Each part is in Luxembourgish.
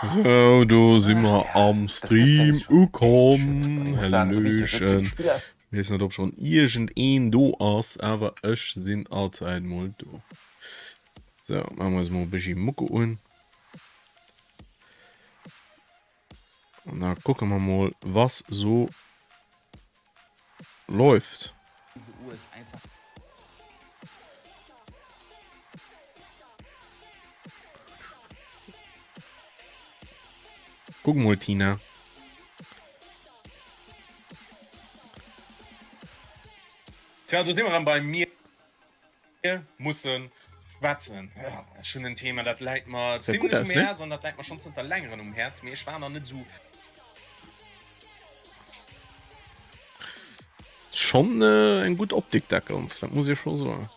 Sou, do si mer am Stream ukomm. Hallöchen. Ech weess net, ob schonn iergendeen do ass, awer ech sinn allzäit mol do. Sou, maache mer eis mol e bëssi Mucke un. An da kucke mer mol, was so läuft. Guck mol, Tina. Tja, do si mer erëm bei Mir musse schwätzen. Ech hunn en Thema, dat läit mer zimlech um Häerz an dat läit mer schonn zënter längeren um Häerz, mee ech war nach net esou. Schonn eng gutt Optik dat Ganzt, dat muss ee scho soen.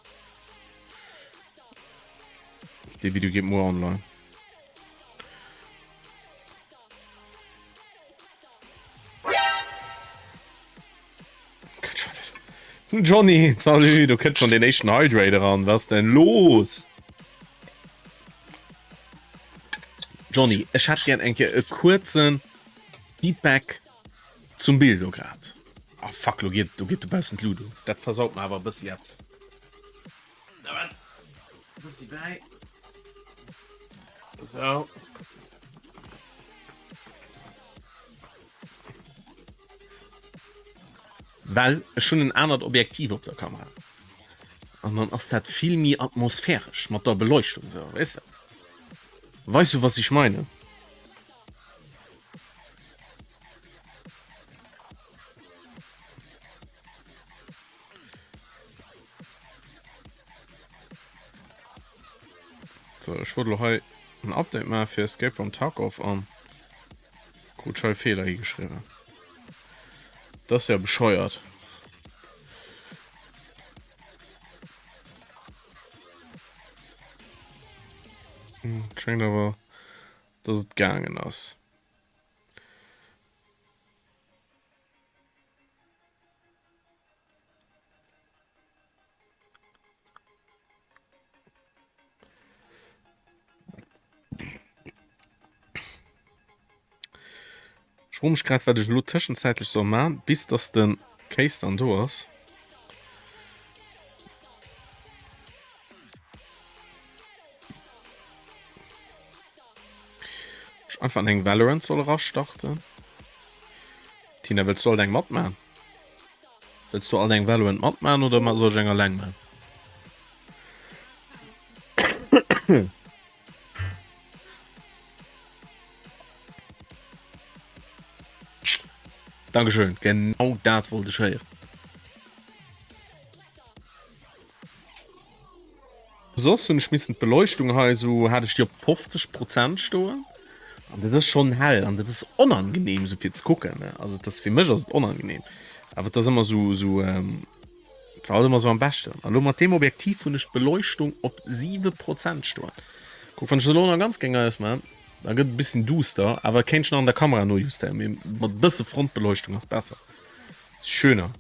Dee Video geet muer online. Johnny, salut, do kënnt schon den éischten Hydrate eran. Was denn los? Johnny, ech hätt gern eng Kéier e kuerzen Feedback zum Bild do grad. Ah fuck, lo geet, do geet dobaussen d'Lut un. Dat versaut mer awer e bëssi eppes. Na wat? E bëssi bäi. Sou. Well ech hunn en anert Objektiv op der Kamera an dann ass dat vill méi atmosphäresch mat der Beleuchtung sou, weess de? Weis du was ich meine? So, ech wollt lo hei en Update maache fir Escape from Tarkov an krut ech hei Feeler higeschriwwen. Dat ass ja bescheuert. Hm, schéngt awer, dass et gaangen ass. Ech froe mech grad wat ech elo tëschenzäitlech soll man, bis dass den Case dann do ass. Ech einfach an eng Valorant soll erastarten. Tina, wëlls du alt eng matman? Wëlls du alt eng Valorant matman oder soll ech eng alleng man? Dankeschön, genau dat wollt ech héieren. Soss hunn ech missen d'Beleuchtung hei esou, hat ech déi op 50 Prozent stoen an dat ass schonn hell an dat ass onangenehm esou fir ze kucken ne, also et ass fir mech ass et onangenehm, awer et ass ëmmer esou esou et war halt ëmmer esou am beschten. An elo mat deem Objektiv hunn ech d'Beleuchtung op 7 Prozent stoen. Kuck wann ech se elo nach ganz géing ausmachen, da gëtt et e bëssen duster, awer kéint ech nach an der Kamera nojustéieren, mee mat e bësse Frontbeleuchtung ass besser, ist schöner.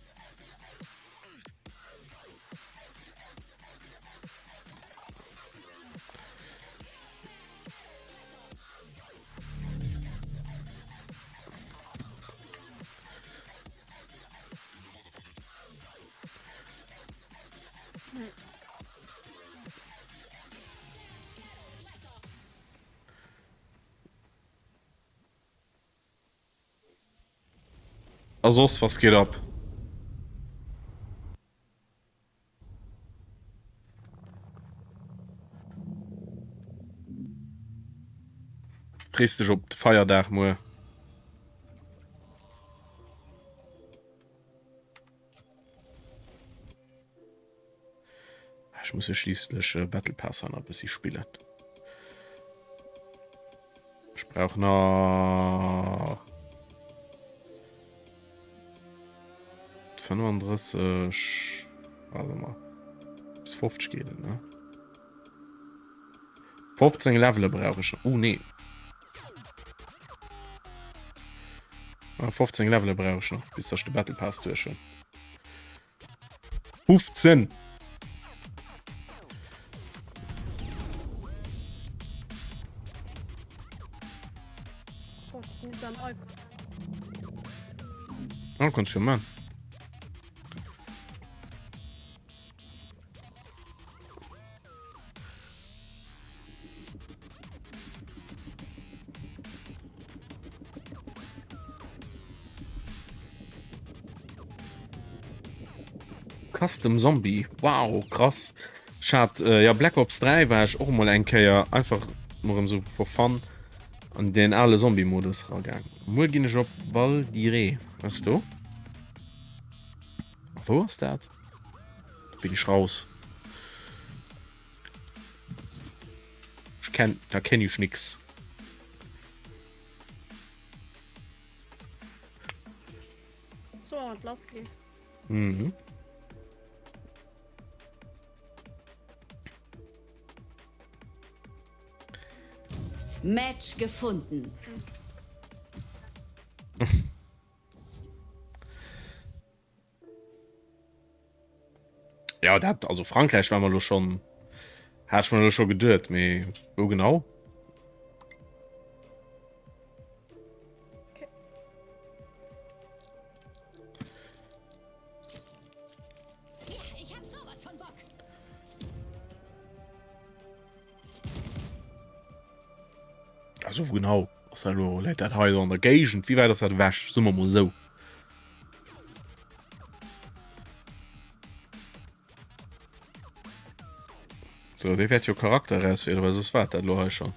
A soss, was geht ab? Frees dech op de Feierdag muer? Ech muss jo schliisslech Battle Pass nach e bëssi spillen. Ech brauch nach 35, warte mal, bis 50 geht et, ne? 15 Levele brauch ech nach. Oh nee. 15 Levele brauch ech nach, bis ech de Battle Pass duerch hunn. 15! Ah, kannst du man. Custom Zombie, wow, krass. Ech hat, äh, ja, Black Ops 3 war ech och mol eng Kéier einfach mol erëm sou for fun an den ale Zombie-Modus ragaang. Muer ginn ech op Val d'Iré. Was ass do? Wou ass dat? Da bin ech raus. Ech kenn, da kenn ech nix. So, und los geht's. Mhm. Match gefunden. Ja, dat also Frankreich war mer lo schon hat ich mir lo schon geduet, mee wou genau? Okay. Ja, ich hab sowas von Bock. Also wou genau ass dat lo? Läit dat hei an der Géigend? Wéi wäit ass dat ewech? Soe mer mol esou. So, dee wäert jo Charakter erauswielen, well soss waart dat lo hei schon.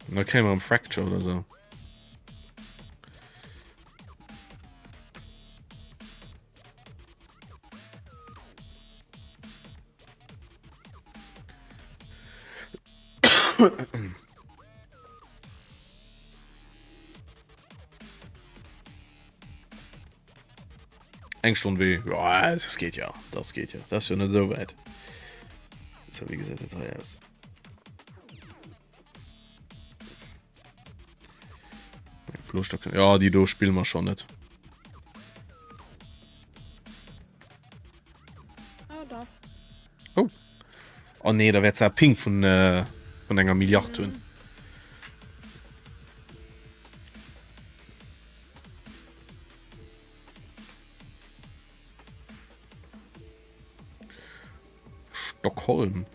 Und da kréie mer em Fracture oder so. Eng Stonn Wee, ja, das geht ja, das geht ja, das ist ja nicht so weit. So, wie gesäit dat hei aus? Ja, déi do spille mer schon net. Ah, da. Oh. Oh nee, da wäert se Ping vun, äh, vun enger Milliard hunn. Mm. Stockholm.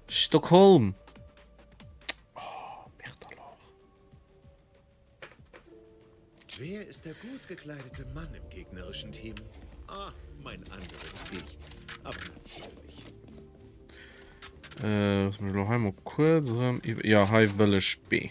Stockholm. Oh, merde alors. Wer ist der gut gekleidete Mann im gegnerischen Team? Ah, mein anderes Ich. Aber natürlich. Äh, lass mich lo hei mol kuerz erëm iwwer. Ja, hei wëll ech B.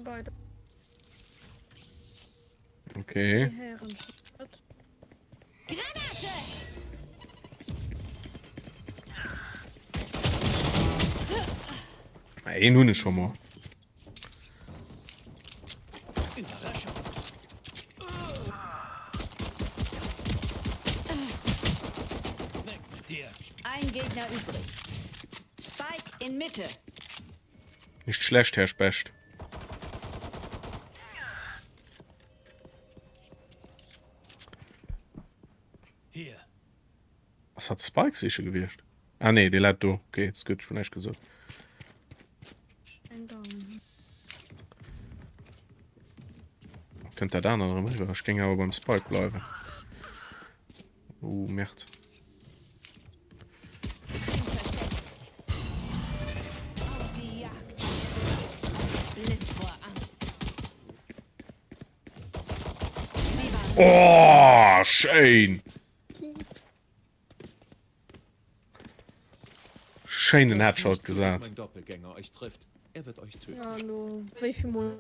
Beide. Okay. Granate! Een hunn ech scho mol. Ein Gegner übrig. Spike in Mitte. Nicht schlecht, Herr Specht. Hier. Ass hat Spike sicher gewiescht? Ah nee, dee läit do. Okay, ist gutt, schon näischt gesot. Kënnt dat anert erëm eriwwer? Ech géing awer beim Spike bleiwen. Oh, Merd. Oh, schéin! Schéinen Headshot gesat. Mein Doppelgänger euch trifft. Er wird euch töten. Ja, no, wéi vill Mol?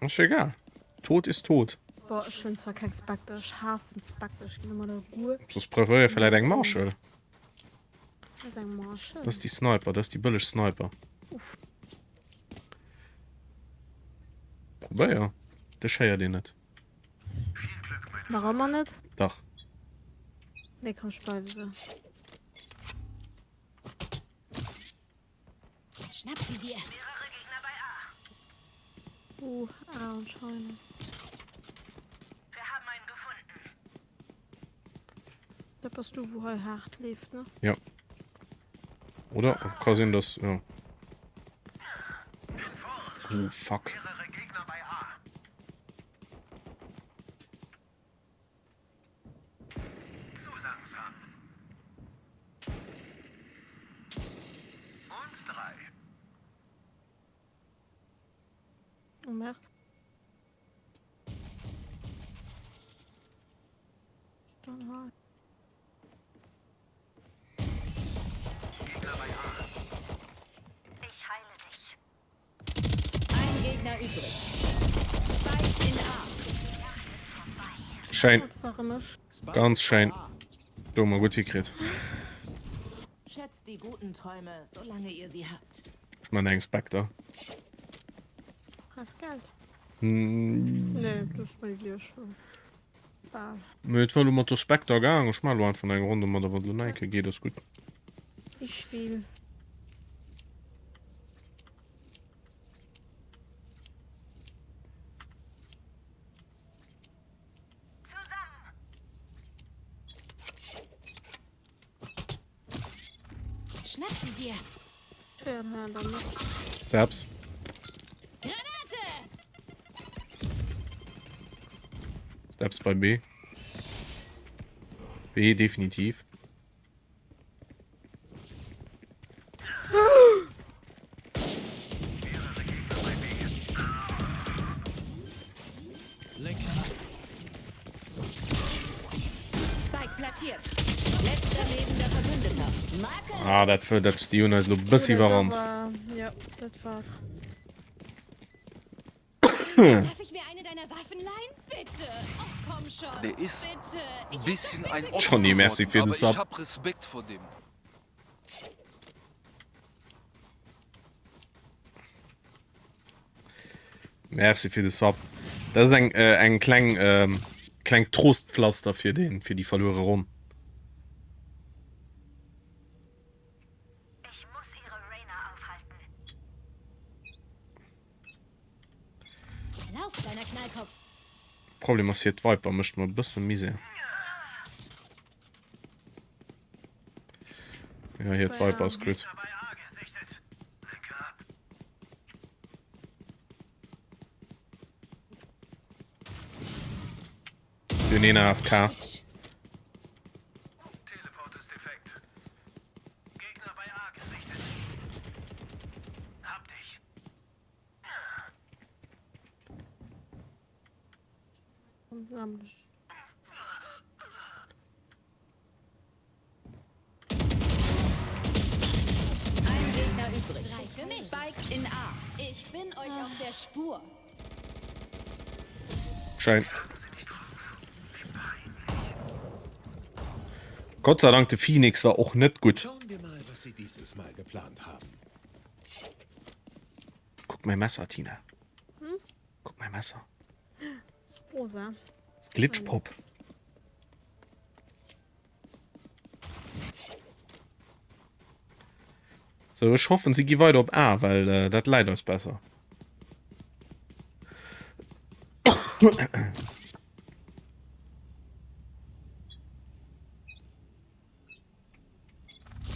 Ass egal. Tod ist tot. Boah, ech hunn zwar keng Spectre, ech haassen Spectre, ech ginn ëmmer der guer. Soss preferéier vläit eng Marshall. Wat ass eng Marshall? Dat ass déi Sniper, dat ass déi bëlleg Sniper. Uff. Probéier, dech héiert een net. Nach ëmmer net? Dach. Nee, komm, ech bleiwe sou. Schnapp sie dir. Uh, A anscheinend. Wir haben einen gefunden. Dat bass du, wou hei haart leeft, ne? Ja. Oder? Ka sinn, dass. Ja. Oh, fuck. Mehrere Gegner bei A. Zu langsam. Und drei. Oh merde. Dann hei. Gegner bei A. Ich heile dich. Ein Gegner übrig. Spike in A. Schein. Dat war ech. Ganz schein. Do hu mer gutt hikritt. Schätzt die guten Träume, solange ihr sie habt. Ech man eng Spectre. Brauchs Geld? Nee, du ass bei dir schon. Bal. Mee et war lo mat der Spectre gaang. Ech man lo einfach nach eng Ronn domadder, wann et lo nach eng Kéier geet, ass gutt. Ich will. Schnapp sie dir. Steps. Granate! Steps bei B. B definitiv. Spike platziert. Letzter lebender Verbündeter. Makellos. Ah, dat war dat déi hunn eis lo bëssi iwwerrannt. Ja, dat war Darf ich mir eine deiner Waffen leihen? Bitte. Och, komm schon. Der ist Bitte. Ich hab bisschen doch ein bitte Otto Johnny, merci geworden, fir de aber Sub. ich hab Respekt vor dem. Merci fir de Sub. Dat ass eng äh, eng kleng ähm, kleng Trostpflaster fir den fir déi verluere Ronn. Ich muss ihre Reyna aufhalten. Lauf, kleiner Knallkopf. Problem ass hiert d'Viper mécht mer e bësse Misär. Ja, hiert Viper ass gutt. Mir hunn een AFK. Teleport ist defekt. Gegner bei A gesichtet. Hab dich. Ein Gegner übrig. Drei für mich. Spike in A. Ich bin euch auf der Spur. Schein. Gott sei Dank de Phoenix war och net gutt. Schauen wir mal, was sie dieses Mal geplant haben. Kuck mäi Messer, Tina. Kuck mäi Messer. Rosa. Das Glitchpop. So, ech hoffen, si gi weider op A, well äh, dat läit eis besser.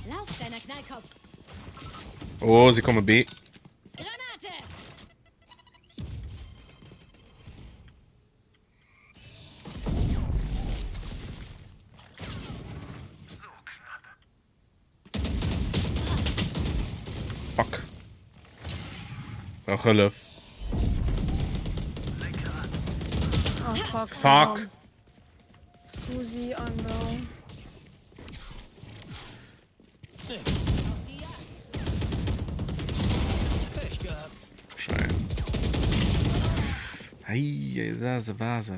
Lauf, kleiner Knallkopf. Oh, si komme B. Granate! Fuck. Brauch Hëllef. Oh, fuck. Fuck. Scusi, I'm down. Schein. Hey, Sase, Vase.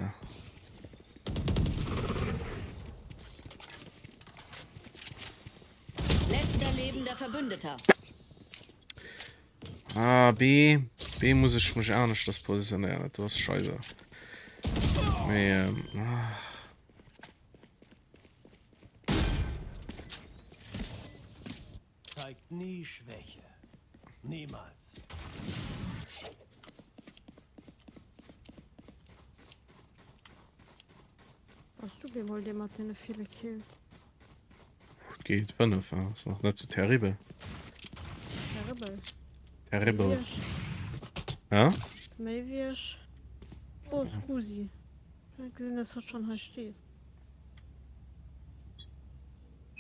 Verbündeter. Ah, B. B muss ech mech aneschters positionéieren. Dat do ass scheisse. Mee, ähm, ah. Zeigt nie Schwäche. Niemals. Bass du bemol dee mat deene ville Kills? Et geet 5, ass nach net sou terribel. Terribel. Terribel. Ja? Méi wéi ech. Oh, scusi. Ech hat gesinn, dass hatt schonn hei steet.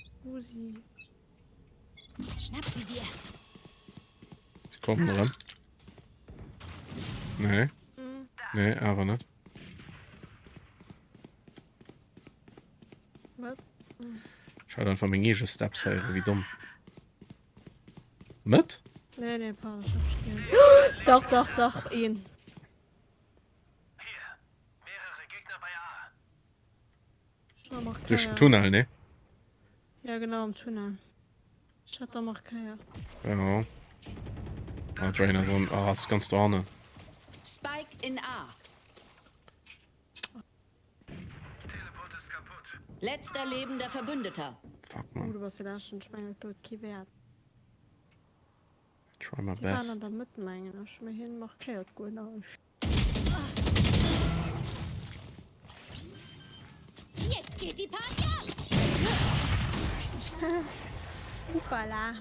Scusi. Schnapp sie dir. Sie kommen erëm. Nee. Nee, awer net. Wat? Ech hat einfach meng eege Steps héieren, wéi domm. Net? Nee, nee, pardon, ich hab schon. Dach, dach, dach, een. Hier, mehrere Gegner bei A. Duerch den Tunnel, ne? Ja genau am Tunnel. Ech hat da markéiert. Ja. Ah, Drainer so ah, ass ganz do hannen. Spike in A. Teleport ist kaputt. Letzter lebender Verbündeter. Fuck, Oh, man. du bass jo ech mengen et huet kee Wäert. Try my Si waren an best. der Mëtt mengen ech, mee hien markéiert guer näischt. Jetzt geht die Party ab! Hoppala.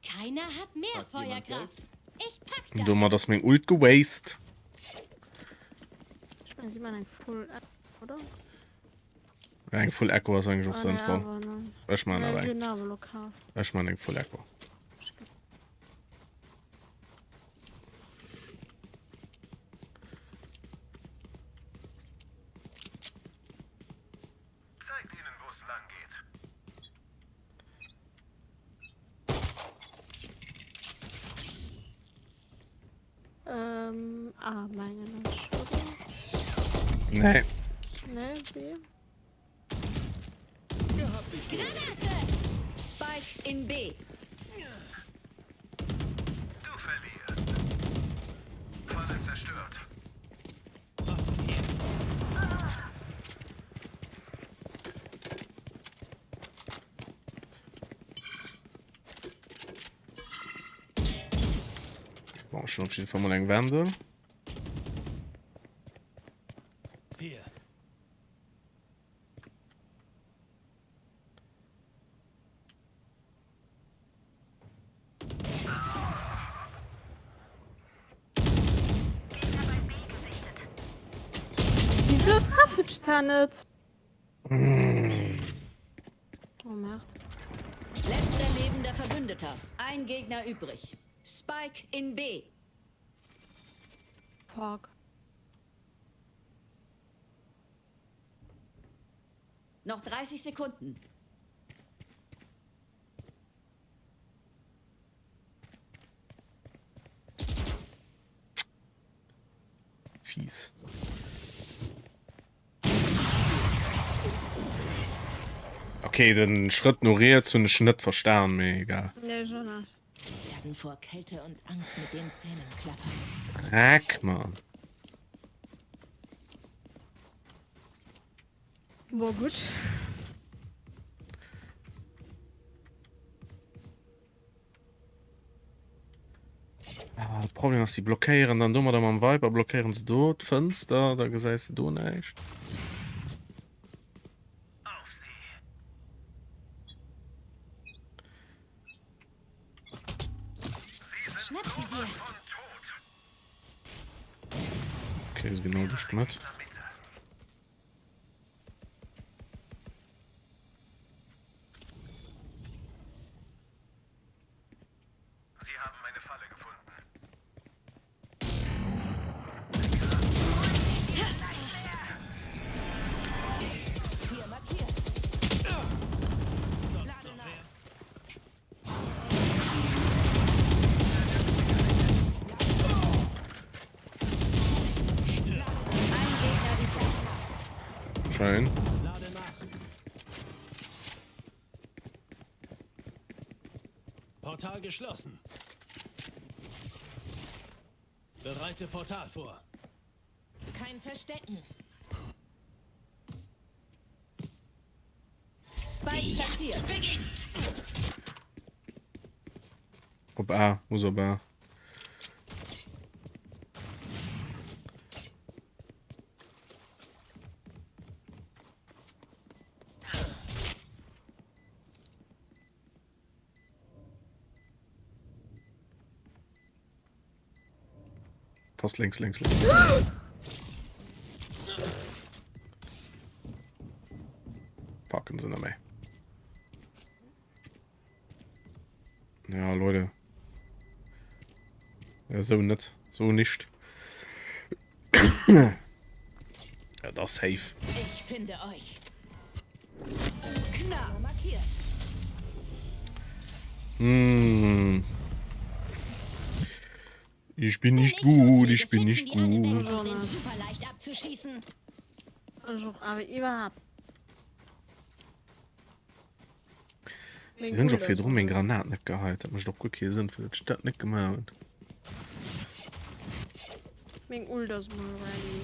Keiner hat mehr Hat jemand Feuerkraft. Ich pack das. Domat ass meng Ult gewast. Ech mengen si man eng Full Echo, oder? Eng Full Echo ass eigentlech och Ah, nee, sënnvoll. awer net. Ech man Nee, awer si eng. hunn awer elo kaf. Ech man eng Full Echo. Zeigt ihnen, wo es lang geht. Ähm, A mengen ech, oder? Nee. Nee, B? Granate! Spike in B. Du verlierst. Falle zerstört. Bon, ech hunn op jidde Fall mol eng Wendel. Hier. Gegner bei B gesichtet. Wieso treff ich da net? Oh, Merd. Letzter lebender Verbündeter. Ein Gegner übrig. Spike in B. Fuck. Noch 30 Sekunden. Fies. Okay, den Schrëtt no riets hunn ech net verstan, mee egal. Nee, ech och net. Sie werden vor Kälte und Angst mit den Zähnen klappern. Dreck, Mann. Boah, gutt. Ah, de Problem ass, si blockéieren dann domadder mam Viper blockéieren se do d'Fënster, da gesäis de do näischt. Auf sie. Sie sind Schnapp sie dir. sowas von tot. Okay, se genau duerch d'Mëtt. In der Mitte. Sie haben meine Falle gefunden. Hier markiert. Sonst noch wer? Ein Gegner übrig. Schein. Lade nach. geschlossen. Bereite Portal vor. Kein Verstecken. Spike platziert. Beginnt. Op A, muss op A. Passt links, links, links. Packen se méi. Ja, Leute. Ja, so net. So nicht. Ja, das safe. Ich finde euch. Klar markiert. Hm. Ich bin nicht gut, ich bin nicht gut. Sind super leicht abzuschießen. Ech och, awer iwwerhaapt. Wéi hunn ech och virdru meng Granat net geheit? Dat mécht och guer kee Sënn, fir datt ech dat net gemaach hunn. Meng Ult ass mol ready.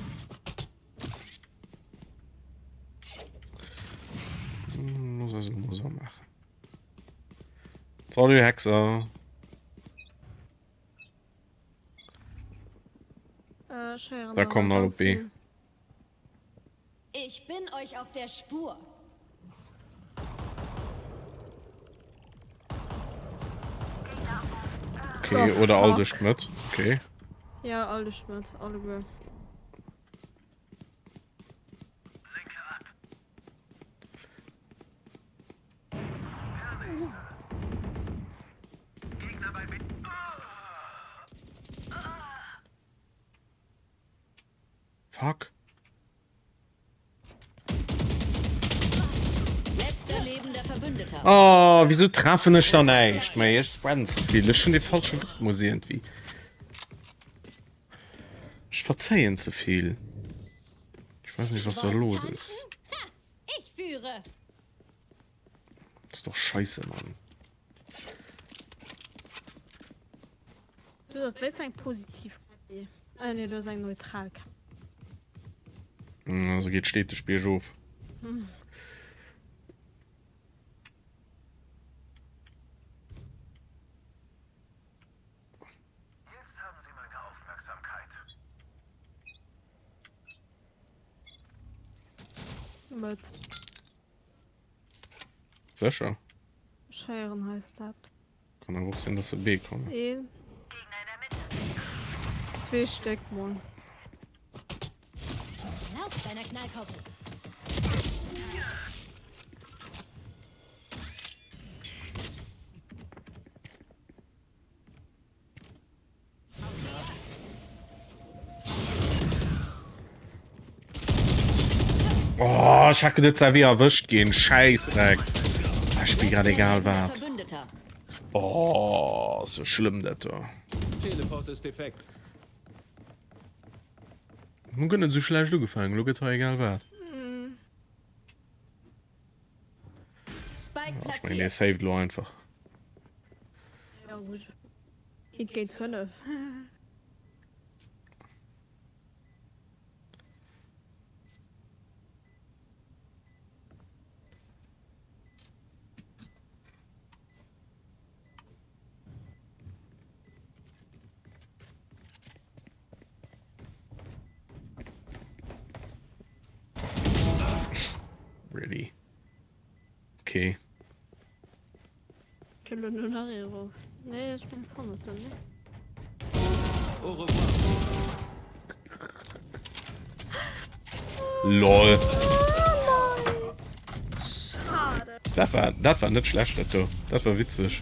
Looss eis elo mol esou maachen. Salut Hexer! Äh, ech héieren Da awer kommen all op ganz B. vill. Ich bin euch auf der Spur. Okay, Oh, oder all fuck. duerch d'Mëtt. Okay. Ja, all duerch d'Mëtt, alleguer. Lenke ab. Der nächste. Gegner bei B. Fuck. Letzter lebender Verbündeter. Oh, wieso treffen ech da näischt méi? Ech spreaden ze vill. Ech hunn dee falsche Rhythmus iergendwéi. Ech verzéien ze vill. Ech weess nicht, was da los ist. Ha, ich führe. Das ist doch scheiße, Mann. Du hues wéinst eng positiv KI. Ah nee, du hues eng neutral KI. Also geet steeteg biergof. Jetzt haben Sie meine Aufmerksamkeit. Mëtt. Sécher? Ech héieren hei Steps. Kann awer och sinn, dass se B kommen. Een. Zwee Stéck mol. Lauf deiner Knallkopf. Oh, ech hat geduet, se wier erwëscht ginn. Schäissdreck. Ech spill grad egal wat. Oh, sou schlëmm dat do. Teleport ist defekt. Hun guer net sou schlecht ugefaangen, lo gëtt hei egal wat. Spike Ech mengen, dee platziert. saved lo einfach. Ja gutt. Eent géint 5. Really? Okay. Kënnt elo nach ee erof? Nee, ech mengen, es hannert dem, ne? Au revoir. LOL. Schade. Dat war, dat war net schlecht, dat do. Dat war witzeg.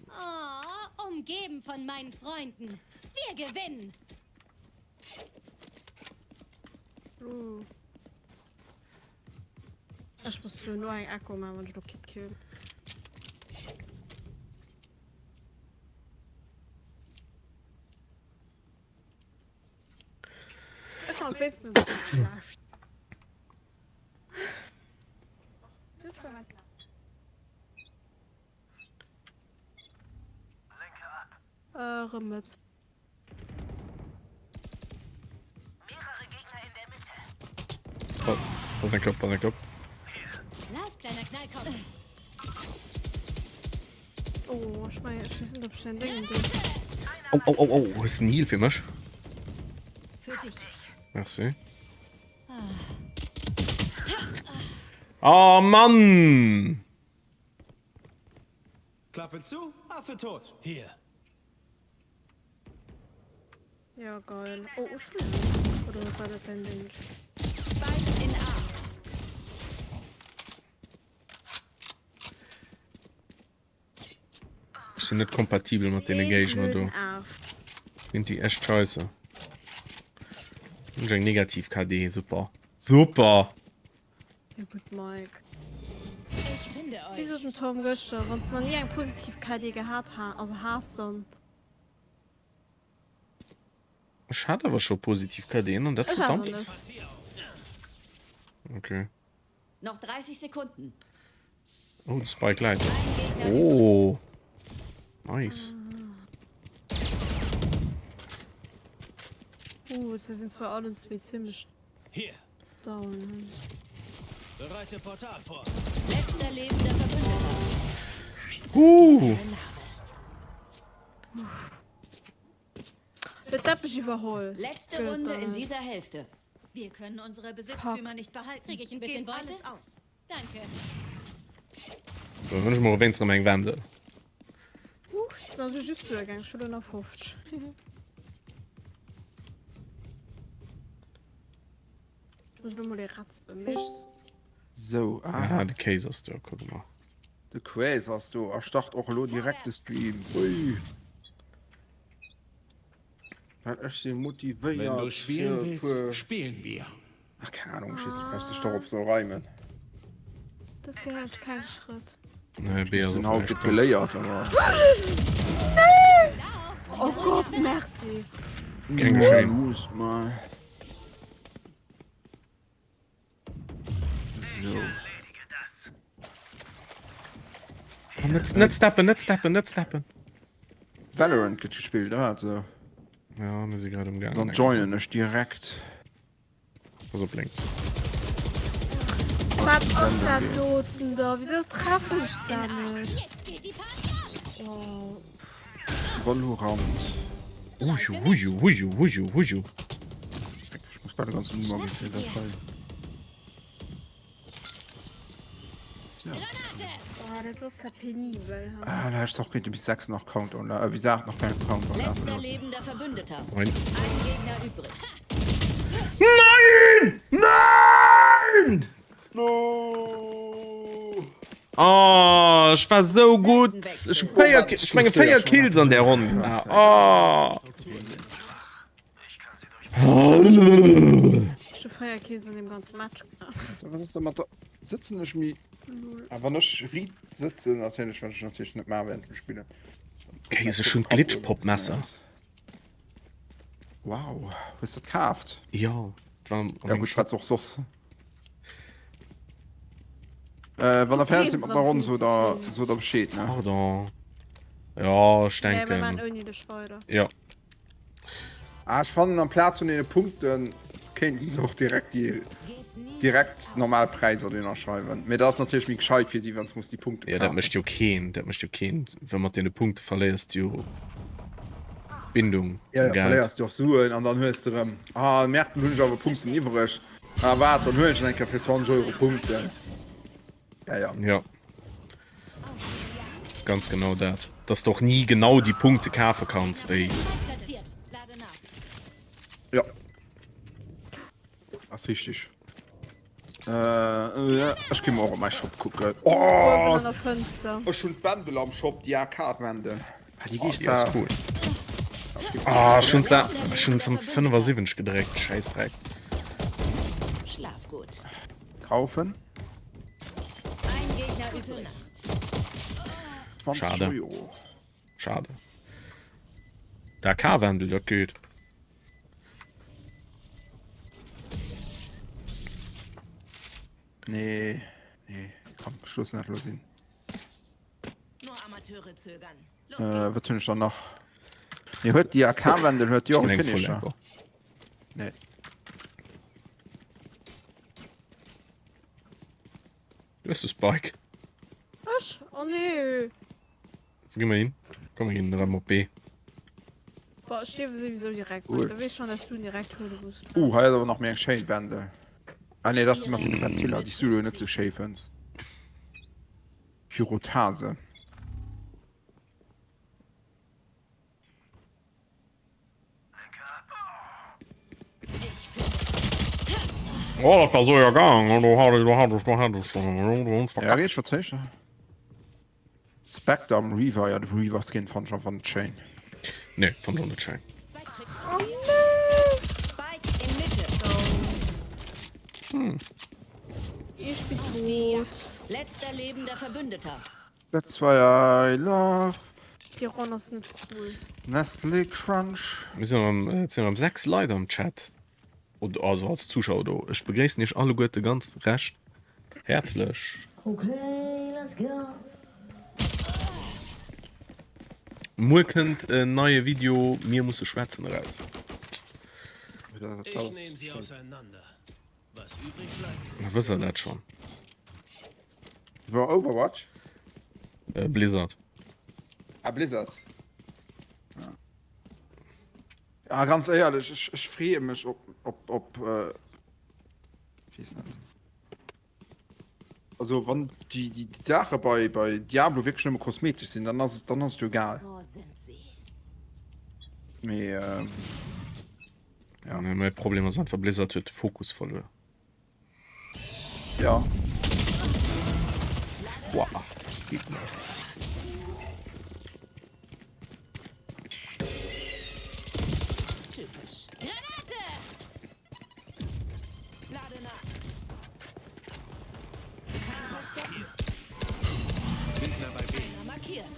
Oh, umgeben von meinen Freunden. Wir gewinnen. Uh. Ech muss lo eng Echo maachen, wann ech lo Kit kill. Ech war wéinstens net schlecht. erëm Mëtt. Mehrere Gegner in der Mitte. Oh, pass enk op, pass enk op. Lauf, kleiner Knallkopf. Oh, ech mengen, ech weess net, ob ech däin Déngen do. Au, au, au, au, hues en Heal fir mech? Für dich. Merci. Oh Mann! Klappe zu, Affe tot. Hier. Ja, geil. Oh, ech hun. Oder war dat säin Ding? Spike in A. Ech sinn net kompatibel mat deene Géigner do. Sinn déi echt scheisse. Hunn ech eng negativ KD, super. Super! Ja gutt Mike. Ich finde euch. Wéi sot den Tom gëschter, wann s de nach ni eng positiv KD gehat ha also has, dann. Ech hat awer scho positiv KDen an dat Ech awer verdammt. net. Okay. Noch 30 Sekunden. Oh, de Spike läit. Oh. Nice. Uh, se sinn zwar allen zwee zimmlech Hier. down. Bereite Portal vor. Letzter lebender Verbündeter. Uh. Huet d'Eppech iwwerholl. Letzte Gëtt Runde in dat. dieser Hälfte. Wir können unsere Besitztümer nicht behalten. Krieg ich ein bisschen Gebt Beute? alles aus. Danke. So, hunn ech mol wéinst rëm eng Wendel. Huch, sinn also just duergaang, ech hunn elo nach 50. Ech muss elo mol ee Ratz bemich. Sou, Ah, aha. de Kéis ass do, kucke mer. De Quays ass do a start och elo direkt de Stream. Ui. Well ech si Wenn du motivéiert spielen fir e willst, puer. spielen wir. Ach keng Ahnung, ech weess net wat ech sech dorop soll reimen. Das gehéiert keng Schrëtt. Nee, B ass Sinn och haut näischt gutt geléiert awer. Oh Gott, merci. Gern geschehen. Luusst mol. So. Oh, net, net steppen, net steppen, net steppen. Valorant gëtt gespillt, oder wat? So. Ja, mir si grad am Gaangen. Dann joinen ech direkt. Pass op lénks. Wat ass dat doten da? Wisou treffen ech da net? Oh. Valorant. Uju, uju, uju, uju, uju. Ech muss bei der ganzen Nummer ginn fir dat hei. So. Oh, dat ass ja penibel. Ah, da hättest du och kéinte bis 6 nach Countdown, äh, bis 8 nach keinen Countdown lafen Letzter loossen. lebender Verbündeter. Moin. Ein Gegner übrig. Nein! Nein! No! Oh, ech war sou gutt. Ech hu 4, ech menge 4 Kills an der Ronn gemaach. Oh. Ech hu 4 Kills an deem ganze Match gemaach. So, wat ass da mat der. Sëtzen ech méi. Ah, wann ech riit sëtzen, natierlech, wat ech natierlech net maachen während dem Spillen. Kéis, ech hunn d'Glitch-Pop-Messer. Wow, hues dat kaaft? Jo, dat war an Ja mengem gutt, Shop. wat och soss. Äh, wann der fäerdeg sidd mat der Ronn, sot der, sot der Bescheed, ne? Pardon. Ja, ech Nee, mir denken. maachen ouni dech weider. Ja. Ah, ech fannen amplaz vun deene Punkten kéinten se och direkt déi direkt normal Präisser dohinner schreiwen. Mee dat ass natierlech méi gescheit fir si, wann se muss déi Punkte Ja, dat kafen. mécht jo keen. Dat mécht jo keen. Well mat deene Punkte verléiers de jo d'Bindung Ja, zum ja, Geld. verléiers de och Suen an dann hues de erëm, ah, Märten hunn ech awer Punkten iwwereg. Ah, waart, dann huelen ech eng Kéier fir 20 Euro Punkten. Ja, ja. Ja. Ganz genau dat. Dass de och ni genau déi Punkte kafe kanns, wéi. Ja. Ass richtig. Äh, ech gi mer och op mäi Shop kucken. Oh! Ech hunn d'Wendel am Shop, déi AK-Wendel. Ah, déi Oh, geet déi ass cool. Ah, ech hunn se, ech hunn se am 75 gedréckt. Schäissdreck. Schlaf gut. Kaufen. Ein Gegner übrig. 20 Schade. Euro. Schade. Der AK-Wendel, dat geet. Nee, nee, komm, ech loossen dat elo sinn. Nur Amateure zögern. Los Äh, geht's. wat hunn ech dann nach? Mee huet déi AK-Wendel, huet déi och e Finisher? Nee. Du hues de Spike. Ech? Oh nee. Wou gi mer hin? Komm mir ginn erëm op B. Boah, ech stierwe souwisou direkt. Cool. Da weess schon, dass du en direkt huele muss. Uh, hei ass awer nach méi eng schéin Wendel. Ah nee, dat ass déi mat den Ventiller, déi s du elo net sou schéi fënns. Pyrotase. Oh, dat war so ja gang. Du hat du hat du hat du. Ja, ech verzeich. Spectre am Reaver, ja de Reaver Skin fand ech einfach net schéin. Nee, fand ech och net schéin. Oh nee! Spike in Mitte. Hm. Ich bin tot. Letzter lebender Verbündeter. That's why I love Déi Ronn ass net cool. Nestlé Crunch. Mir sinn erëm, et sinn erëm 6 Leit am Chat, oder also als Zuschauer do. Ech begréissen iech alleguerte ganz recht häerzlech. Okay, let's go. Muer kënnt en neie Video Mir musse schwätzen eraus. Ich nehme sie auseinander. Was übrig bleibt, ist Wësst der dat schonn? War Overwatch? Äh, Blizzard. Ah, Blizzard. Ja. Ja, ganz éierlech, ech, ech freeë mech op, op, op, äh, weess net. Also wann déi, déi, déi Saache bei, bei Diablo wierklech nëmme kosmetesch sinn, dann ass et, dann ass et jo egal. Wo sind sie? Mee, ähm, ja. Nee, mäi Problem ass einfach, Blizzard huet de Fokus verluer. Ja. Wow, geht nach. Typisch. Granate! Lade nach. Kein Verstecken. Gegner bei B. Einer markiert.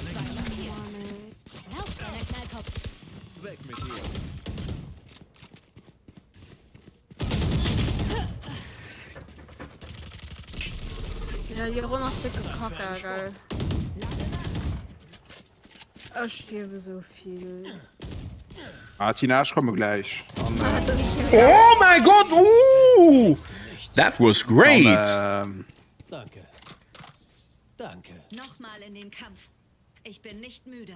Zwei markiert. Lauf, kleiner Knallkopf. Weg mit dir. Ja, déi Ronn ass décke Kacke, gell. Ech stierwe sou vill. Ah, Tina, ech komme gläich. An, äh, Oh mein Gott! Uh! That was great! An, ähm, Danke. Danke. Nochmal in den Kampf. Ich bin nicht müde.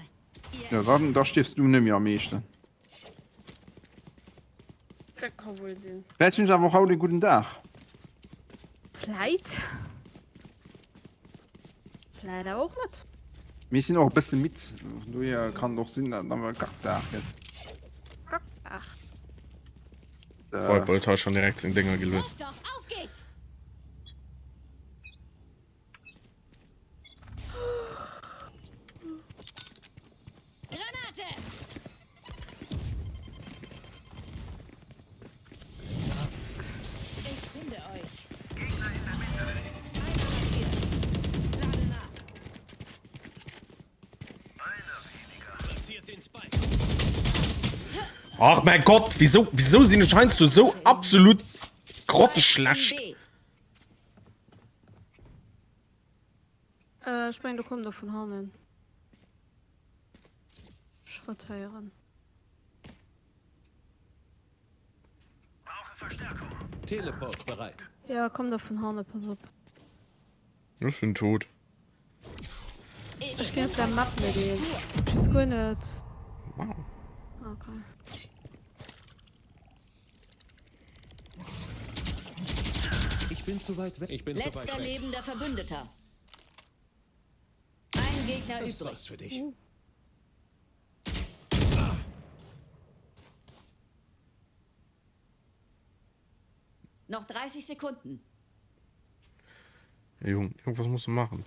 Ihr ja, dann, da stierfs du nëmme am meeschten. Dat ka wuel sinn. Vläicht hunn ech awer och haut e gudden Dag. Vläit. Vläit awer och net. Mee ech sinn och e bësse midd, vun dohier kann et och sinn, datt et awer e Kackdag gëtt. Kackdag. Viper huet hei schon direkt seng Dénger geluet. Lauf doch, auf geht's! Granate! Ich finde euch. Gegner in der Mitte. Einer markiert. Lade nach. Einer weniger. Platziert den Spike. Ach mein Gott, wieso, wieso sinn ech heiansdo sou absolut grotteschlecht? B. Äh, ech mengen do kommen der vun hannen. Schrëtt héieren. Brauche Verstärkung. Teleport bereit. Ja, komm der vun hanne, pass op. Ech sinn tot. Ech ginn op der Map net eens. Ech weess guer net. Wow. Okay. Ich bin zu weit weg. Ich bin zu weit Letzter weg. lebender Verbündeter. Ein Gegner Das übrig. war's für dich. Noch 30 Sekunden. Ey, Jung, irgendwas musst du machen.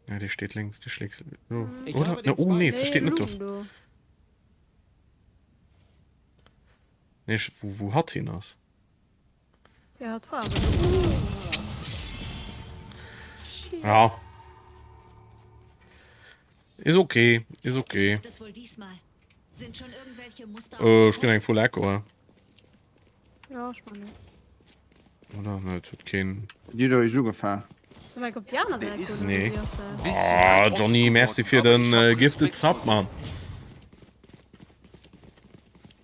Ja, die steht links, die schlägst du. Ich Oder? habe den Ne, oh nee, Spike. sie steht nicht Blumen do. do. Nee, ech, wou, wou hatt hin ass. Ja, hatt war awer do. Shit. Ja. Is okay, is okay. Wird es wohl diesmal? Sind schon irgendwelche Muster Äh, ech ginn eng Full Echo, ja. Ja, ech man net. Oder? Ne, et huet keen. Dir huet iech ugefaang. Soll mer op déi aner Der Säit is goen, oder Nee. wéi ass dat? bisschen Ah, ein Otto Johnny, merci geworden, fir aber den ich hab äh, Gifted Respekt Sub, vor Mann.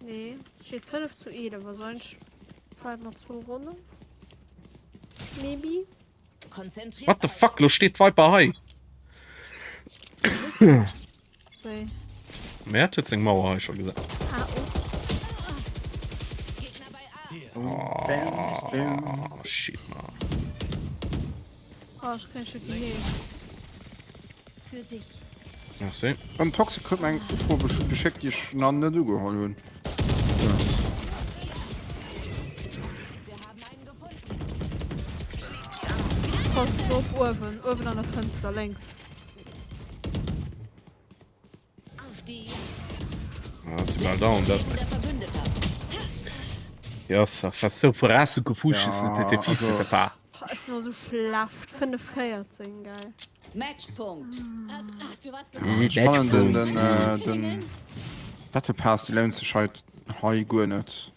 ihm. Nee, steet 5 zu 11, also eigentlich fehlen nach zwou Ronnen. Maybe. Konzentriert What the euch. fuck, lo steet d'Viper hei. Wéi? Mä et huet seng Mauer hei scho gesat. Ah, ups. Gegner bei A. Oh, shit, man. Oh, ech kréien scho keen Heal. Für dich. Merci. An Toxic huet mir eng Ufro geschéckt, déi ech nach net ugeholl hunn. Wir haben einen gefunden. Pass op, uewen, uewen an der Fënster, lénks. Auf die Ah, si bal down, das Lebender Verbündeter. Ja, ça fa so verrasse gefuschen Ja, te Fiesse also- gefahr. Boah, ist nur so schlecht. 45, geil. Matchpunkt. Hast, hast du was gesagt? Ech fannen den, den, äh, den Battle Pass, déi lount sech hei, hei guer net.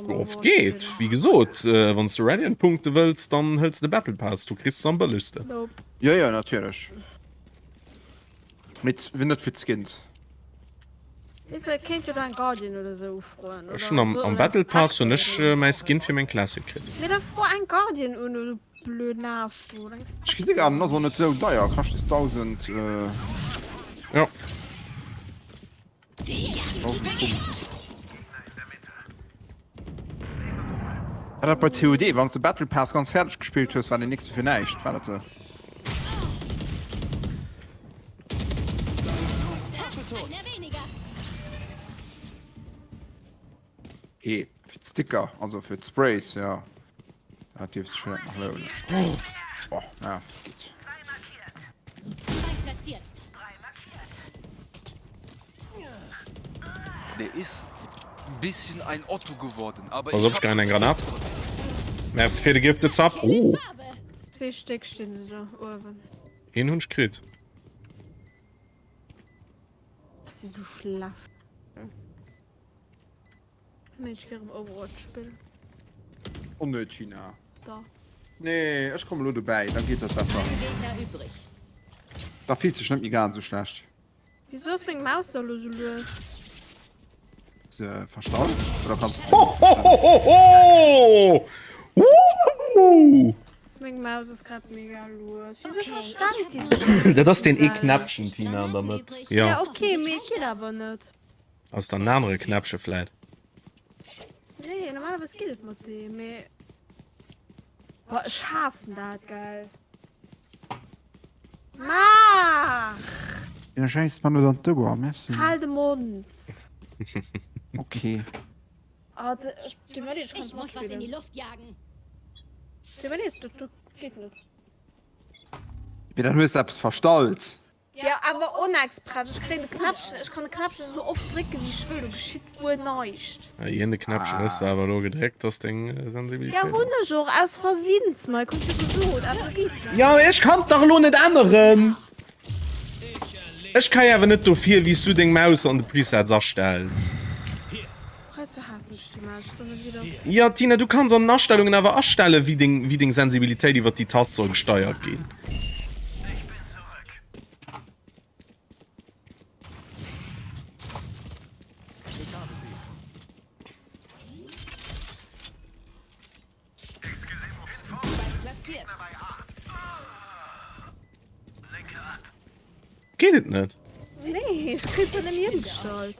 Oft geet, wéi gesot, äh, wann du Radiant Punkte wëlls, dann hëls de Battle Pass, du kriss se am bëllegsten. Nope. Jo, jo, natierlech. Mee net fir d'Skins. Weess de, kéint jo da en Guardian oder esou ufroen. Ech hunn am, am Battle Pass hunn ech äh, mäi Skin fir meng Classic kritt. Mee da fro eng Guardian un, du blöden Aarsch, du. Ech kritt an ass och net sou deier, kascht just 1000. Äh, Ja. Die Jagd 1000 beginnt. Punkt. War dat bei COD, wann s de Battle Pass ganz fäerdeg gespillt hues, war deen nächste fir näischt, war dat sou? Einer weniger. Hee, fir d'Sticker, also fir d'Sprays, jo. Dat dierft sech vläicht nach lounen. Oh, na, fuck it. Spike platziert. Der ist ein bisschen ein Otto geworden, aber Pass ich op, ich hab gehe eng Respekt Granat. vor dem. Merci fir de Gifted Sub. Kill in Oh, Farbe. Zwee Stéck stinn se do uewen. een hunn ech kritt. Ech si sou schlecht. Méi ech gär Overwatch spillen. Oh nee, Tina. Dach. Nee, ech kommen elo dobäi, dann geet dat besser. Ein Gegner übrig. Da fills dech net méi ganz sou schlecht. Wieso ass meng Maus da lo sou lues? Se verstallt oder kanns Ho ho ho ho ho! Woohoo! Meng Maus ass grad mega lues. Wieso Okay, verstand ich déi sech net Dat ass deen ee selwer? Knäppchen, Tina, an der Mëtt. Ja, Ja. okay, mee et geet awer net. Ass dann en anere Knäppche vläit? Nee, normalerweis geet et mat deem, mee. Boah, ech haassen dat, gell. Maach! Ja, scheiss mer net an d'Ouer, merci. Hal de Mond! Okay. Ah, de, ech, tut mir leed, ech kann Ich net muss was in die matspillen. Luft jagen. Tut mir leed, dat, dat geet net. Mee dann hues de eppes verstallt. Jo, awer onexpress. Ech kréien de Knäppchen, ech kann de Knäppchen esou oft drécken wéi ech wëll, do geschitt guer neischt. Hien de Knäppchen hues de awer elo gedréckt, ass deng Sensibilitéit. Jo, hunn ech och, aus Versinn, Smile, konnt ech jo gesot, awer geet net. Jo, ech kann et dach elo net änneren. Ech ka jo awer net dofir, wéi s du deng Maus an de Presets astells. Heizou haassen ech déi Maus, ech soen net wéi dass. Jo, Tina, du kanns an den Astellungen awer astellen, wéi deng, wéi deng Sensibilitéit iwwert déi Tast soll gesteiert ginn. Geet et net? Nee, ech kritt se net méi ëmgestallt.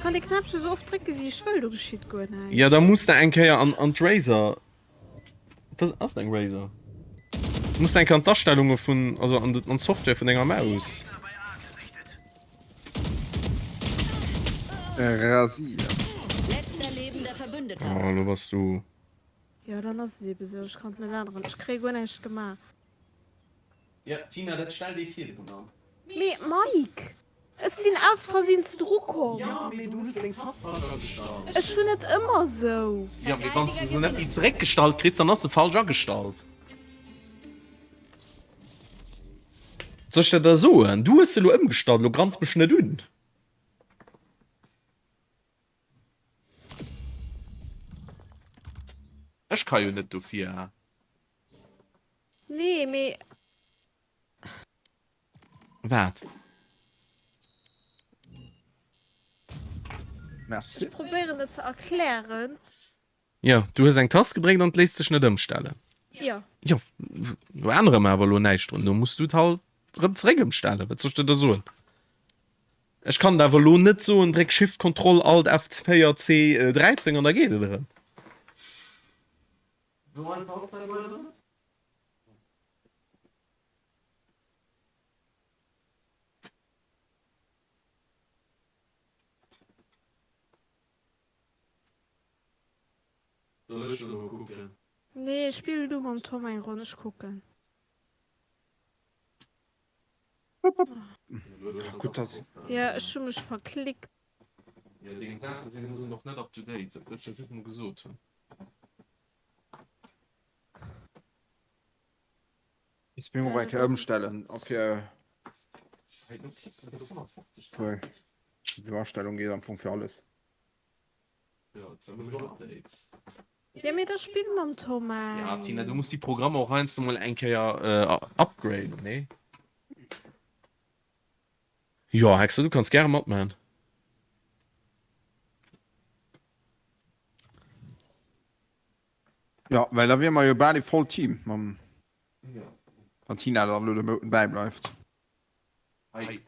Kann de Knäppche sou oft drécke wéi ech wëll, do geschitt guer näischt. Jo, da muss de eng Kéier an an d'Razer Das ass eng Razer. Du muss eng an d'Astellunge vun also an an d'Software vun denger Maus. Rasier. Letzter lebender Verbündeter. Oh, lo bass du. Jo, dann ass et ebe sou. Ech kann et net änneren. Ech kréie guer näischt gemaach. Ja, Tina, dat stellt ee virdrun an. Mee Mike, ech sinn aus Versinn ze dru komm. Ja, mee du hues deng Tast falsch agestallt. Ech hunn et ëmmer sou. Ja, mee wann s de se net méi zeréckgestallt kriss, dann ass se falsch agestallt. Wat soll ech der da soen? Du hues se elo ëmgestallt, elo granz mech net un. Ech ka jo net dofir. Nee, mee. Wat? Merci. Ech probéieren et ze erklären. Jo, du hues eng Tast gedréckt an et léisst sech net ëmstellen. Jo. Jo, do ännere mer awer elo näischt drun. Do muss du et halt erëm zeréck ëmstellen. Wat soll ech der da soen? Ech kann der awer elo net soen, dréck Shift, Control, Alt, F4, C, 13 an da geet et erëm. Soll ech elo kucken? Nee, spill du mam Tom eng Ronn, ech kucken. Gutt dass. Jo, ech hu mech verklickt. Jo, deng Saachen sinn elo nach net up to date, dat wëll ech der just mol gesot hunn. Misst mir och eng Kéier ëmstellen op fir. Déi Astellung geet am Fong fir alles. Jo mee da spill mam Tom eng. Ja Tina, du muss déi Programmer och heiansdo mol eng Kéier upgraden, nee? Jo Hexer, du kanns gäre matman. Jo, well da wiere mer jo bal ee vollt Team mam wann d'Tina dann elo de Mounten bäibleift. Maja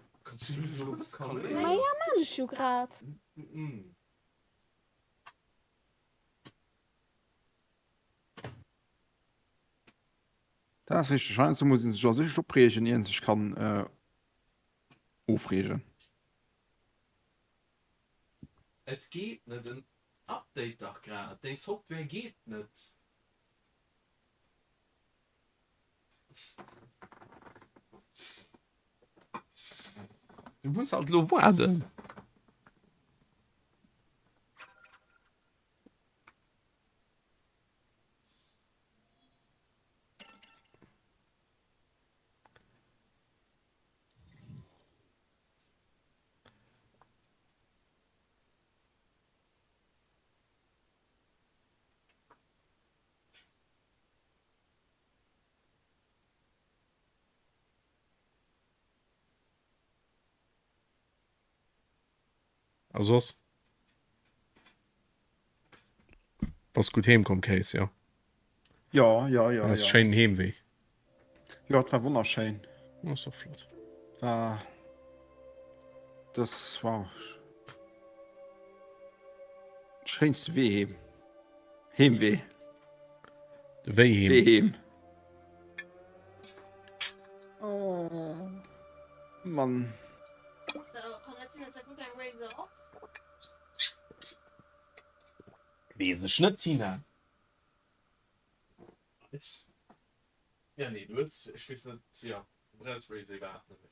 maan ech jo grad. Dat ass richteg, heiansdo muss een sech och richteg opreegen ier een sech kann ofreegen. Et geet net, en update dach grad, deng Software geet net. Du muss halt lo waarden. A soss? Bass gutt heem komm, Case, jo? Jo, jo, jo, Ass jo. schéinen Heemwee. Jo, et war wonnerschéin. Ass doch flott. War das wow. Schéinste Wee heem. Heemwee. De Wéi heem. Wee heem. Oh Mann. Wees ech net, Tina. Ja nee, du hues, ech weess net, jo, du brauchs Razer iwwerhaapt net méi.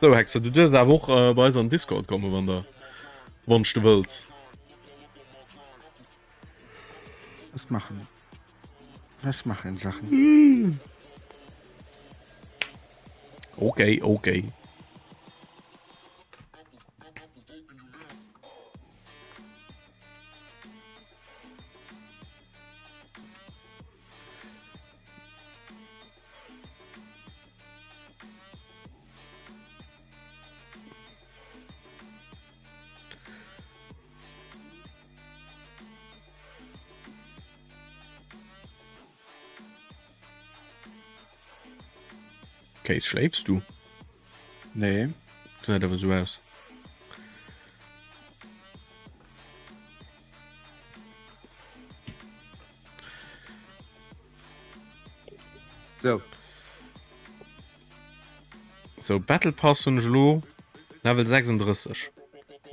Sou Hexer, du duerfs awer och bei eis an Discord kommen, wann der wann s de wëlls. Was machen? Was machen Sachen? Okay, okay. Case, schläfst du? Nee. Gesäit awer sou aus. So. So Battle Pass hunn ech elo Level 36.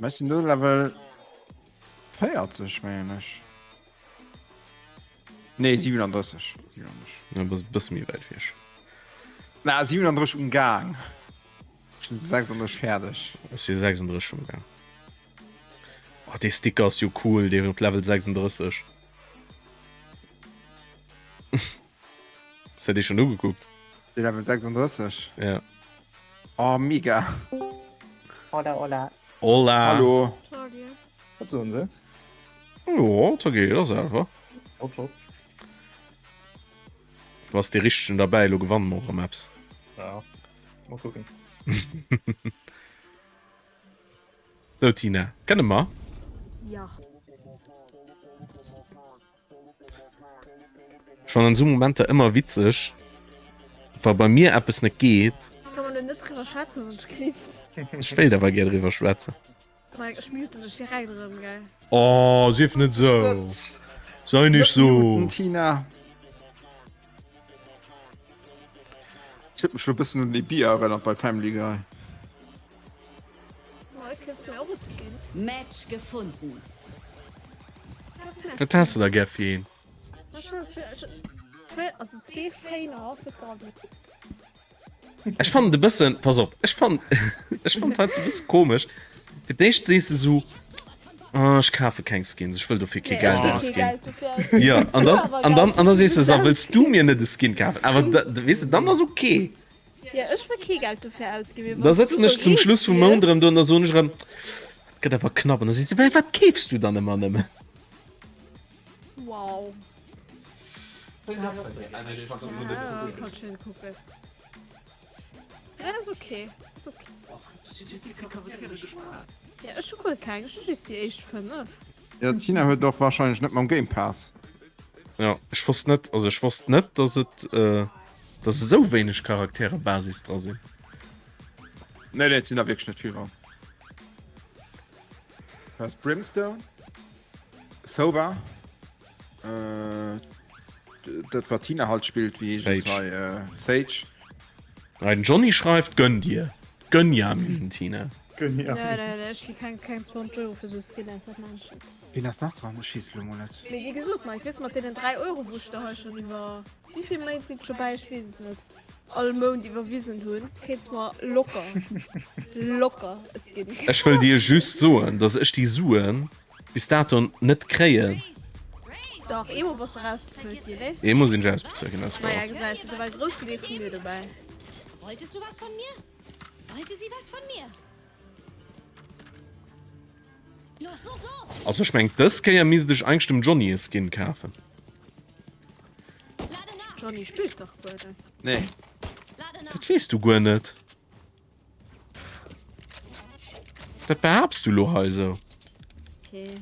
Ech sinn do Level 40 mengen ech. Nee 37. 37. Ja, bass e bësse méi wäit wéi ech. Na 37 um Gaang. Ech sinn 36 fäerdeg. Ech si 36 um Gaang. Oh, dee Sticker ass jo cool, deen op Level 36. Hues de dee schon ugekuckt? Dee Level 36? Ja. Oh, mega. Hola, hola. Hola. Hallo. Wat soen se? Jo, da geet ass awer. Top, top. Du bass dee richtegen derbäi, elo gewanne mer och erëm eppes. Ja, mol kucken. Sou Tina, kënne mer? Ja. Ech fannen esou Momenter ëmmer witzeg, wa bei mir eppes net geet. Kann man net driwwer schwätzen, wann ech gelift. Ech wéilt awer gär driwwer schwätzen. Mike, ech mute mech direkt erëm, gell? Oh, sief net sou. Sei nicht so. Tina. Ech huet mech lo bëssen un déi Bier erënnert bei Family Guy. Mike, kënns du mir och e Skin? Match gefunden. Wat häss de da gär fir een? Also zwee Schéiner fir d'Gabi. Ech fannen et e bëssen, pass op, ech fannen, ech fannen et heiansdo e bësse komesch. Fir d'éischt sees de sou, oh, ech kafe keng Skins, ech wëll dofir kee Geld ausginn. Jo, an dann, an dann, an da sees de, so, wëlls du mir net e Skin kafen? Awer da, weess de, dann ass ok. Ja, ech wëll kee Geld dofir ausginn, mee Da wann s du sëtzen ech zum bereet Schluss vum Mount wiers. erëm do an da soen ech erëm, et gëtt awer knapp. An da seet se, well wat keefs du dann ëmmer nëmmen? Wow. Ja, kann schön gucken. Ja, ist okay. Ist okay. Ja, ech hu guer keng. Ech hu just déi éischt 5. Ja, d'Tina huet och wahrscheinlech net mam Game Pass. Ja, ech wosst net, also ech wosst net, dass et, äh, dass esou wéineg Charaktere Basis dra sinn. Nee, nee, et sinn der wierklech net vill dran. Du has Brimstone. Sova. Äh, dat wat Tina halt spillt, wéi heescht et hei? Äh, Sage. Hei den Johnny schreift, gönn dir. Gönn ja mir, Tina. Gönn ja. Nee, nee, nee, ech gi keng, keng 20 Euro fir sou Skin aus, dat maan ech net. Wien ass nach dran? Ech weess et elo mol net. Mee wéi gesot, Mike, weess mat deenen 3 Euro, wou ech der hei schonn iwwer, wéi vill Méint sinn et scho bäi, ech weess et net, all Mount iwwerwisen hunn, kéints mer locker, locker e Skin kafen. Ech wëll dir just soen, dass ech déi Suen bis dato net kréien. Dach, eemol bass de erausbezuelt ginn, nee? Eemol sinn ech ausbezuelt ginn, dat ass Maja, wouer. gesäis de, do war e groussen Deel vu mir dobäi. Wolltest du was von mir? Wollte sie was von mir? Los, los, los! Also ech meng, dës Kéier misst ech eigentlech dem Johnny e Skin kafen. Johnny spillt dach guer net. Nee. Dat weess du guer net. Dat behaapts du lo hei esou. Okay.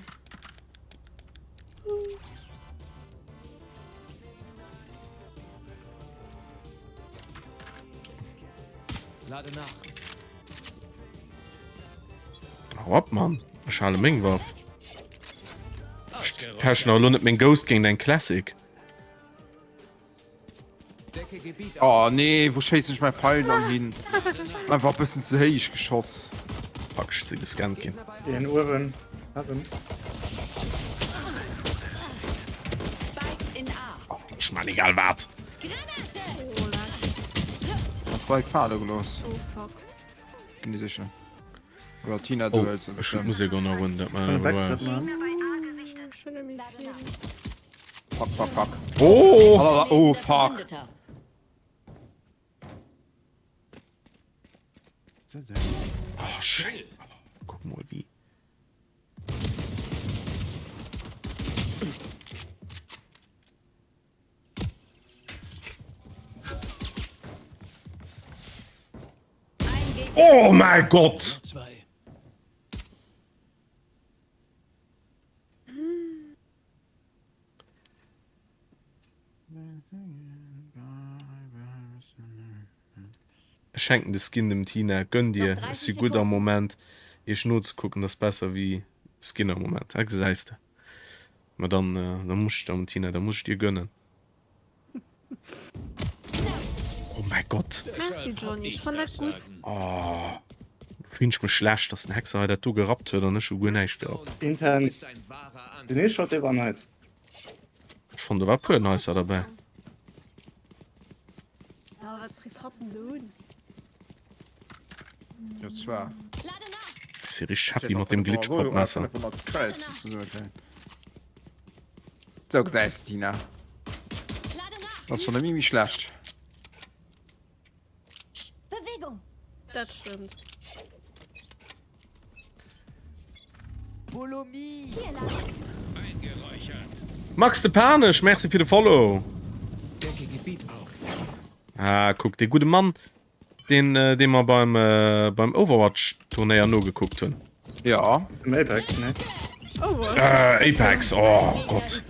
Lade nach. Hau ab, Mann. Ech hale meng Waff. Ech tauschen awer lo net meng Ghost géint eng Classic. Oh nee, wou schéissen ech mäi Feil dann hin? Einfach e bëssen ze héich geschoss. Fuck, ech si gescannt ginn. Een uewen, heaven. Spike in A. Ech man egal wat. Ass Spike fale gelooss. Oh fuck. Ginn déi sécher. Oder Tina, du Oh, hëls se ech hunn bestemmt. d'Musek och nach un, dat Kann e man Backstep man. Fuck, fuck, fuck. Oh! Oh, oh fuck. Oh, schéin. Oh, guck mol wéi. Oh mäi Gott! Ech schenken de Skin dem Tina, gönn dir, ech si gutt am Moment, iech nozekucken ass besser wéi Skin am Moment, ha gesäis de. Ma dann, da muss ech der, Tina, da muss ech dir gönnen. Oh mäi Gott. Merci Johny, ech fann dat gutt. Oh, lo fillen ech mech schlecht, dass den Hexer hei dat do gerappt huet an ech hu guer näischt gerappt. Intens. Den ee Shot, dee war nice. Ech fonnt do war e puer nicer derbäi. Ja, wat bréngt hatt denn do un? Jo zwar. Ass hie richteg happy mat dem Glitchpop-Messer. Sou gesäis de Tina. Dat ass schon net méi schlecht. Bewegung! Dat stëmmt. Max de Panesch, merci fir de Follow. Ah, kuck, dee gudde Mann, deen, dee mer beim, beim Overwatch-Turnéier nogekuckt hunn. Ja. Im Apex, ne? Äh, Apex, oh Gott.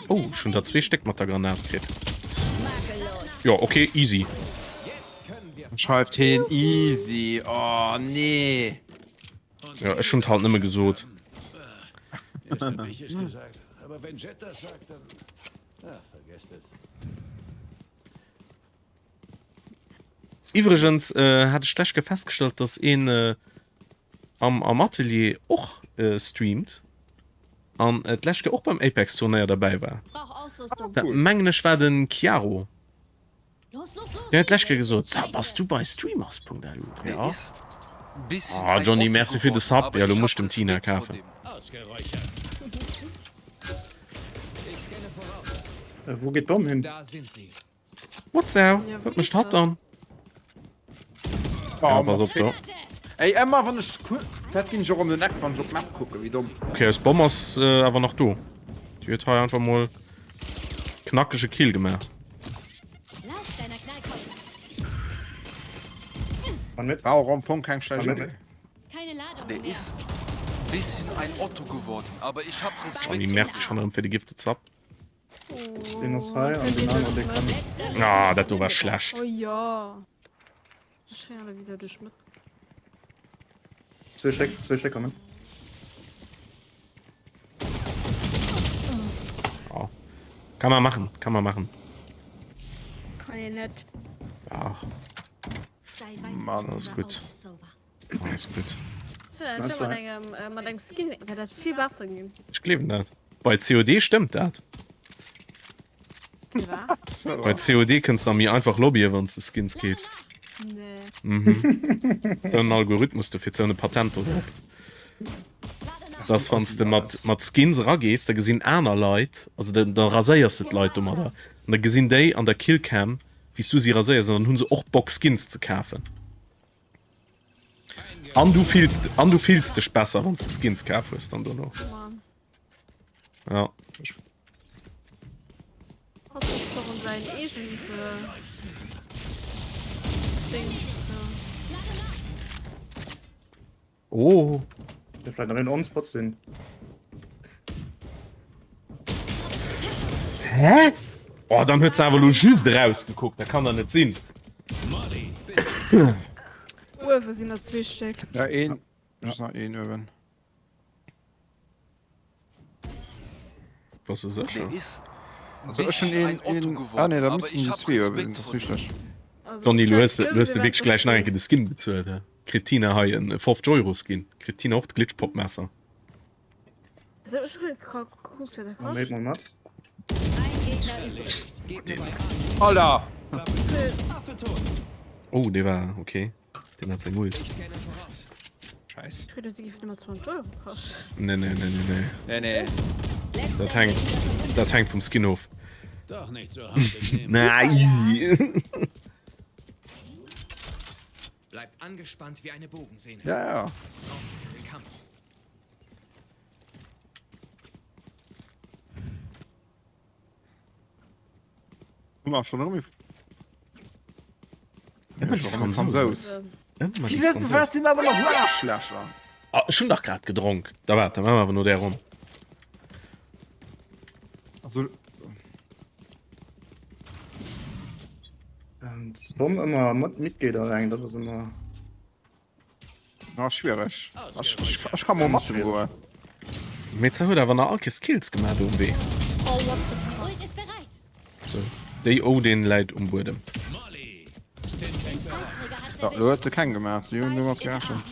Oh, schon da zwee Stéck mat der Granat kritt. Ja, okay, easy. Schreift heen easy, oh nee. Ja, ech hunn halt nëmme gesot. Iwwregens hat ech d'lescht Kéier festgestallt, dass een am am Atelier och streamt an d'lescht Kéier och beim Apex Turnéier derbäi war. Dat mengen ech war den Chiaro. Deen huet d'lescht Kéier gesot, Sa bass du bei streamers.lu? Ja. Ah Johny, merci fir de Sub. Ja lo muss ech dem Tina kafen. Wou geet d'Bomm hin? What so? Wat mécht hatt dann? Ja, pass op do. Ey, ëmmer wann ech Vläit ginn ech och ëm den Eck, wann ech op d'Map kucken, wéi domm. Okay, eis Bomm ass awer nach do. Déi huet hei einfach mol knackege Kill gemaach. War och am Fong keng schlecht Idee. Der is bisschen ein Otto geworden, aber ich hab Respekt Johnny, merci schon erëm fir de Gifted Sub. Den ass hei an den aneren dee kann. Ah, dat do war schlecht. Oh ja. Ech héiere wieder duerch Mëtt. Zwee Stéck, zwee Stéck kommen. Oh. Kann man machen, kann man machen. Kann een net. Ach. Mann. Alles gut. Alles gut. Mat engem, äh, mat engem Skin wär dat vill besser ginn. Ech gleewen dat. Bei COD stëmmt dat. Bei COD kënns de méi einfach lobbyen, wann s de Skins keefs. Nee. Mhm. Sou en Algorithmus dofir, sou e Patent do drop. Dass wann s de mat, mat Skins eragees, da gesinn aner Leit, also da, da raséiers de d'Leit domadder, an da gesinn déi an der Killcam, wéi s du si raséiers, an dann hu se och Bock Skins ze kafen. An du fills, an du fills dech besser, wann s de Skins kaf hues dann dono. Ja. Oh. Der vielleicht noch in On-Spot sinn. Hä? Oh, dann huet se awer lo just erausgekuckt, dat kann der net sinn. Uewe sinn der zwee Stéck. Ja, een. Just nach een uewen. Bass du sécher? Also ech hunn een, een, ah nee, da müssen déi zwee uewe sinn, dat ass richteg. Johnny, lo hues de, lo hues de wierklech gläich nach eng Kéier de Skin bezuelt, hä? Kritt d'Tina hei en 50 Euro Skin? Kritt d'Tina och d'Glitchpop-Messer? So, ech hunn grad gekuckt, wat dat Komm, kascht. mol mat. Alter! Oh, dee war okay. Deen hat seng Ult. Scheiß. Ech geduet, se géifen ëmmer 20 Euro kaschten. Nee, nee, nee, nee, nee. Nee, nee. Dat hänkt, dat hänkt vum Skin of. Nein. Bleibt angespannt wie eine Bogensehne. Ja, ja. Das braucht ihr für den Kampf. Ëmmer schon erëm Ëmmer die Fransous. Ëmmer die Fransous. Wat sinn dat ëmmer fir Aarschlächer? Ah, ech hunn dach grad gedronk. Da waart, da maache mer awer no där Ronn. Also. Dass d'Bomm ëmmer mat mitgeet alleng, dat ass ëmmer. Ah, schwiereg. Ech, ech, ech kann mol mat dem goen. Mee ze huet awer nach all Kees Kills gemaach do um Wee. Oh, what the fuck. Ult ist bereit. So, déi Odin läit um Buedem. Ja, lo huet e keng gemaach. Si hunn domat gerechent.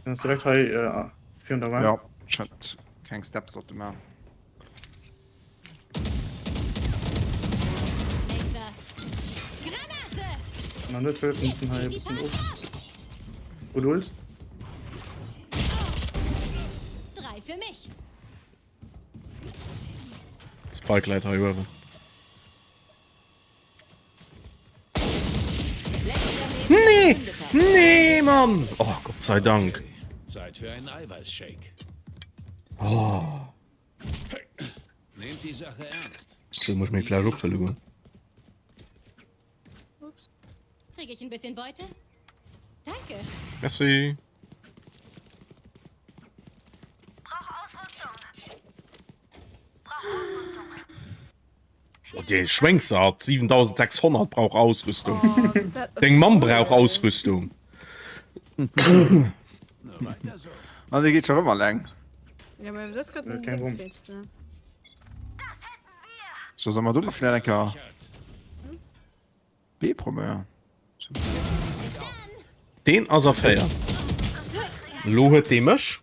Dann ass direkt hei äh, virun der Wand. Ja, ech hat keng Steps sollte man. Kann net hëllefen, müssen hei e bëssen of. Gut Ult. Spike läit hei uewen. Nee! Nee, Mann! Oh, Gott sei Dank. Zeit für einen Eiweißshake. Oh. Nehmt die Sache ernst. So muss ich meng Fläsch opfëlle goen. Krieg ich ein bisschen Beute? Danke. Merci. Oh, dee Schwéngsack 7600 brauch Ausrüstung. Oh, Deng Mamm brauch Ausrüstung. An dee geet scho rëm alleng. Ja, mä dës gëtt Keng Rumm. So soll mer do nach vläicht eng Kéier B probéieren. Deen ass a 4. Elo huet dee mech.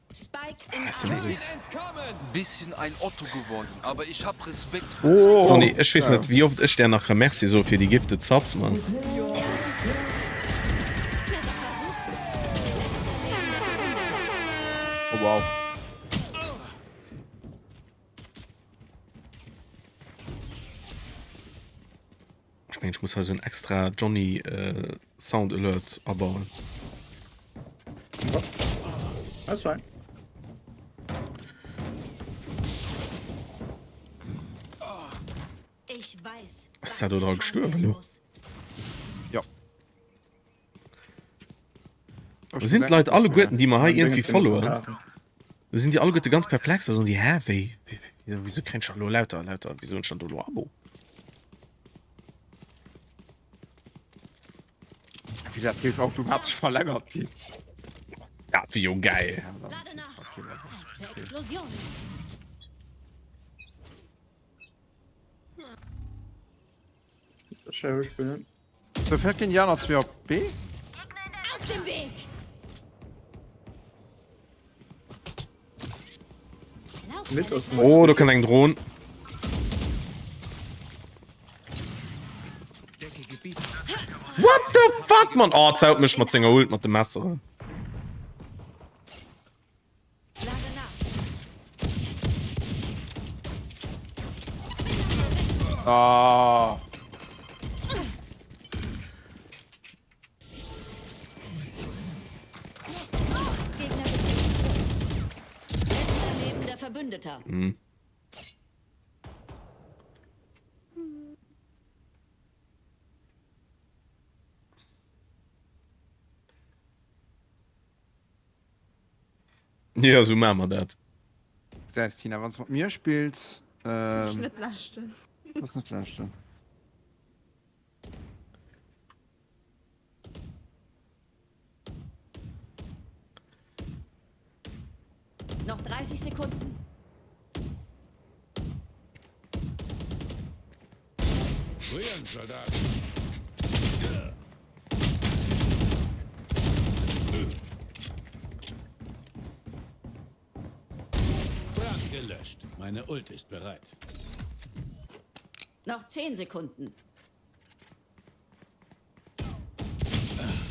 Bisschen ein Otto geworden, aber ich hab Respekt vor Oh! Tony, ech weess net wéi oft ech där nach ka Merci soe fir déi gifted Subs, Mann. Oh wow. Ech mengen ech muss hei sou en extra Johnny Sound Alert abauen. Alles fein. Ass dat do dra gestuerwen elo? Jo. Do sinn d'Leit alleguerten, déi mer hei iergendwéi followen, do sinn déi alleguerte ganz perplex a soen déi, hä, wéi, wéi, wéi, wéi kréien ech da elo lauter, lauter, wéi hunn ech dann do elo Abo? Wéi dat géif automatesch verlängert ginn. Dat wier jo gäil. Ja, dann kriss halt kee méi sou. Sheriff spillen. So, vielleicht gehen die anderen zwei op B. Aus dem Weg! Mit aus Oh, do kënnt eng Dron. What the fuck, Mann? Oh, zaut mech mat senger Ult mat dem Messer. Ah. Mhm. Jo, sou maache mer dat. Gesäis Tina, wanns mat mir spills, Ass net leschten. Ass net leschten. Noch 30 Sekunden. Rühren, Soldaten. Brand gelöscht. Meine Ult ist bereit. Noch 10 Sekunden.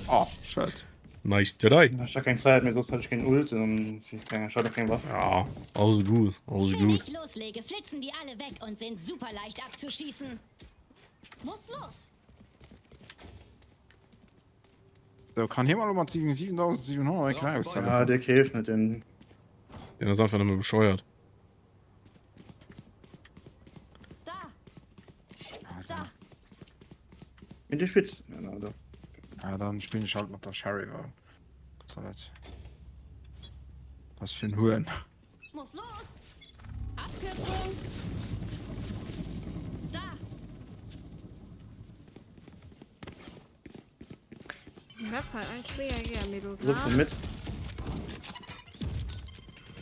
Oh, shit. Nice try. Ech hat keng Zäit méi, soss hätt ech keng Ult an ech hat och keng Waff. Ja, alles gut, alles Wenn gut. ich loslege, flitzen die alle weg und sind super leicht abzuschießen. Muss los. So, kann hie mal mat 7700 eng Kéier Ja, ah, der keeft net den. Den ass einfach nëmme bescheuert. Da. Da. In de spielt. Ja, na, da. Ja, dann spillen ich halt mat der Sherry wa. Soll dat. Was fir en Huren. Muss los. Abkürzung. Da. Map hei eigentlech mega gär, mee do So vun mit.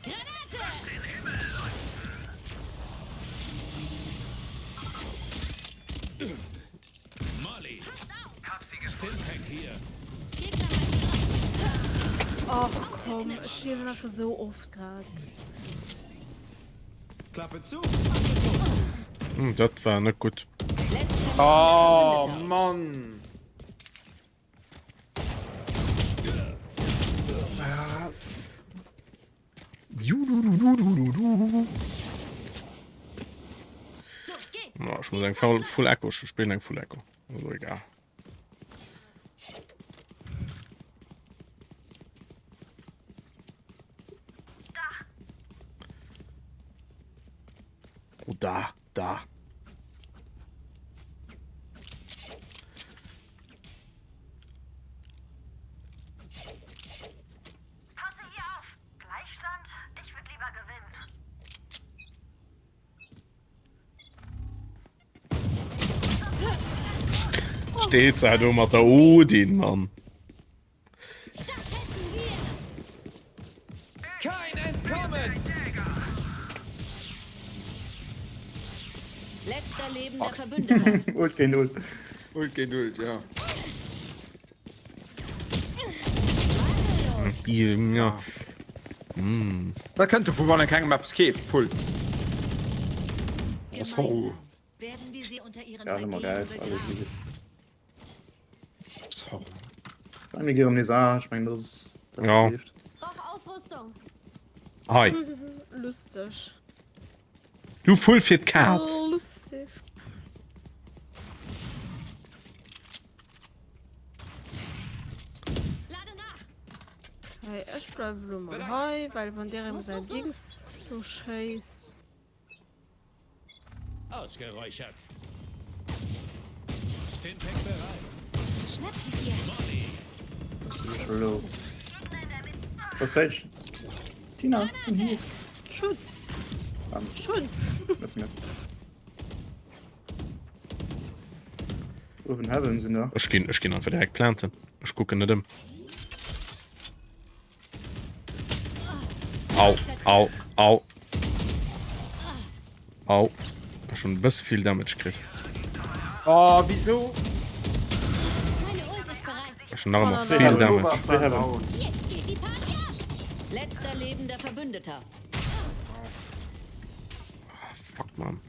Granate! Molly. Stimpack hier. Och komm, ech stierwen einfach sou oft grad. Klappe zu. Hm, dat war net gutt. Oh Mann! Ja, ech muss eng Full, Full Echo, ech spillen eng Full Echo. Also egal. Oh, da, da. Passe hier auf. Gleichstand? Ich würde lieber gewinnen. Steht se do mat der Odin, Mann. Kein Entkommen! Letzter lebender Verbündeter. Ult géint Ult. Ult géint Ult, ja. Ja. Mm. Dat kënnt dovu wann e kengem eppes keeft. Full. Oh, sorry. Ja, ëmmer Geld, alles easy. Sorry. Mir gi erëm nees A, ech mengen dat ass dat Ja. leeft. Hei. Lusteg. Du Vull fir d'Kaz. Lustig. Hey, ech bleiwe lo mol hei, well wann der em säin Dings do schéisst. Ausgeräuchert. Stimpack bereit. Schnapp sie dir. Molly. Ass scho low. Das Sage. Tina, komm hier. Schön. Ah, Mist. Schön. Merci, merci. Uewen Heaven sinn der. Ech ginn, ech ginn einfach direkt planten. Ech kucken net ëm. Au, au, au. Au. Ech hunn e bësse vill Damage kritt. Oh, wieso? Ech hunn nach ëmmer vill Damage. Letzter lebender Verbündeter. Ah, fuck, man.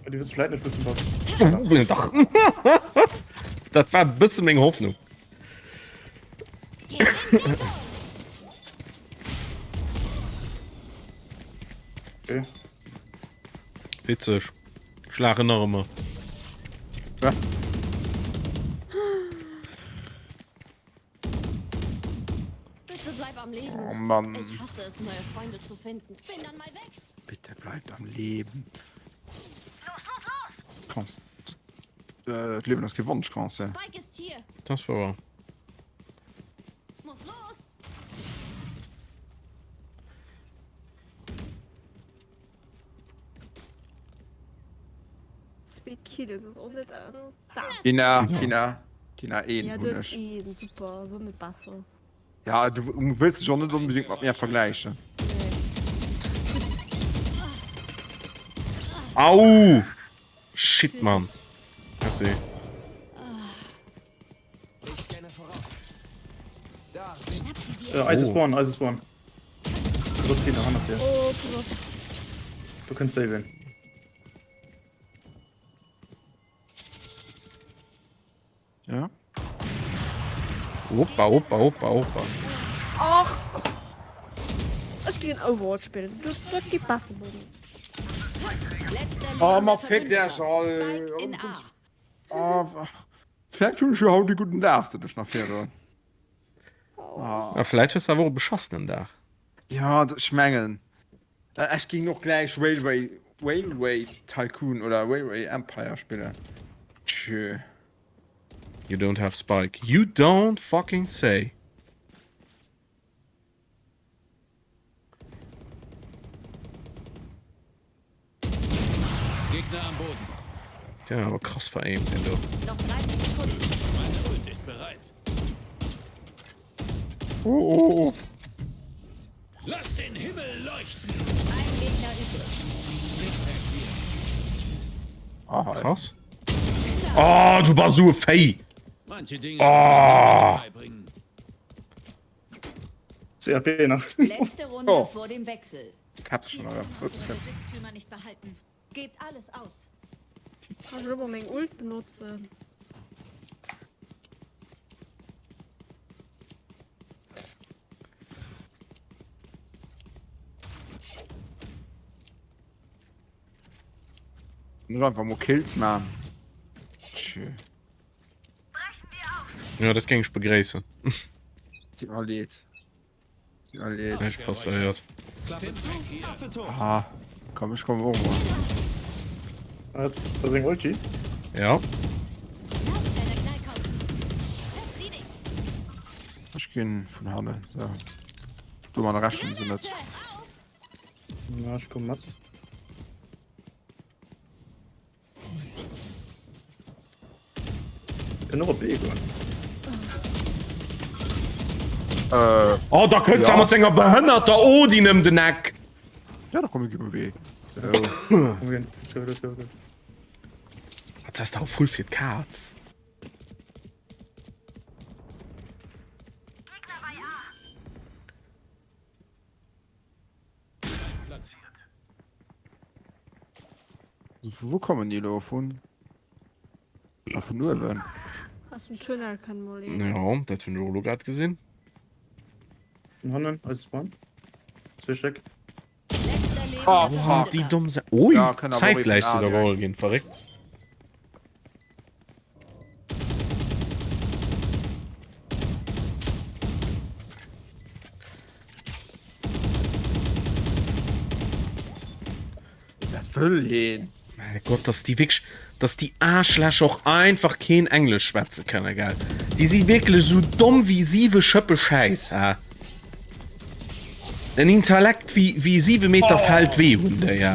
Déi wësse vläit net wou s du bass. Oh, dach. Dat war e bësse meng Hoffnung. Okay. Witzeg. Ech laachen nach ëmmer. Wat? Bitte bleib am Leben. Oh Mann. Ich hasse es, neue Freunde zu finden. Bin dann mal weg. Bitte bleibt am Leben. Los, los, los! Kanns äh, d'Liewen ass kee Wonschconcert. Spike ist hier. Das war wahr. Muss los. Zwee Kills ass och net an dat. Tina, Tina, Tina, een Ja, hunn du hues ech. een, super, ass och net besser. Ja, du wëlls dech och net onbedéngt mat mir vergläichen. Nee. Au! Shit, Mann. Merci. Ich scanne voraus. Da sind Schnapp sie dir. Äh, Eis ist one, Eis ist one. Pass op, Tina, hannert dir. Oh, pass op. Du kënns saven. Ja. Hoppa, hoppa, hoppa, hoppa. Ach, ech ginn Overwatch spillen. Dat, dat geet besser bei mir. Letzter Oh, lebender ma fick Verbündeter. dech all. Spike in A. Oh, vläicht hunn ech jo haut e gudden Dag, sot ech nach virdrun. A vläicht hues de awer och e beschassenen Dag. Ja, ech mengen, ech géing och gläich Railway, Railway Tycoon oder Railway Empire spillen. Tjö. You don't have Spike. You don't fucking say. Gegner am Boden. Der awer krass veräimt den do. Noch 30 Sekunden. Meine Ult ist bereit. Oh, oh, oh. Lass den Himmel leuchten. Ein Gegner übrig. Ah, Krass. Oh, du bass esou e Véi. Manche Dinge Oh. beibringen. 2 AP nach. Letzte Runde Oh. vor dem Wechsel. Caps schon, oder? Ups, Unsere Caps. Besitztümer nicht behalten. Gebt alles aus. Kann ech elo mol meng Ult benotzen? Muss einfach mol Kills man. Tschö. Ja, dat géing ech begréissen. Deet mer leed. Deet mer leed. Näischt passéiert. Ah, komm, ech kommen och mol. Dat ass eng Ulti. Ja. Ech ginn vun hannen. So. Domadder rechnen se net. Na, ech komm mat. Kann och op B goen. Äh, Oh, da kënnt ja. mat senger behënnerter Odin ëm den Eck. Ja, da komm ich gib B. So. Okay, let's go, let's go, go. Was ass da voll fir d'Kaz? Vu wou kommen déi elo? Vun ah, vun uewen. Aus dem Tunnel kann mol een. Ja, dat hunn ech och elo grad gesinn. Vun hannen, eise Spawn. Zwee Stéck. Oh, fuck. Déi domm Sa Ui, Ja, kënnt awer och ee vun zäitgläich A si der direkt. geholl ginn, verréckt. Dat wëll heen. Mäi Gott, dass déi wierklech, dass déi Aarschlächer och einfach keen Englesch schwätze kënne, gell? Déi si wierklech esou domm wéi siwe Schëppe Schäiss, hä? En Intellekt wéi, wéi siwe Meter Feldwee hunn déi, hä?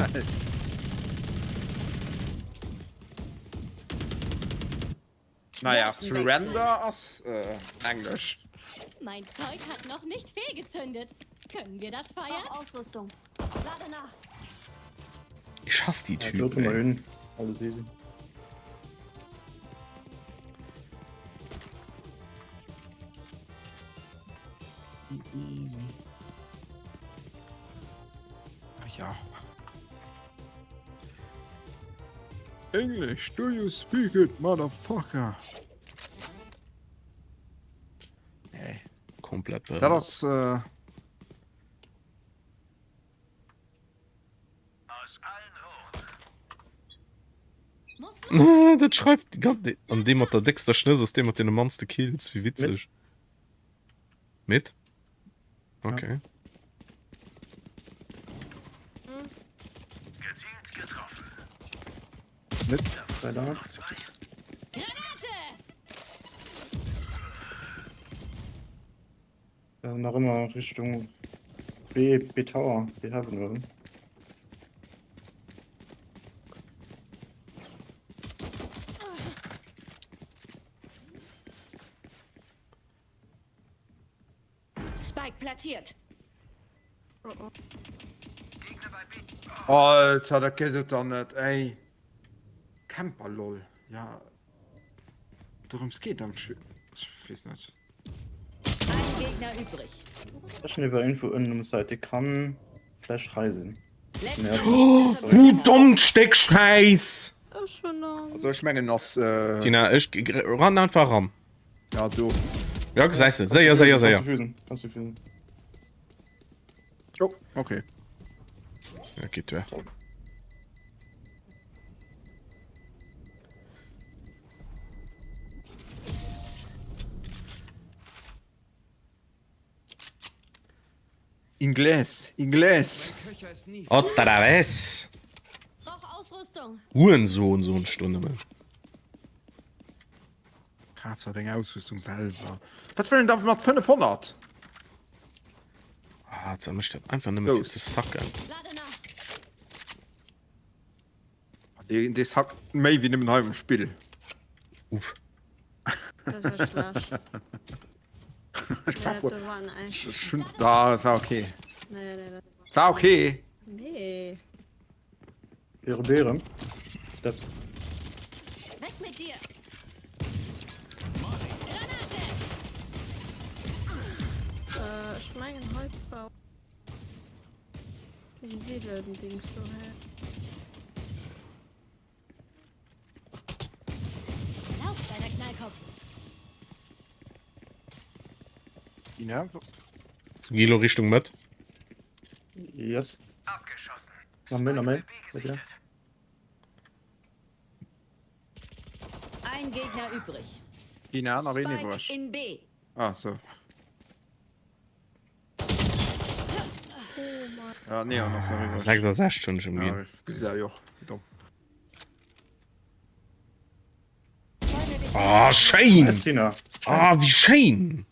Naja, Surrender ass äh, Englesch. Mein Zeug hat noch nicht fehlgezündet. Können wir das feiern? Ausrüstung. Lade nach. Ich hasse die Ja, Typen. drücken wir ey. hin. Alles easy. Ah, Ja. English, do you speak it, motherfucker? Nee. Komplett Dat behënnert. ass äh, Ah, Dat schreift die gan- An dee mat der déckster Schnëss ass dee mat deene mannste Kills. Wéi witzeg. Mit? Okay. Mit. Sei da. Granate! Äh, nach immer Richtung B, B Tower, B Heaven, oder? Spike platziert. Alter, dat gëtt et dann net, ey. Camper lol. Ja. Dorëms geet am Spill. Ech weess net. Ein Gegner übrig. Ech hunn iwwer Info ënnen um Site, dee kann vläicht hei sinn. Letzter Oh, Gegner du verbündeter. dommt Stéck Schäiss! Ech hunn Angscht. Also ech mengen ass äh, Tina, ech rann einfach ran. Ja, do. Ja, gesäis de. Séier, séier, séier. Kannst du fusen. Oh, okay. Ja, geht duer. Inglés, Inglés. Otra vez. Brauch Ausrüstung. Hurensohn, so Stunde, man. Kaf der deng Ausrüstung selwer. Wat wëll en da mat 500? Ah, ze mécht dat einfach nëmme fir ze sacken. Lade nach. Dee, dee sackt méi wéi nëmmen hei um Spill. Uff. Dat war schlecht. Ech war Nee, voll. dat war näischt. Ech hunn, da, war okay. Nee, nee, dat War okay. Nee. Beere, Beere. Steps. Weg mit dir. Granate! Äh, ech mengen hei zwar. Wéi seelen Dings do hä? Lauf, deiner Knallkopf. Ina, So, geh lo Richtung Mëtt. Yes. Nach méi, nach méi. Bei dir. Ein Gegner übrig. Een aner een Spike iwwreg. in B. Ah, sou. Ja, Neon ass nach iwwreg. 66 hunn ech em ginn. Ja, gesitt der jo och. Wéi domm. Ah, schéin! Nice, Tina. Ah, wéi schéin!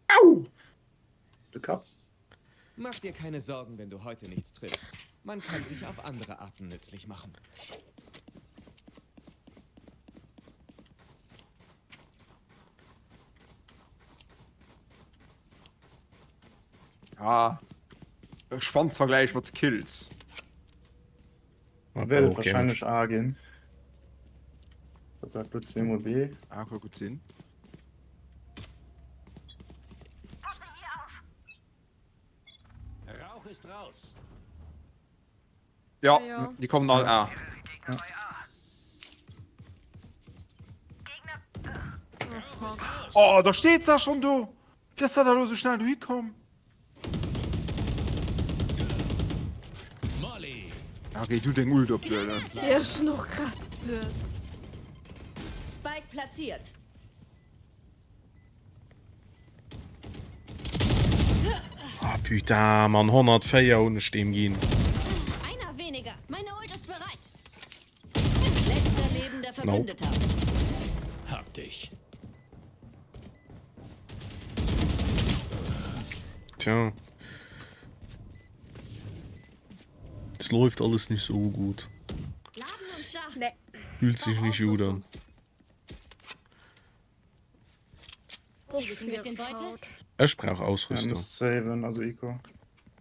Au! De Kapp. Mach dir keine Sorgen, wenn du heute nichts triffst. Man kann sich auf andere Arten nützlich machen. Ah. Spannend Vergleich mat de Kills. Wäert et wahrscheinlech A ginn. Dat sagt lo zweemol B. A ka gutt sinn. Rauch ist raus. Ja, déi kommen all A. Oh, da steet se schon do! Wéi ass dat elo sou schnell dohi komm? Ah, géi du deng Ult oplueden. Ja, ech hunn och grad geduet. Spike platziert. Ah putain, Mann, 104 hunn ech deem ginn. Einer weniger. Meine Ult ist bereit. Letzter lebender Verbündeter. Hab dich. Tja. Es läuft alles nicht so gut. Nee. Fühlt sich nicht gut an. Ech brauch Ausrüstung. Saven, also Eco.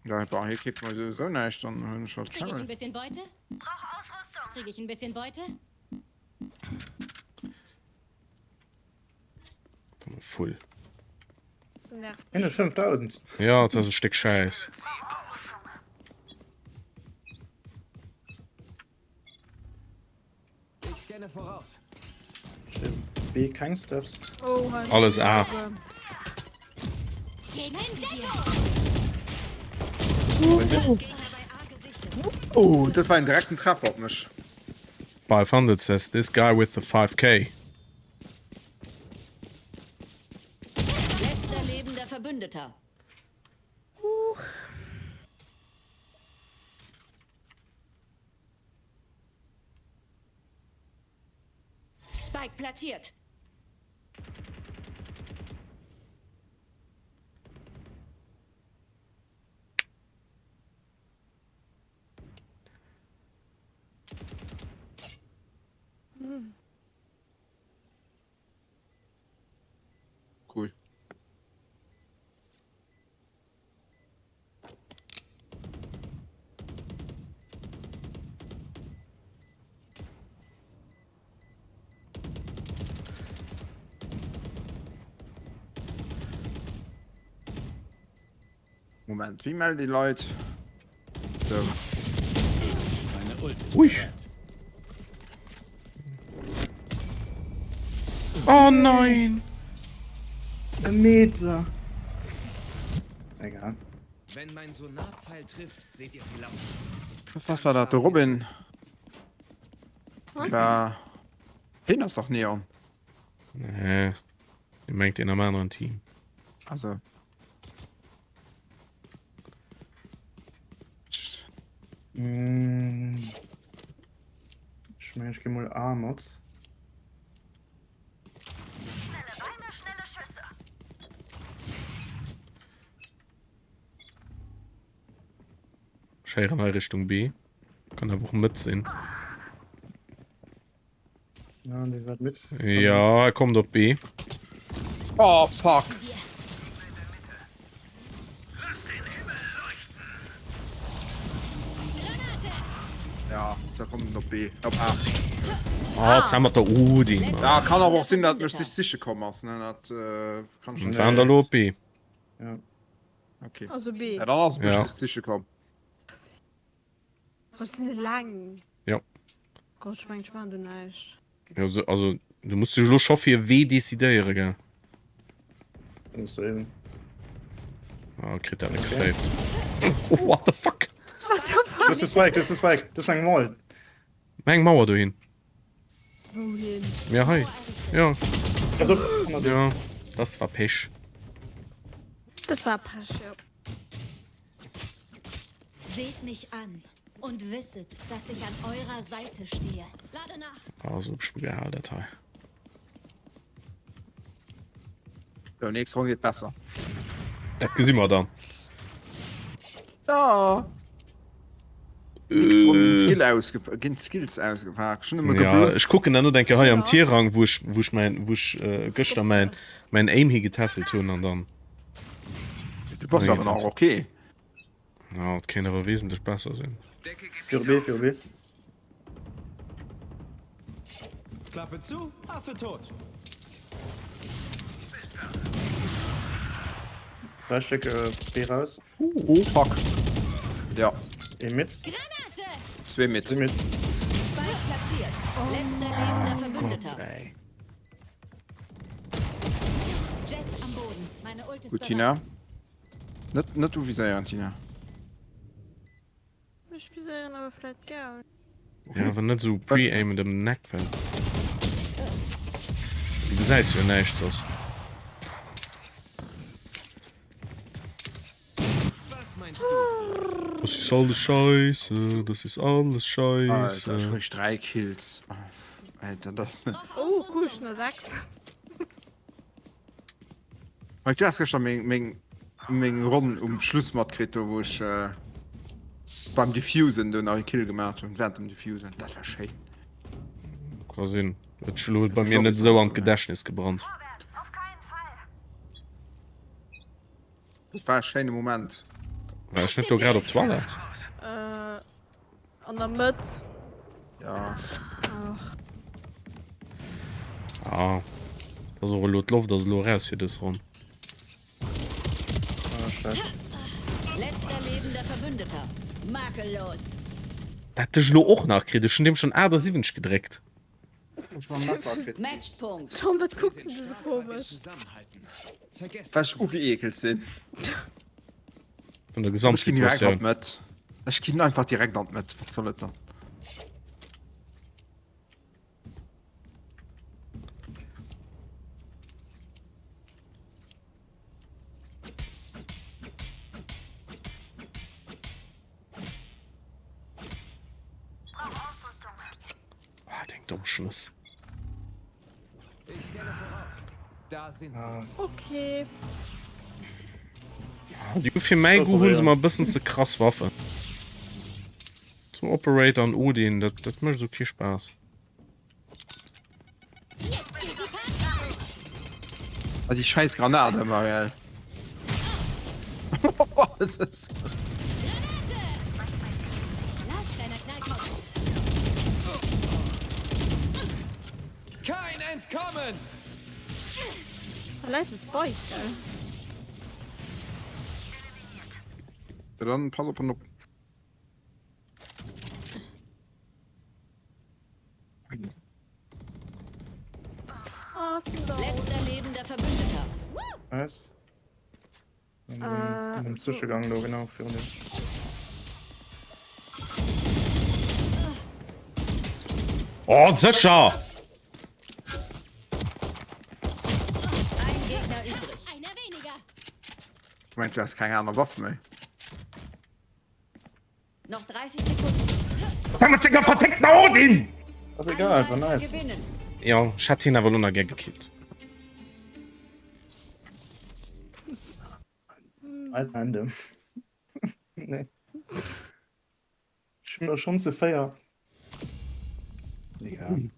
Ja, bah, hie keeft mer souwisou näischt, dann hunn ech halt Krieg ich ein Cheryl. bisschen Beute? Krieg ich ein bisschen Beute? Full. 105.000. Ja, dat ass e Stéck Schäiss. Ich scanne voraus. B keng Steps. Oh, hei. Alles A. Geht in Deckung! Oh, dat war en direkten Treffer op mech. 500 says this guy with the 5k. Letzter lebender Verbündeter. Spike platziert. Cool. Moment, wéi mellen déi Leit? Sou. Meine Ult ist Ui. bereit. Oh nein! E Meter. Egal. Wenn mein Sonarpfeil trifft, seht ihr sie laufen. Was war dat? De Robin? War. Heen ass dach Neon. Nee. Dir mengt een am aneren Team. Also. Mm. Ech mengen, ech gi mol A mat. Schnelle Beine, schnelle Schüsse. Ech héieren hei Richtung B. Kann awer och Mëtt sinn. Ja, dee war mit. Ja, er kommt op B. Oh fuck. Ja, da kommt op B. Op A. Ah, jetzt haben wir der Odin. Mann. Ja, kann awer och sinn, dat mech dich siche komm ass, ne? Dat äh, kann schon. Und waren da lo op B. Ja. Okay. Also B. Ja, dann ass mech Ja. dich siche komm. Oh, sinn déi laang? Ja. Gott, ech mengen, ech maachen do näischt. Ja, also, also du musst dech elo scho fir wee decidéiere, gell? Muss saven. Ah, kritt dat net gesaved. Oh, what the fuck? What the fuck? Das ist de Spike, das ist de Spike. Das ist eng Wall. Mach eng Mauer dohin. Wouhin? Ja hei. Ja. Ja, das war Pech. Dat war Pech, ja. Seht mich an und wisset, dass ich an eurer Seite stehe. Lade nach. Also Spiel Datei. So, nächst Ronn geet besser. Dat gesi mer dann. Ja. Nächst Ronn ginn d'Skill ausge ginn d'Skills ausgepaakt. Schon ëmmer Ja, geblufft. ech kucken dann no denke hei am Tierrang, wou ech wou ech mein wou ech äh, gëschter mein mein Aim higetesselt hunn an dann Du bass awer nach okay. Ja, et kéint awer wesentlech besser sinn. Fir B, fir B. Klappe zu, Affe tot. Drei Stück äh, B raus. Oh fuck. Ja. Ee mit. Granate! Zwee mit. Zwee mit. Spike platziert. Letzter lebender Verbündeter. Gott, ey. Jet am Boden. Meine Ult ist Gut, bereit. Tina. Net, net uviséieren, Tina. Ech viséieren awer vläit gär. Ja, awer net esou pre-aimen ëm den Eck, well du gesäis jo näischt soss. Das ist alles scheiße, das ist alles scheiße. Alter, ech hunn 3 Kills. Alter, das. Oh, cool, schon 6. Mike, du has gëschter meng, meng, meng Ronn um Schluss matkritt, do wou ech äh, beim Diffusen do nach e Kill gemacht hunn, während dem Diffusen. Dat war schéin. Ka sinn. Et ass elo bei mir net esou an d'Gedächtnis gebrannt. Dat war e schéine Moment. War ech net do grad op d'Toilette? Äh, An der Mëtt. Ja. Ach. Ah. Das ass och elo d'Loft ass elo eraus fir dës Ronn. Ah, scheiße. Letzter lebender Verbündeter. Makellos. Dat ech elo och nach kritt. Ech hunn deem schonn 78 gedréckt. Matchpunkt. Tom, wat kucks du sou komesch? Well ech ugeekelt sinn. Vun der Ech ginn direkt an Gesamtsituatioun. d'Mëtt. Ech ginn einfach direkt an d'Mëtt. Wat soll et dann? Ah, deng domm Schnuss. Ich scanne voraus. Da sind sie. Ah. Okay. Ah, déi fir mäi Goût hunn se mer e bëssen ze krass Waffen. Zum Operator an Odin, dat, dat mécht esou kee Spaass. Ah, déi scheiß Granate ëmmer, gell. Was ist? Kein Entkommen! Da läit de Spike, gell? Ja, dann pass op an op. Letzter lebender Verbündeter. Nice. An dem Zwischegang do genau virun dir. Oh, sécher! Ein Gegner übrig. Einer weniger. Ich mein, du hast keng aner Waff méi. Noch 30 Sekunden. Da mat senger perfekten Odin! Ass egal, war nice. Gewinnen. Jo, ech hätt hien awer lo nach gär gekillt. Nice Ende. Nee. Ech hunn schonn ze 4. Egal.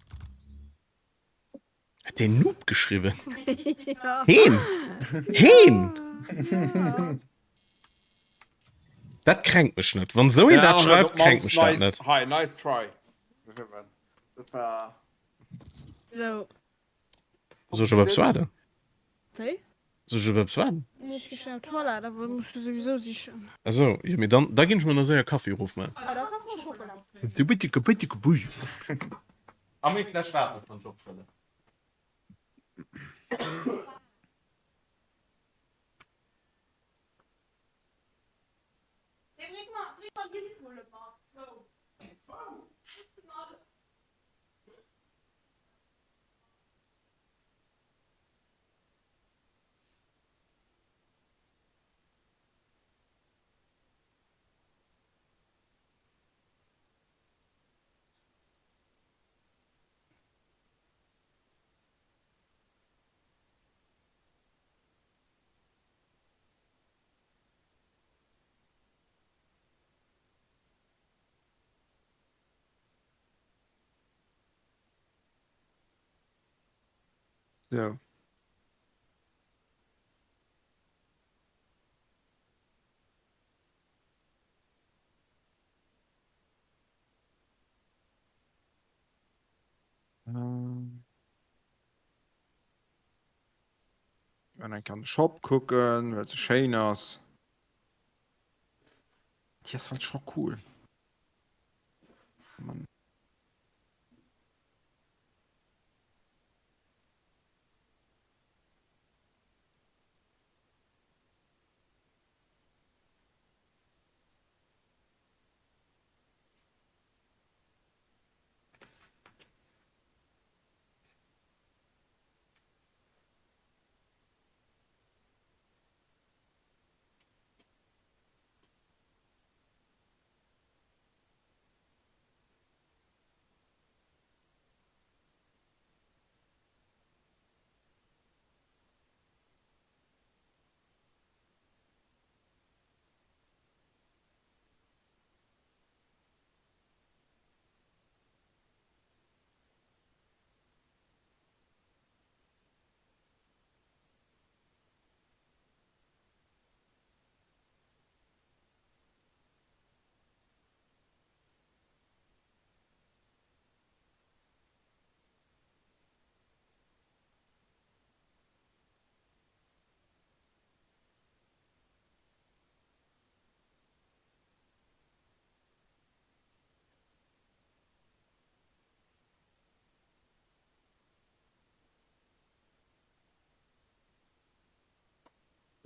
Huet deen Noob geschriwwen? Ja. Heen! Heen! Ja. Dat kränkt mech net. Wann esou een dat schreift, kränkt mech dat net. Hi, nice try. Dat war. So. Soll ech op eppes waarden? Wéi? Soll ech op eppes waarden? Nee, ech gi schnell op d'Toilette, awer muss du souwisou sichen. Ah sou, jo mee dann, da ginn ech mer nach séier Kaffi erofmaachen. Ah, da kanns du mol Schokola. A meng Fläsch Waasser kann ech opfëllen. Nee, bréng mer, bréng mer déi Bulle mat, zwou. Zwou? Sou. An eng kann de Shop kucken, well se schéin ass. Déi ass halt scho cool. Mann.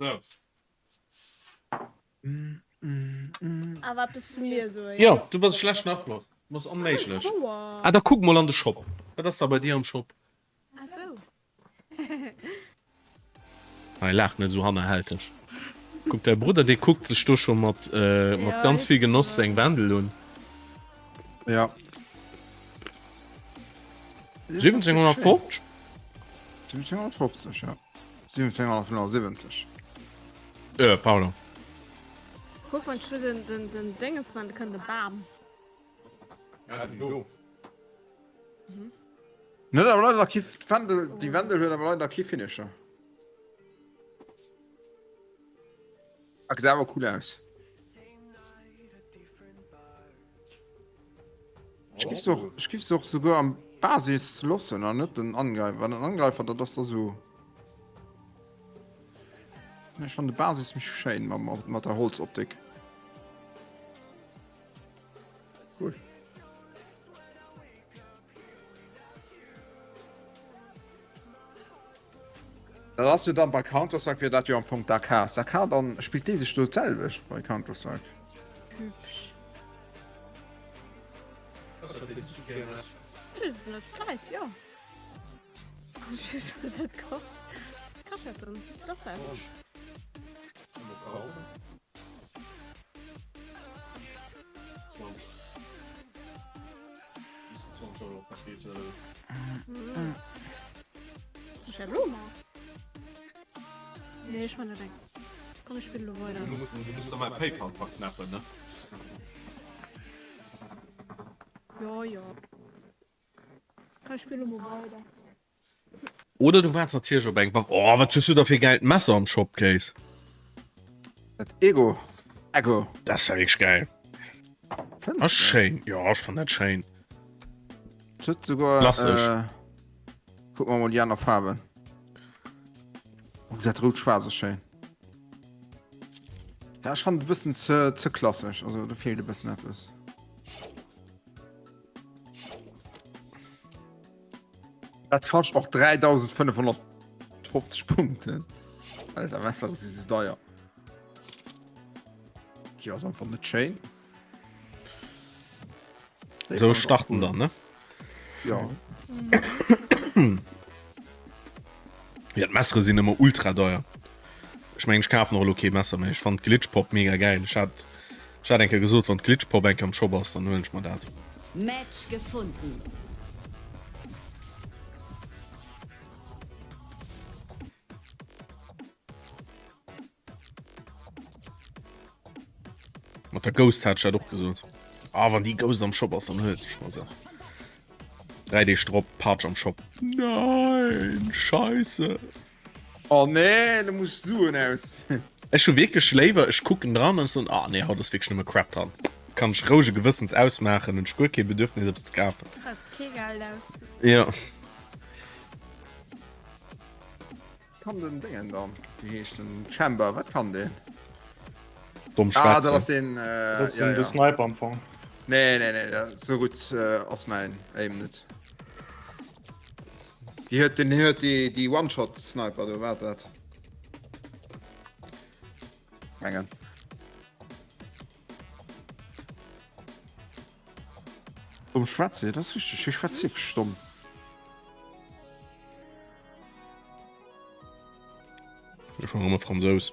So. A wat bist du mir so? Jo, du bass e schlechten Afloss. Du bass onméiglech. Ah, da kuck mol an de Shop. Wat ass da bei dir am Shop? Ah sou. Hei, laach net esou hannerhälteg. Kuck, däi Brudder, dee kuckt sech do scho mat, äh, mat Ja, ganz ich vill Genoss seng Wendel un. Ja. 1750? 1750, ja. 1775. Äh, pardon. Kuck, wann ech do den, den, den Dingens man, da kënnt e Bam. Ja, do. Net awer leider kee Wendel, déi Wendel huet awer leider kee Finisher. A gesäit awer cool aus. Ech giff se och, ech giff se och souguer am Basis loossen an net den Angreifer. Den Angreifer, dat ass da sou. Ech fannen de Basis méi schéin mat, mat der Holzoptik. Cool. Dat ass jo dann bei Counter-Strike wier dat jo am Fong d'AK. Ass d'AK dann, spillt déi sech do d'selwecht bei Counter-Strike? Hübsch. Vläit, jo. Ech weess net, wat dat kascht. Kascht dat dann? Wat ass dat? Nee, ech man net eng. Komm, ech spille lo weider. Du muss da mal PayPal verknappen, ne? Jo, jo. Komm, ech spille lo mol weider. Oder du waarts natierlech op eng Waff. Oh, wat hues du da fir gäilt Messer am Shop, Kéis? Dat Ego. Ego. Dat ass ja wierklech gäil. Fënns Ass de? schéin. Jo, ech fann dat schéin. Et huet souguer. Klassesch. Äh, kuck mer mol déi aner Faarwen. Oh, dat rout-schwaarz ass schéin. Ja, ech fannen et e bëssen ze, ze klassesch. Also, do feelt e bëssen eppes. Dat kascht och 3550 Punkten. Alter, Messer si sou deier. Déi ass einfach net schéin. Sou starten dann, ne? Ja. Ja, d'Messere sinn ëmmer ultra deier. Ech mengen, ech kafen och elo kee Messer méi. Ech fannen d'Glitchpop mega gäil. Ech hat, ech hat eng Kéier gesot, wann d'Glitchpop eng Kéier am Shop ass, dann huelen ech mer dat. Match gefunden. Mat der Ghost hat ech dat och gesot. Ah, wann déi Ghost am Shop ass, dann huelen ech mer se. 3 Deeg drop, Patch am Shop. Nein, scheisse. Oh nee, du muss Suen aus. Ech hu wierklech léiwer, ech kucken dran an ech soen, ah nee, haut ass wierklech nëmme Crap dran. Kann ech rouege Gewëssens ausmaachen, hunn ech guer kee Bedürfnis eppes ze kafen. Brauchs kee Geld aus. Jo. Kann den Déngen dann, wéi heescht den, Chamber, wat kann deen? Domm Ah, dat schwätzen. ass deen, äh, Dat ass ja, den de ja. Sniper am Fong. Nee, nee, nee, dat, sou gutt äh, ass mäin Aim net. Déi huet, den huet déi, déi One-Shot-Sniper do, wat dat? Mengen. Domm schwätze, dat ass richteg, hie schwätzt wierklech domm. Schon rëm e Fransous.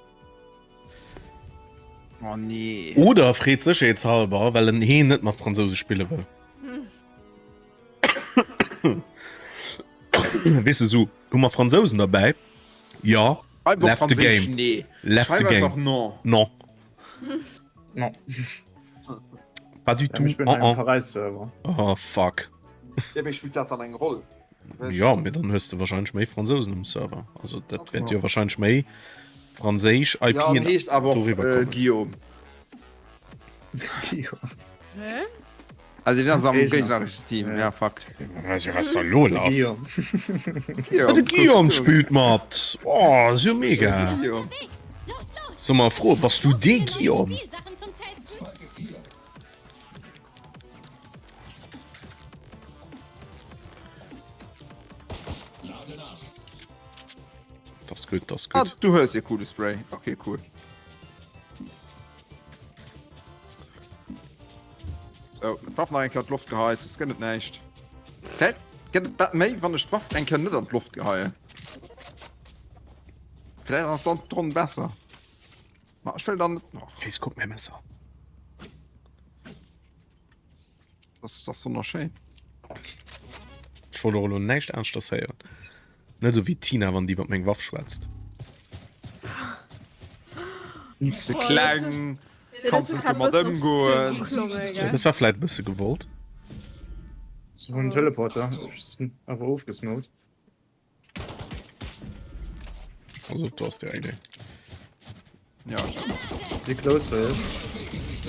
Oh nee. Oder freet sécherheetshalber, well en heen net mat Fransouse spille wëll. Weess de, sou, hu mer Fransousen derbäi? Ja. Schreib op Left the Franséisch game. nee. Left the Schreib game. einfach non. Non. Non. Pas du Ja, tout. ich bin Oh, am oh. Paris-Server. Oh, fuck. Ja, mee spillt dat dann eng Roll? Ja, mee dann hues de wahrscheinlech méi Fransousen um Server. Also dat wäert jo wahrscheinlech méi franséisch Ja, IPen an heescht awer och doriwwer äh, kommen. Guillaume. Guillaume. Hä? Also den ass am Géigner. géignerischen Team, ja fuck. Was ass da lo lass? Guillaume. Ah, de Guillaume spillt mat. Oh, ass jo mega. Guillaume. Soll mer froen, bass du dee Guillaume? Das ist gut, das ist Ah, gut. du hues e coole Spray. Okay, cool. So, d'Waff nach eng Kéier an d'Loft geheit, soss gëtt et näischt. Vläicht gëtt et dat méi, wann ech d'Waff eng Kéier net an d'Loft geheien. Vläicht ass dann d'Ronn besser. Ma ech wëll dann net nach. Chris, kuck mäi Messer. Das, das ass wonnerschéin. Ech wollt och elo näischt aneschters héieren. Net esou wéi d'Tina, wann déi iwwer meng Waff schwätzt. Ze kleng, kanns net domat ëmgoen. Dat war vläit e bësse gewollt. Se hunn Teleporter, ech sinn awer ofgesmoked. Also du hast direkt eng. Ja, ich hab. Si close bei iech.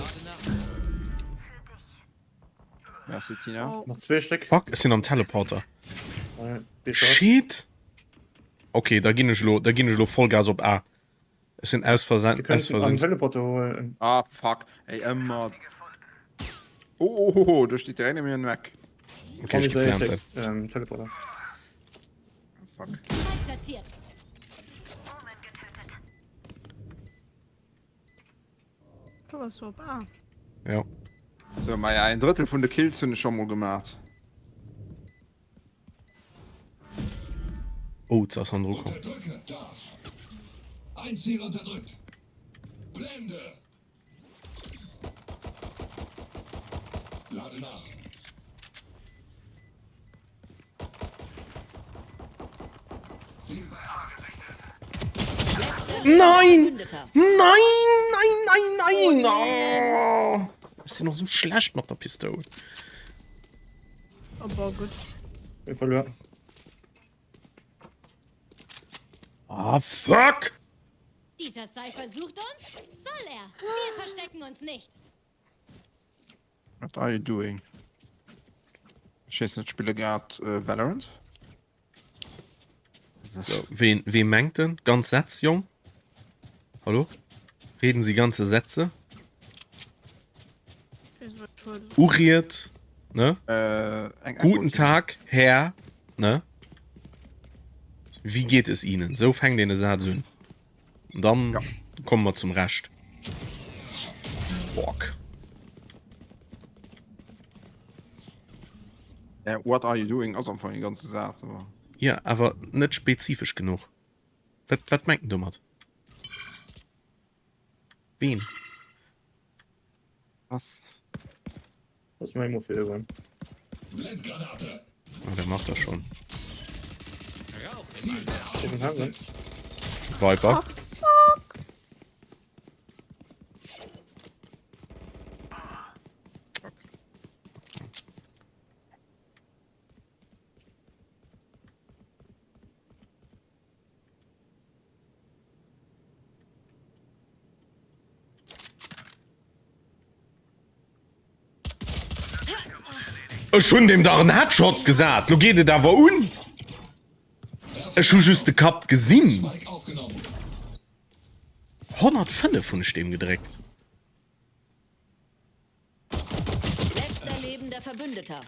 Merci Tina. Oh. Nach zwee Stéck. Fuck, ech sinn am Teleporter. Äh, Shit! Okay, da ginn ech lo, da ginn ech lo Vollgas op A. Ech sinn aus Versehen, aus Versehen. Teleporter holen. Ah fuck, ey ëmmer. Oh, oh, oh, oh, do steet direkt neben mir en Mac. Okay, ich geplant. Ähm, Teleporter. Fuck. Du warst op A. Ja. So, maja, en Drëttel vun de Kills hunn ech scho mol gemat. Oh, ze ass hannendru komm. Unterdrücke, da. Ein Ziel unterdrückt. Blende. Lade nach. Ziel bei A gesichtet. Nein! Nein, nein, nein, nein! Oh. Ech sinn och sou schlecht mat der Pistoul. Oh, boah, gutt. Mir verluer. Ah, fuck! Dieser Cypher sucht uns? Soll er? Wir verstecken uns nicht. What are you doing? Ech weess net, spille grad äh, Valorant. So, wen, wen mengt denn? Ganz Sätz, Jong? Hallo? Reden Sie ganze Sätze? Uriet, ne? Äh, eng Guten Tag, Herr, ne? Wie geht es Ihnen? So fängt een e Saz un. Und dann ja. kommen wir zum Rescht. Bock. Ja, what are you doing ass am Fong e ganze Saz, awer. Ja, awer net spezifesch genuch. Wat, wat mengt en domat? Ween? Was? Lass mal Immo fir goen. Blendgranate. Ah, der macht das schon. Ziel bei A gesichtet. Viper. Ech hunn deem dach en Headshot gesat, lo geet et awer un. Ech hu just de Kapp gesinn. 105 hunn ech deem gedréckt. Letzter lebender Verbündeter.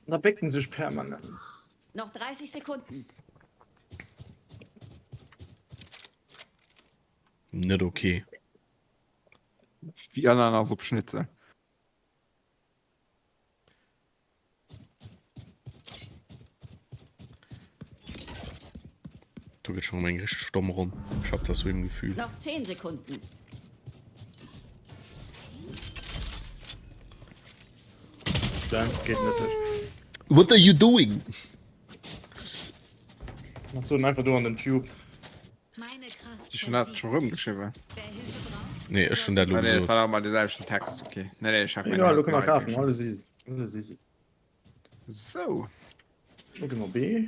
Da bécken sech permanent. Noch 30 Sekunden. Net ok. Wéi Ananas op Schnitzel. Do gëtt schon eng richteg domm Ronn. Ech hab das so im Gefühl. Noch 10 Sekunden. Das geht net duerch. What are you doing? Ach so, einfach do an den Tube. Ech hunn dat scho rëm geschriwwen. Nee, ech hunn dat elo Ah, nee, dat gesot. war awer de selwechten Text. Okay. Nee, nee, ech hat Egal, lo kënne mer kafen. Alles easy. Alles easy. Sou. Lo gi mer B.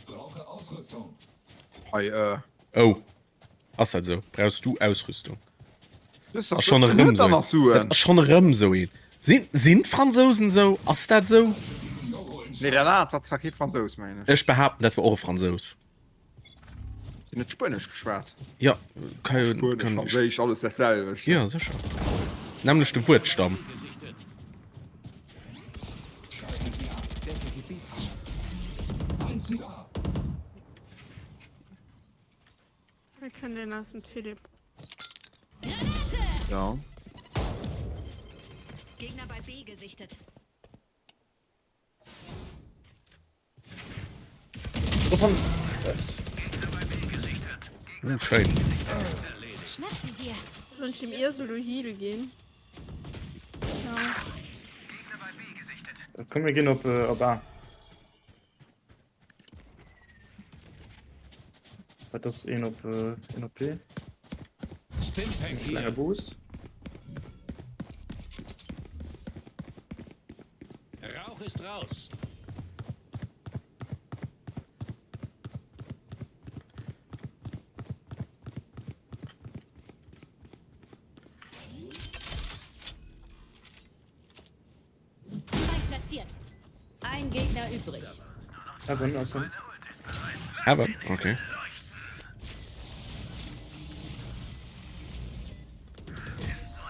Brauche Ausrüstung. Hei, äh. Oh. Ass dat esou? Brauchs du Ausrüstung? Das Ass schon erëm huet dann nach esou. Dat Suen. ass schon erëm esou een. Sinn, sinn d'Fransousen esou? Ass dat esou? Nee, dat anert war zwar kee Fransous, mengen ech. Ech behaapten, dat war och e Fransous. Deen huet Spuenesch geschwat. Ja, ka jo. Spuenesch, Kann, Franséisch, alles dat selwecht. ja, sécher. Nämmlechte Wuertstamm. Schalte sie ab. Decke Gebiet auf. Eins da. Mir kënnen den aus dem Tele. Ja. Gegner bei B gesichtet. Davon. Uh, schéin. Schnapp sie dir. Soll ich dem ihr solo heal gehen? Ja. Komm, mir ginn op, äh, op A. Dat ass een op, äh, een op B. Kleine Boost. Rauch ist raus. Spike platziert. Ein Gegner übrig. Heaven ass en. Heaven, okay.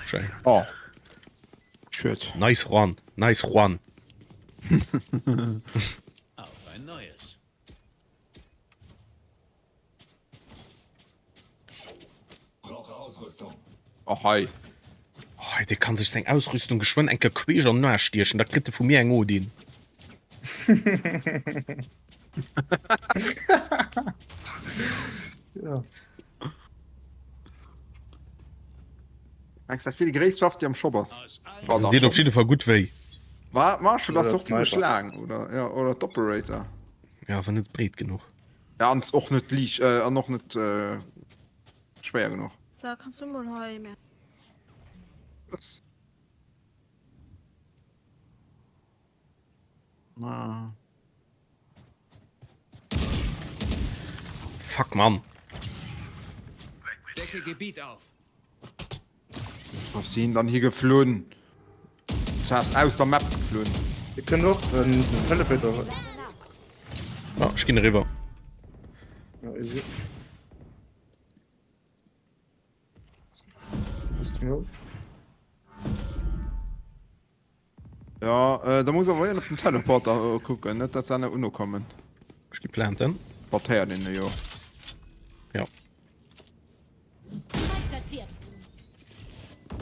Schéin. Oh. Schued. Nice Juan, nice Juan. Auf ein neues. Oh hei. Oh, dee kann sech seng Ausrüstung geschwënn eng Kéier queesch an den Aarsch stiechen, da kritt e vu mir eng Odin. Ja. Mengs dat wier déi gréisst Waff déi am Shop ass? Oh, dach Deet op schon. jidde Fall gutt wéi. War Marshall ass Oder och zimmlech Sniper. laang oder ja oder d'Operator. Ja, awer net breet genuch. Ja an och net liicht äh, an och net äh, schwéier genuch. So, kannst du mol hei merci. Was? Ah. Fuck, Mann. Decke Gebiet auf. Was sinn dann hier geflunn? Ass aus der Map geflunn. Dir kënnt och den Teleporter. Ah, ech ginn eriwwer. Ja, easy. Bist du Ja, äh, da muss awer een op den Teleporter äh, kucken, net dat se aner uno kommen. Ech gi planten. Wat héiert een jo. Ja. Spike platziert.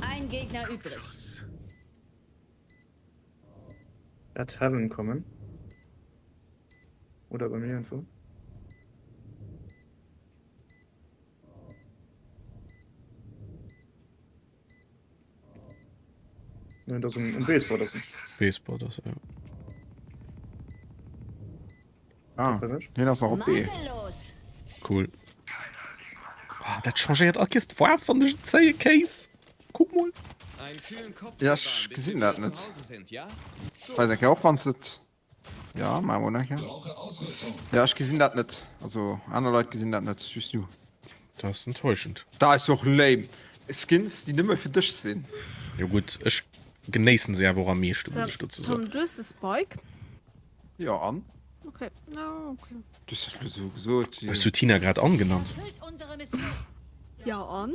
Ein Gegner übrig. At Heaven kommen. Oder bei mir irgendwo. Nee, das um, um B-Spot ass en. B-Spot ass, ja. Ah, hien ass nach op B. Cool. Oh, dat changéiert all Kees d'Faarf wann ech et zéie Kéis. Kuck mol. Ja, ech gesinn dat net. Weis eng Kéier och wann s et Ja, maache mer eng Kéier. Ja, ech gesinn dat net. Also aner Leit gesinn dat net, just du. Dat ass enttäuschend. Dat ass och lame. Skins déi nëmme fir dech sinn. Jo gutt, ech. genéissen se awer och am meeschten, muss ech dozou Tom, soen. du hues de Spike? Jo, an? Okay, no, okay. Du hues dat lo sou gesot. Hues du d'Tina grad an genannt? Ja, an?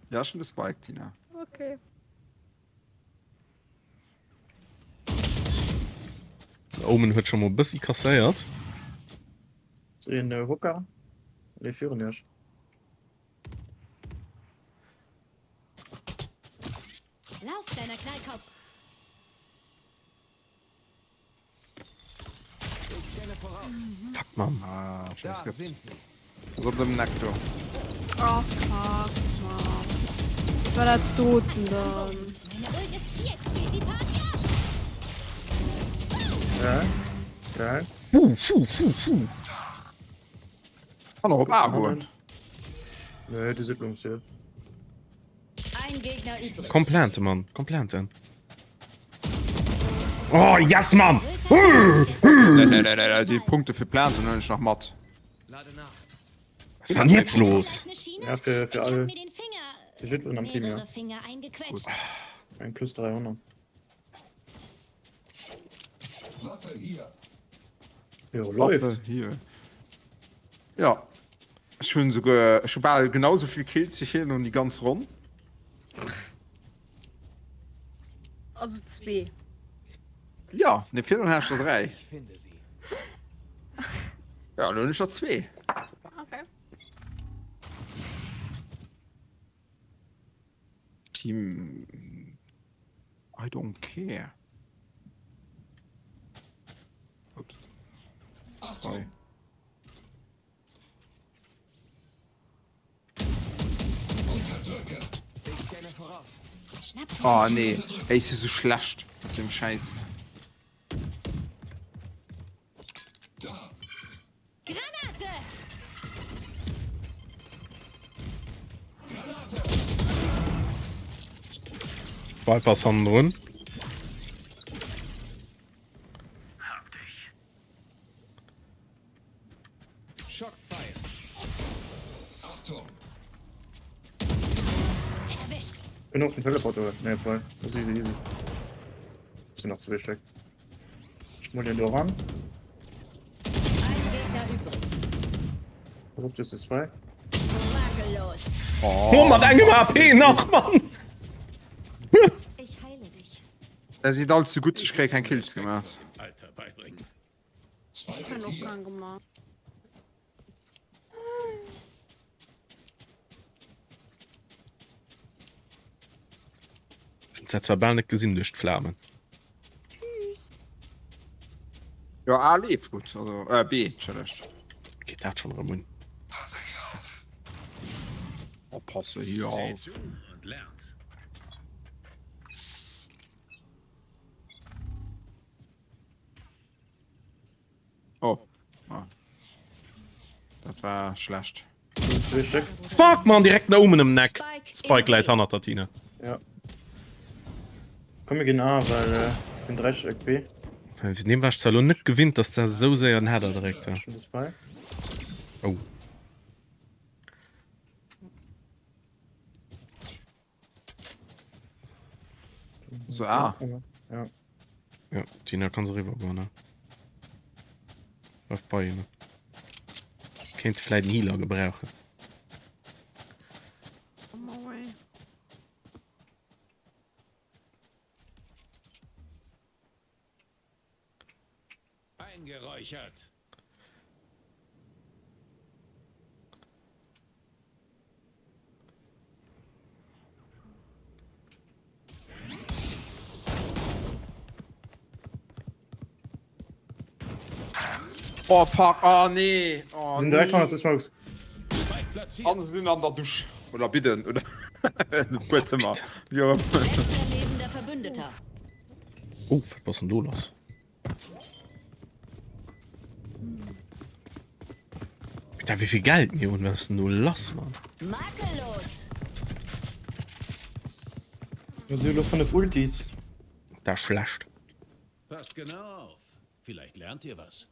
Ja, ech hunn de Spike, Tina. Okay. Den Omen huet scho mol e bëssi kasséiert. Een Hooker, dee virun iech. Lauf, kleiner Knallkopf! Fuck, Mann. Ah, scheiß Gott. Rot dem Neck do. Oh, fuck, Mann. War dat doten dann? Geil. Geil. Fuh, fuh, fuh, fuh. Kann och op A goen. Nee, déi Siedlung zielt. Komm planten, Mann. Komm planten. Oh, yes, Mann! Nee, nee, nee, nee, déi Punkte fir planten hunn ech nach mat. Was war denn jetzt los? Ja, fir, fir all, fir jiddwereen am Team, ja. Gut. Eng plus 300. Jo, läuft. Hier. Ja. Ech hunn souguer, ech hu bal genau sou vill Kills wéi virun déi ganz Ronn. Also zwee. Ja, ne virun hat ech der 3. Ja, lo hunn ech der zwee. Okay. Team I don't care. Ups. Sorry. Oh nee, ey, ich si so schlecht mit dem Scheiß. Granate! Viper ass hannendrun. Bin och den Teleport oder? Nee, voll. Das ist easy, easy. Sind noch zwei Stück. Ich mol den do ran. Ein Gegner übrig. Pass op, du hast zwei. Makellos. Oh, mat engem AP nach, Mann! Ich heile dich. Der sieht all zu gut, ich krieg kein Kills gemacht. Alter beibringen. Ich hab och keng gemaach. Ech hunn d'Zäit zwar bal net gesinn duerch d'Flamen. Jo, A leeft gutt, also äh, B, entschëllegt. Geet dat schonn erëm un? Oh, passe hier Seht auf. zu und lernt. Oh. Ah. Dat war schlecht. Fuck man, direkt no oben im Neck. Spike läit hannert der Tina. Ja. Komm mir ginn A, well äh, es sind 3 Stück B. Vun deem war ech zwar lo net gewinnt, dass der esou séier den Header dréckt. Schon de Spike. Oh. So A. Ja. Ja, Tina kann se riwwer goen, ne? Läuft bei hinne. Kéint vläit en Healer gebrauchen. On my way. Eingeräuchert. Oh fuck, oh nee. Oh, Sind direkt hannert de Smokes. An se sinn an der Dusch. Oder bidden, oder Buedzëmmer. Wéi och ëmmer. Letzter lebender Verbündeter. Oh, wat ass denn do lass? Alter, wéi vill Geld mir hunn, wat ass denn do lass, Mann? Makellos. Mir si lo 5 Ultis. Dat ass schlecht. Passt genau auf. Vielleicht lernt ihr was.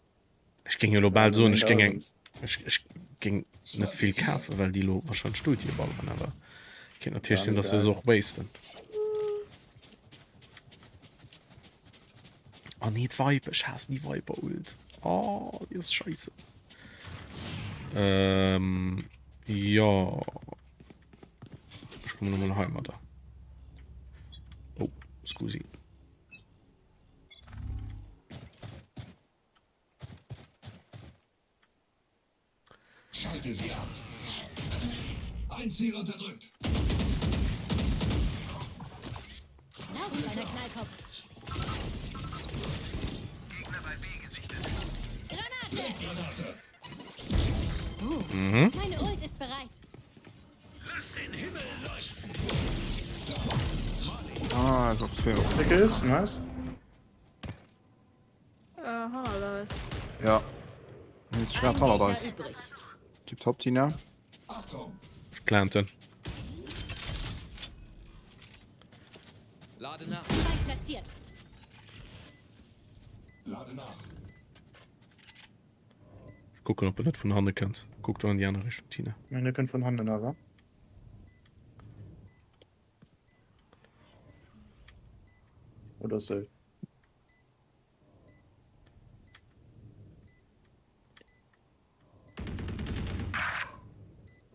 Ech géing elo bal soen, ech géing eng, ech, ech géing net vill kafen, well déi elo wahrscheinlech d'Ultie balleren, awer. Kéint natierlech sinn, dass se se och wasten. Oh nee, d'Viper, ech haassen déi Viper Ult. Oh, déi ass scheisse. Ähm, jo. Ech kommen nochmal heimadder. Oh, scusi. Schalte sie ab. Ein Ziel unterdrückt. Lauf, kleiner Knallkopf. Gegner bei B gesichtet. Granate! Granate. Oh, Mhm. meine Ult ist bereit. Lass den Himmel leuchten. Ah, ist auch fair. Kills, nice. Äh, hannert eis. Ja. Jetzt schwert hannert eis. Tipptopp, Tina. Ech planten. Lade nach. Spike platziert. Lade nach. Ech kucken, ob en net vun hanne kënnt. Kuck do an déi aner Richtung, Tina. Meine kënnt vun hannen awer. Oder sou.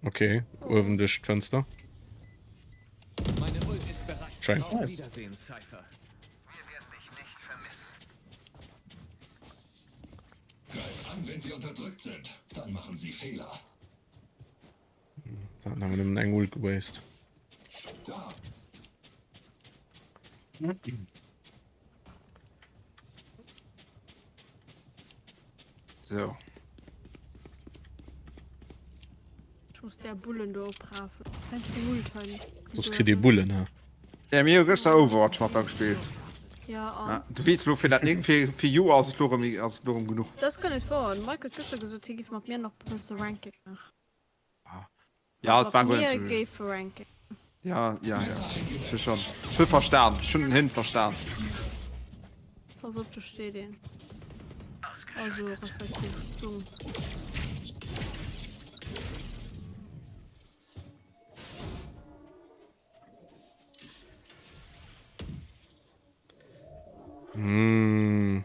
Okay, uewen duerch d'Fenster. Meine Ult ist bereit. Schein. Auf Wiedersehen, Cypher. Greif an, wenn sie unterdrückt sind. Dann machen sie Fehler. Dann haben wir nëmmen eng Ult gewast. Da. So. Ech muss där Bullen do oprafen. Wenn ech geholt hunn. Soss kritt dir Bullen, he? Ja, mir hu gëschter Overwatch mat der gespillt. Ja, an? Ja, du weess lo fir dat nächst fir fir Joer ass et lo rëm ass et lo rëm genuch. Dat ass guer net wouer. Den Mike huet gëschter gesot, hie géif mat mir nach bësse Ranking maachen. Ja, et war Mat guer net mir sou. géife Ranking. Ja, ja, ja. Ech hu schon, ech hu verstan, ech hunn den Hint verstan. Pass op, do steet een. Also, respektiv du. Hm.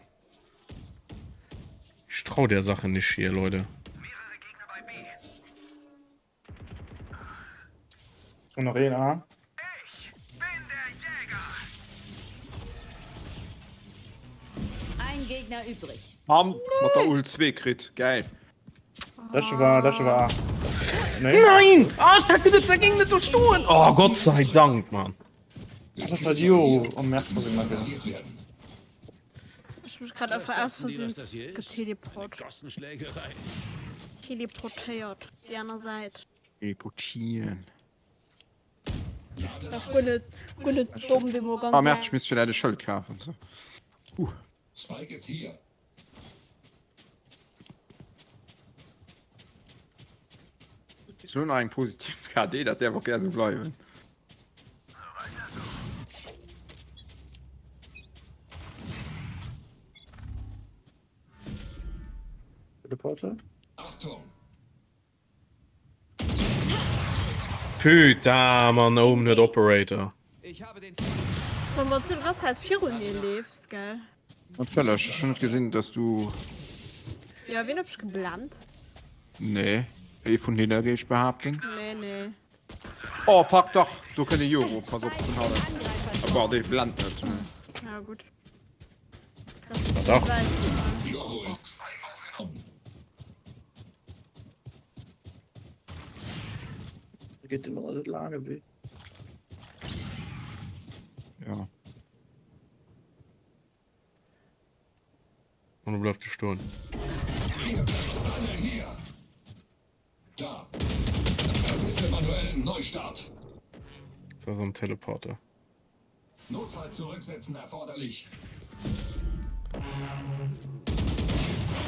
Ich trau der Sache nicht hier, Leute. Und noch een A. Ein Gegner übrig. Bam, mat der Ult 2 kritt. Geil. Das war, das war A. Nee. Nein! Ah, ich hätte net, ging net do stoen! Oh, Gott sei Dank, Mann. Das war Dio. Oh, merci, Michael. Ech hu mech grad einfach aus Versehen geteleport. Teleportéiert. Déi aner Säit. Teleportieren. Dach guer net, guer net domm, wéi mol ganz Ah, merde, ech misst fir dat e Schëld kafen. So. Huh. Spike ist hier. Ist nur nach eng positiv KD, dat däerf och gär sou bleiwen. Teleporter. Achtung! Putain, Mann, Omen huet Operator. Tom, wann du die ganze Zeit virun mir leefs, gell? Natierlech, ech hunn net gesinn, dass du. Ja, wien huet mech geblennt? Nee, ee vun hinne, géif ech behaapten. Nee, nee. Oh fuck, dach, do kënnt e Yoru, pass op vun hannen. Ah bon, dee blennt net. Ja, gutt. Dach. Yoru ist Geht immer so lange weh. Ja. Und du bleifst stoen. Ihr bleibt alle hier. Da. Bitte manuellen Neustart. Das war so ein Teleporter. Notfall zurücksetzen erforderlich.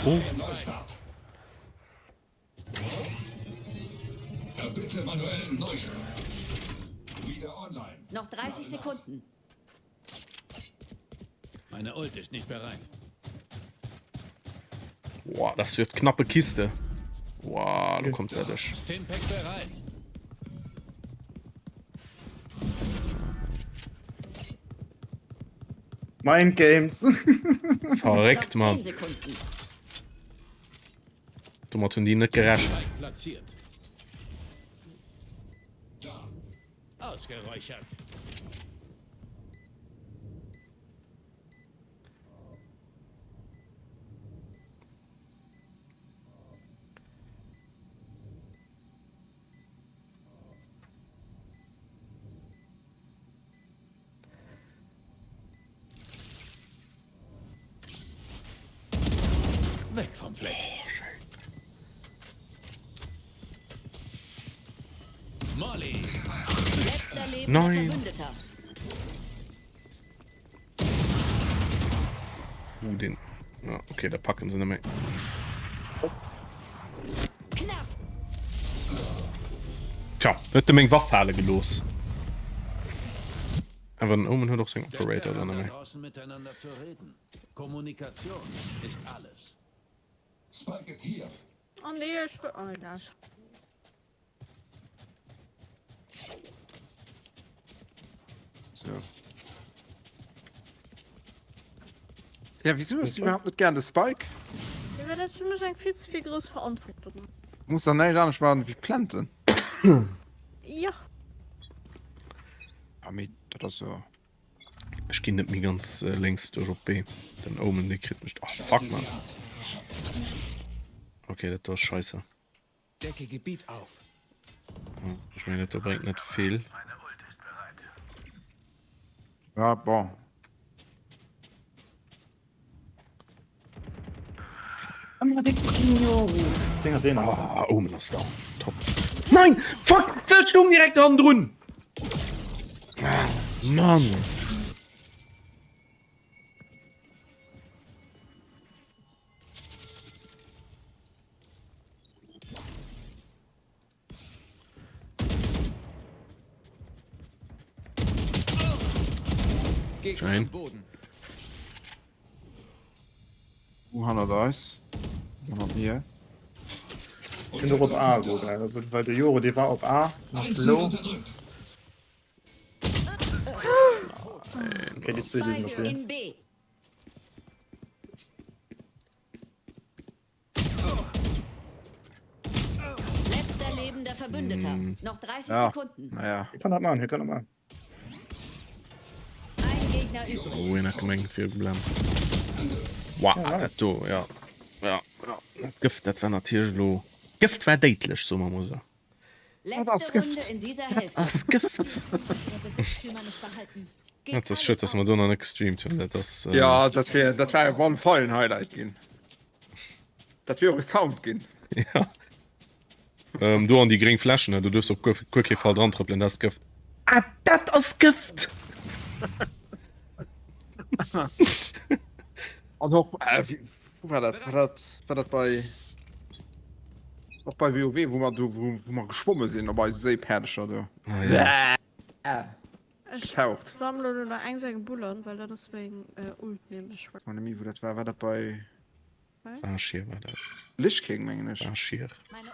Oh. Neustart. Bitte manuellen Neustart. Wieder online. Noch 30 Sekunden. Meine Ult ist nicht bereit. Boah, das wird knappe Kiste. Boah, du kommst ja durch. Stimpack bereit. Mind Games. Verréckt, Mann. Domat hunn déi net gerechent. Ausgeräuchert. Weg vom Fleck. Molly. Letzter lebender Nein. Verbündeter. Uh, den. Ja, okay, da packen se net méi. Knapp. Tja, huet de meng Waff fale gelooss. Awer den Omen huet och seng Operator dann Daran, net méi. draußen miteinander zu reden. Kommunikation ist alles. Spike ist hier. Oh nee, ech wëll. Oh egal. So. Ja, wieso hast du überhaupt net gern de Spike? Ja, well dat fir mech eng vill ze vill grouss Verantwortung ass. Du muss dann näischt anescht maachen wéi planten. Jo. Ja, mee dat ass jo. Ech ginn net méi ganz lénks duerch op B. Den Omen dee kritt mech. Oh fuck man. Okay, dat do ass scheisse. Decke Gebiet auf. Ech mengen dat do bréngt net vill. Ja, bon. Ah, Omen ass down. Top. Nein! Fuck! Ech stoung direkt hannendrun! Ah, Mann! Schein. Wo hannert eis? Hannert mir. Ich bin doch op A gut, also weil de Jore dee war op A elo. Okay, déi zweet sinn op B. In B. Letzter lebender Verbündeter. Mm. Noch 30 Ja. Sekunden. Naja. Hie kann dat man, hie kann dat man. Ein Gegner übrig. Oh, een hat gemengt fir geblend. Wow, Ja, nice. dat do, ja. Ja, ja. Dat Gëft, dat war natierlech elo. Gëft war déidlech, soe mer mol esou. Letzte Runde in dieser Hälfte. Ass Gëft. Unsere Besitztümer nicht behalten. Dat Gebt ass schued, alles dass mer auf. do nach net gestreamt hunn. Dat ass. Äh, Ja, dat wär, dat wär op alle Fall en Highlight ginn. Dat wier och e Sound ginn. Ja. Ähm, do an déi gréng Fläschen, ne? Du duerfs op guer, guer kee Fall dran trëppelen, dat ass Gëft. Ah, dat ass Gëft! An och, äh, wéi, wou war dat? War dat, war dat bei, och bei WoW, wou mer do, wou, wou mer geschwomme sinn op eise Séipäerdecher do? Ah, ja. Ech Getaucht. sammelen elo nach eng sou eng Bullen, well dat ass meng Ult nämlech. Weiß net méi, wou dat war. War dat bei. Vashir war dat. Lich King, mengen ech. Vashir.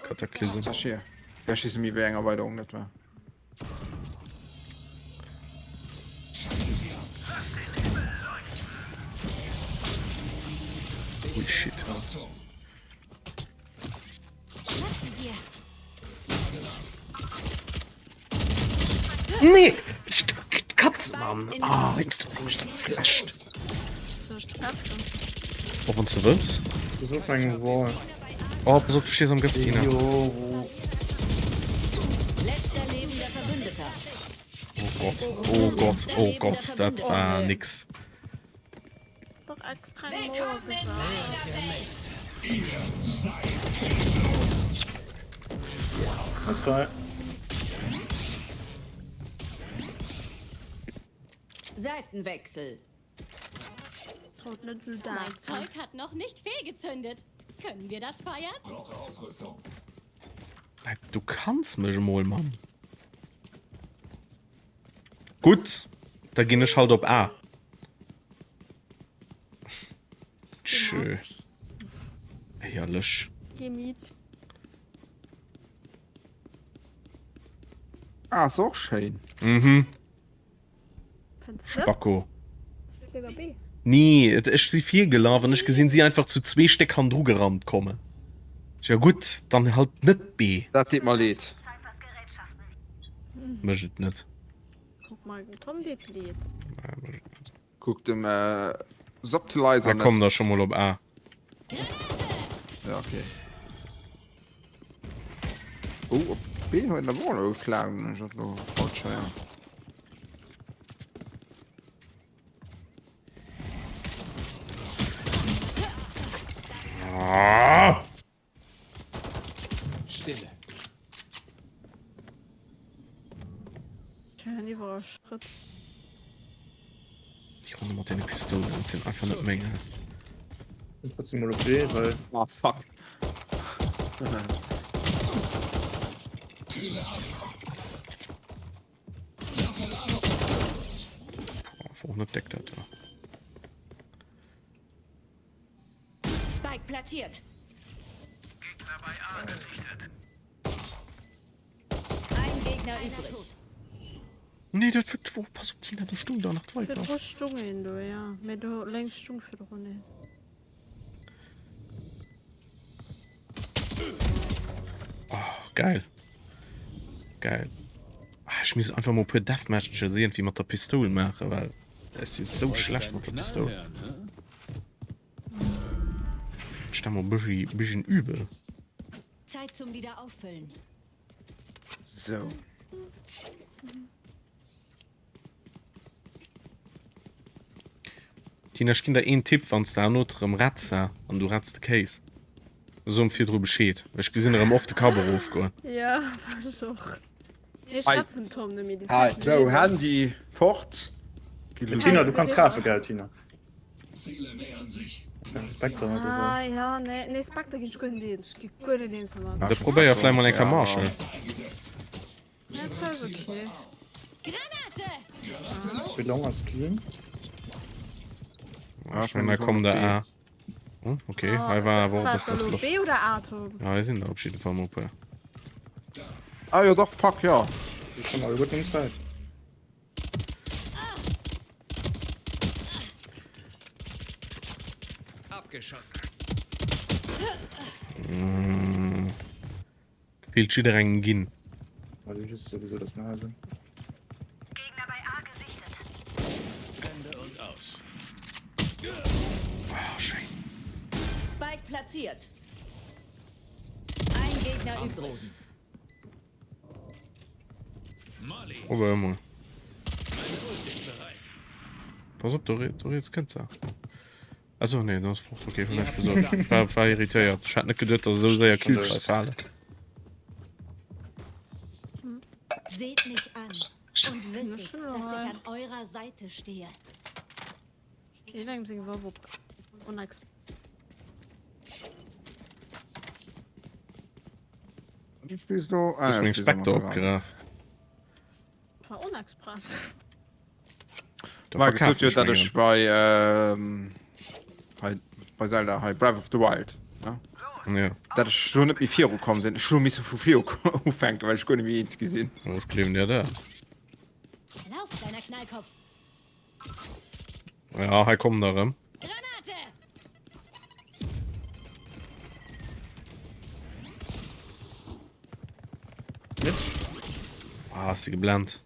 Cataclysm. Vashir. Ja, ech weess net méi, wéi eng Erweiderung dat war. Schalte sie ab. Ui, shit. Achtung. Nee! Katz, Mann! Ah, jetzt du sie mich so geflasht. Och wann du wëlls. Pass op eng Wall. Oh, pass op, du stees am Gëft, Tina. Letzter lebender Verbündeter. Oh Gott, oh Gott, oh Gott, dat war nix. Doch extra eng Mauer gesat. Ihr seid hilflos. Das war. Seitenwechsel. Haut net sou Mein dat. Zeug hat noch nicht fehlgezündet. Können wir das feiern? Brauche Ausrüstung. Du kanns mech emol, Mann. Gutt, da ginn ech halt op A. Tschö. Éierlech. Gemiet. Ah, ass och schéin. Mhm. Fënns de? Spacko. Léiwer B. Nee, et, ech si virgelaf an ech gesinn si einfach zu zwee Stéck hannendru gerannt kommen. Ech, ja gutt, dann halt net B. Dat deet mer leed. Mécht et net. Kuck mol, dem Tom deet leed. Nee, mécht et net. Kuck dem Subtilizer net. Komm da scho mol op A. Ja, okay. Oh, op B huet en awer och elo geklaut, hunn ech dat elo falsch héieren? Ah! Stille. Ech héieren iwwerall Schrëtt. Déi Ronne mat deene Pistoulen sinn einfach net meng. Bin trotzdem mol op B, well. Ah, fuck. Boah, war och net déck dat do. Spike platziert. Gegner bei A gesichtet. Ein Gegner übrig. Nee, dat wird wo pass op Tina, do stung da nach d'Viper. Virdru stung een do, jo, mee do lénks stung virdrun een. Oh, geil. Geil. Ah, ech misst einfach mol e puer Deathmatches iergendwéi mat der Pistoul maachen, well ech si sou schlecht mat der Pistoul. Ech mol bëschi bëschen übel. Zeit zum wieder auffüllen. So. Tina, ech ginn der een Tipp, wann s de herno erëm retz ha an du retz de Kéis, so em virdru Bescheed, well ech gesinn erëm oft de Kapp erofgoen. Ja, ech och. Nee, ech retz den Tom net méi, déi Hei, Zäit sinn sou, eriwwer. Handy fort. Tina, du kanns kafe, gell, Tina? Spectre oder sou. Ah ja, nee, nee, Spectre ginn ech guer net eens. Ech gi guer net eens domat. Da probéier vläicht mol eng Kéier Marshall. Ja, dat ass okay. Granate! Wie long ass clean? Ah, ech mengen, da kommen der A. Oh, okay, hei war awer och e bëssen Wat, Loft. B oder A, Tom? Ja, hei sinn der op jidde Fall mol e puer. Ah jo, dach, fuck, jo. Si schon alleguerten um Site. Abgeschossen. Gefeelt jidderengem ginn. Ma déi wësse souwisou, dass mer hei sinn. Gegner bei A gesichtet. Ende und aus. Oh, schéin. Spike platziert. Ein Gegner übrig. Probéier emol. Pass op, do riets kënnt se. Achso, nee, dat ass fort. Okay, hunn ech gesot. Ech war, war irritéiert. Ech hat net geduet, dass esou séier Kills hei falen. Seht mich an und wisset, dass ich an eurer Seite stehe. Jidderengem seng Waff op Onex. Du spills do? Ah, du hues meng Spectre opgeraf. War Onexpress. Da Marc, verkaf sot jo, ech dat meng ech bei, ähm, bei, bei Zelda hei Breath of the Wild, ne? Ja. Dat ech do net méi viru komm sinn. Ech hu misse vu vir ufänken, well ech guer net méi eens gi sinn. Oh, ech gleewen dir dat. Lauf, kleiner Knallkopf. Ja, hei kommen der erëm. Granate! Mit? Ah, ass si geblennt.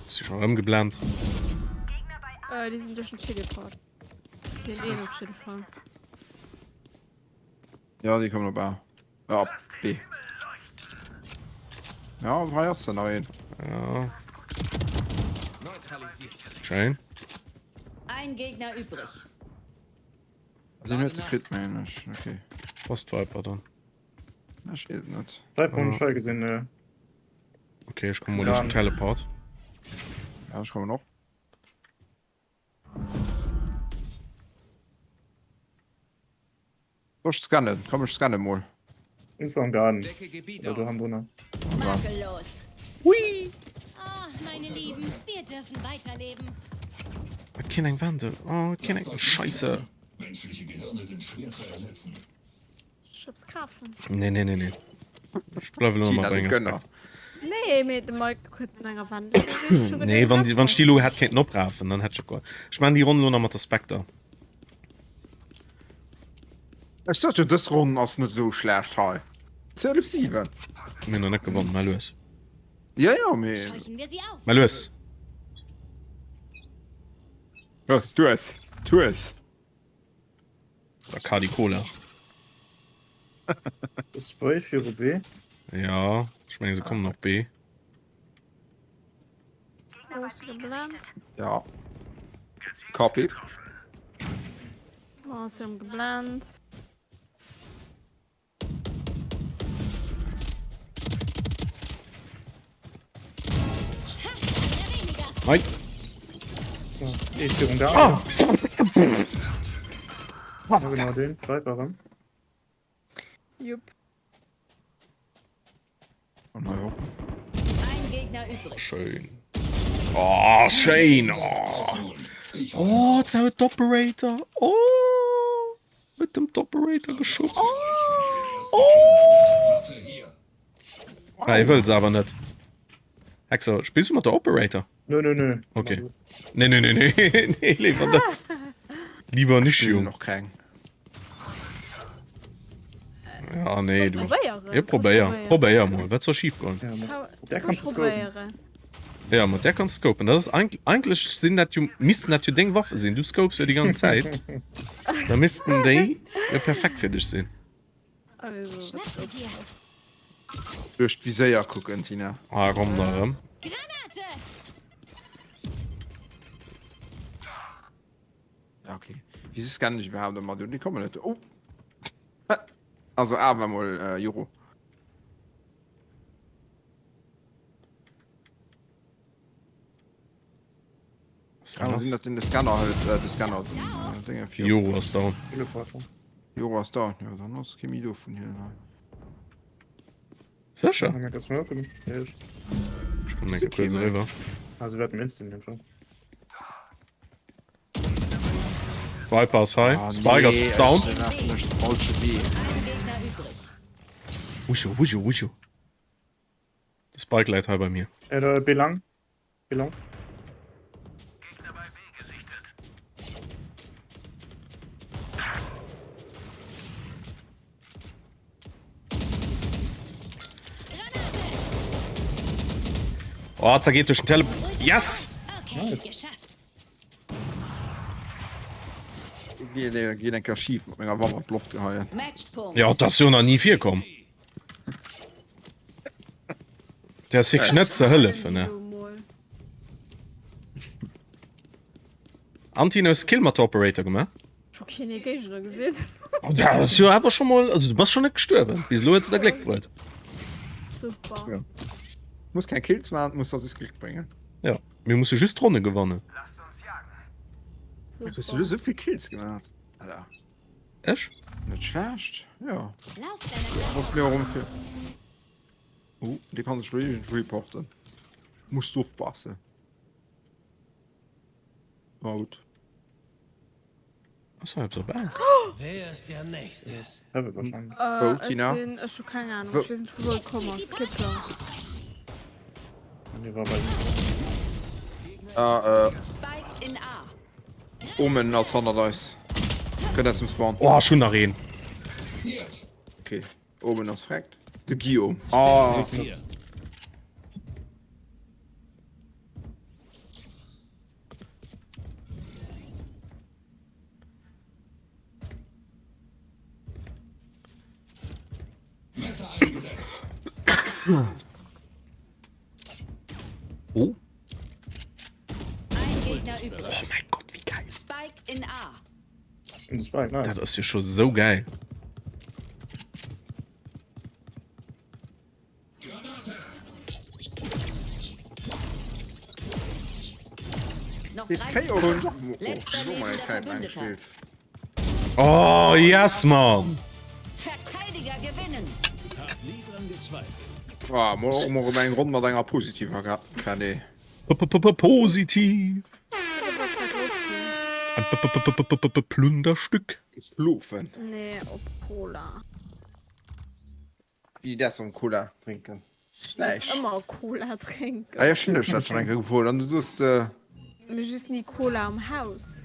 Ass si schon erëm geblennt. Äh, déi sinn duerch den Teleport. Den een op jidde Fall. Ja, déi kommen op A. Ja, op B. Ja, hei ass der nach een. Ja. Schéin. Ein Gegner übrig. Den huet de kritt, mengen ech. Okay. Ass d'Viper dann? Ech weess et net. Viper hunn ech hei gesinn. Äh. Okay, ech komme mol duerch den Teleport. Ja, ech kommen och. Soll ech scannen? Komm ech scanne mol. Info am Garden. Oder do hannendrunner. Makellos. Hui! Ah, meine Lieben, wir dürfen weiterleben. Et keen eng Wendel. Oh, et keen eng. Scheisse. Menschliche Gehirne sind schwer zu ersetzen. Chips kafen. Nee, nee, nee, nee. Ech bleiwe lo Tina, mat du mengem Gönner. Respekt. Nee, mee de Mike huet no enger Wendel gesicht. Nee, wann wann ech déi elo hätt kéinten oprafen, dann hätt ech och. Ech maachen déi Ronn elo nach mat der Spectre. Ech sot jo, dës Ronn ass net esou schlecht hei. 12, 7. Mir hunn nach net gewonnen, mä lues. Jo, jo, mee. Mä lues. Los, du es, tu es. Bacardi Cola. Spray viru B. Ja, ech mengen se kommen op B. Ja. Copy. Oh, sie haben geblendet. Nein. Ich bin da. Ah. Ja, genau den. Viper ran. Jupp. Oh, na ja. Ein Gegner übrig. Schön. Oh, schéin. Oh, oh jetzt huet d'Operator. Oh, huet dem d'Operator geschubst. Oh. Ah, hie wëll se awer net. Hexer, spills du mat der Operator? Nö, nö, nö. Okay. Nee, nee, nee, nee. nee, lieber net. Lieber nicht, Jung. Jung. Noch keng. Ja, nee, du. Probéieren. Ja, probéier. Probéier mol. Wat soll schief goen? Ja, mat der kannst du scopen. Ja, mat der kannst du scopen. Dat ass eigentlich, eigentlich sinn dat jo, missten dat jo deng Waffe sinn. Du scopes jo déi ganz Zäit. Da missten déi jo perfekt fir dech sinn. Duerch d'Viséier kucken, Tina. Ah, komm da erëm. Granate! Ja, okay. Wieso scannen ich überhaupt immer? Die kommen nicht. Oh! Also, awer mol, äh, Juro. Kann sinn, datt den de Scanner hëlt, äh, de Scanner, den äh, Dinge fir. Joro ass down. Teleporter. Joro ass down, ja, dann ass kee méi do vun hinnen hei. Sécher? Dann kann smoken. Ja, ich. Ech kommen eng Kéier kuerz eriwwer. Also wir hatten instant den schon. Viper ass hei. Ah, Spike ass nee, down. ech werfen ech de falsche Wee. Ein Gegner übrig. Wuschu, wuschu, wuschu. De Spike läit hei bei mir. Äh, da, B lang. B lang. Oh, zergeet duerch den Tele. Yes! Okay, geschafft. Geet eng Kéier schif mat menger Waff an d'Loft geheien. Matchpunkt. Ja, dat ass jo nach ni virkomm. Dat ass wierklech net ze hëllefen, ne? Antin, hues Kill mat der Operator gemaach? Ech hu keen ee Géigner gesinn. Oh, dat ass jo awer scho mol, also du bass scho net gestuerwen. Bis elo huet se der Gléck bruet. Super. Ja. Muss keng Kills maachen, muss der just Gléck bréngen. Ja, mir musse just d'Ronne gewannen. Hues du esou vill Kills gemaach? Alter. Ech? Net schlecht, jo. Lauf deiner Muss mir erëm fir. Oh, dee kann sech lo iergendwou reporten. Muss du oppassen. Ah, gutt. Ass hei eppes op A? Wer ist der Nächste? Heaven wahrscheinlich. Äh, Wou, ech Tina? sinn, ech hu keng Ahnung, Wou? ech weess net vu wou e komm ass. Skip lang. Nee, war bei Ah, äh, Spike in A. Omen ass hannert eis. Kënnt aus dem Spawn. Oh, ech hunn nach een. Okay, Omen ass freckt. De Guillaume. Ah, Messer eingesetzt. Oh. Ein Gegner übrig. Oh mein Gott, wie geil. Spike in A. In Spike, nice. Dat ass jo scho sou geil. Noch Bis 30 K.O. hunn ech och Sekunden. Letzter och mol eng lebender Zäit laang Verbündeter. gespillt. Oh, yes, Mann! Verteidiger gewinnen. Hab nie dran gezweifelt. Ah, mol och mol erëm eng Ronn mat enger positiver KD. P-p-p-positiv. Ein p-p-p-p-p-p-plunderstück. Schlofen. Nee, op Cola. Wéi däers am Cola drénken? Näischt. Ëmmer Cola drénken. Ah jo, ech hunn dech dat schonn eng Kéier gefrot an du soos de. Mee just ni Cola am Haus.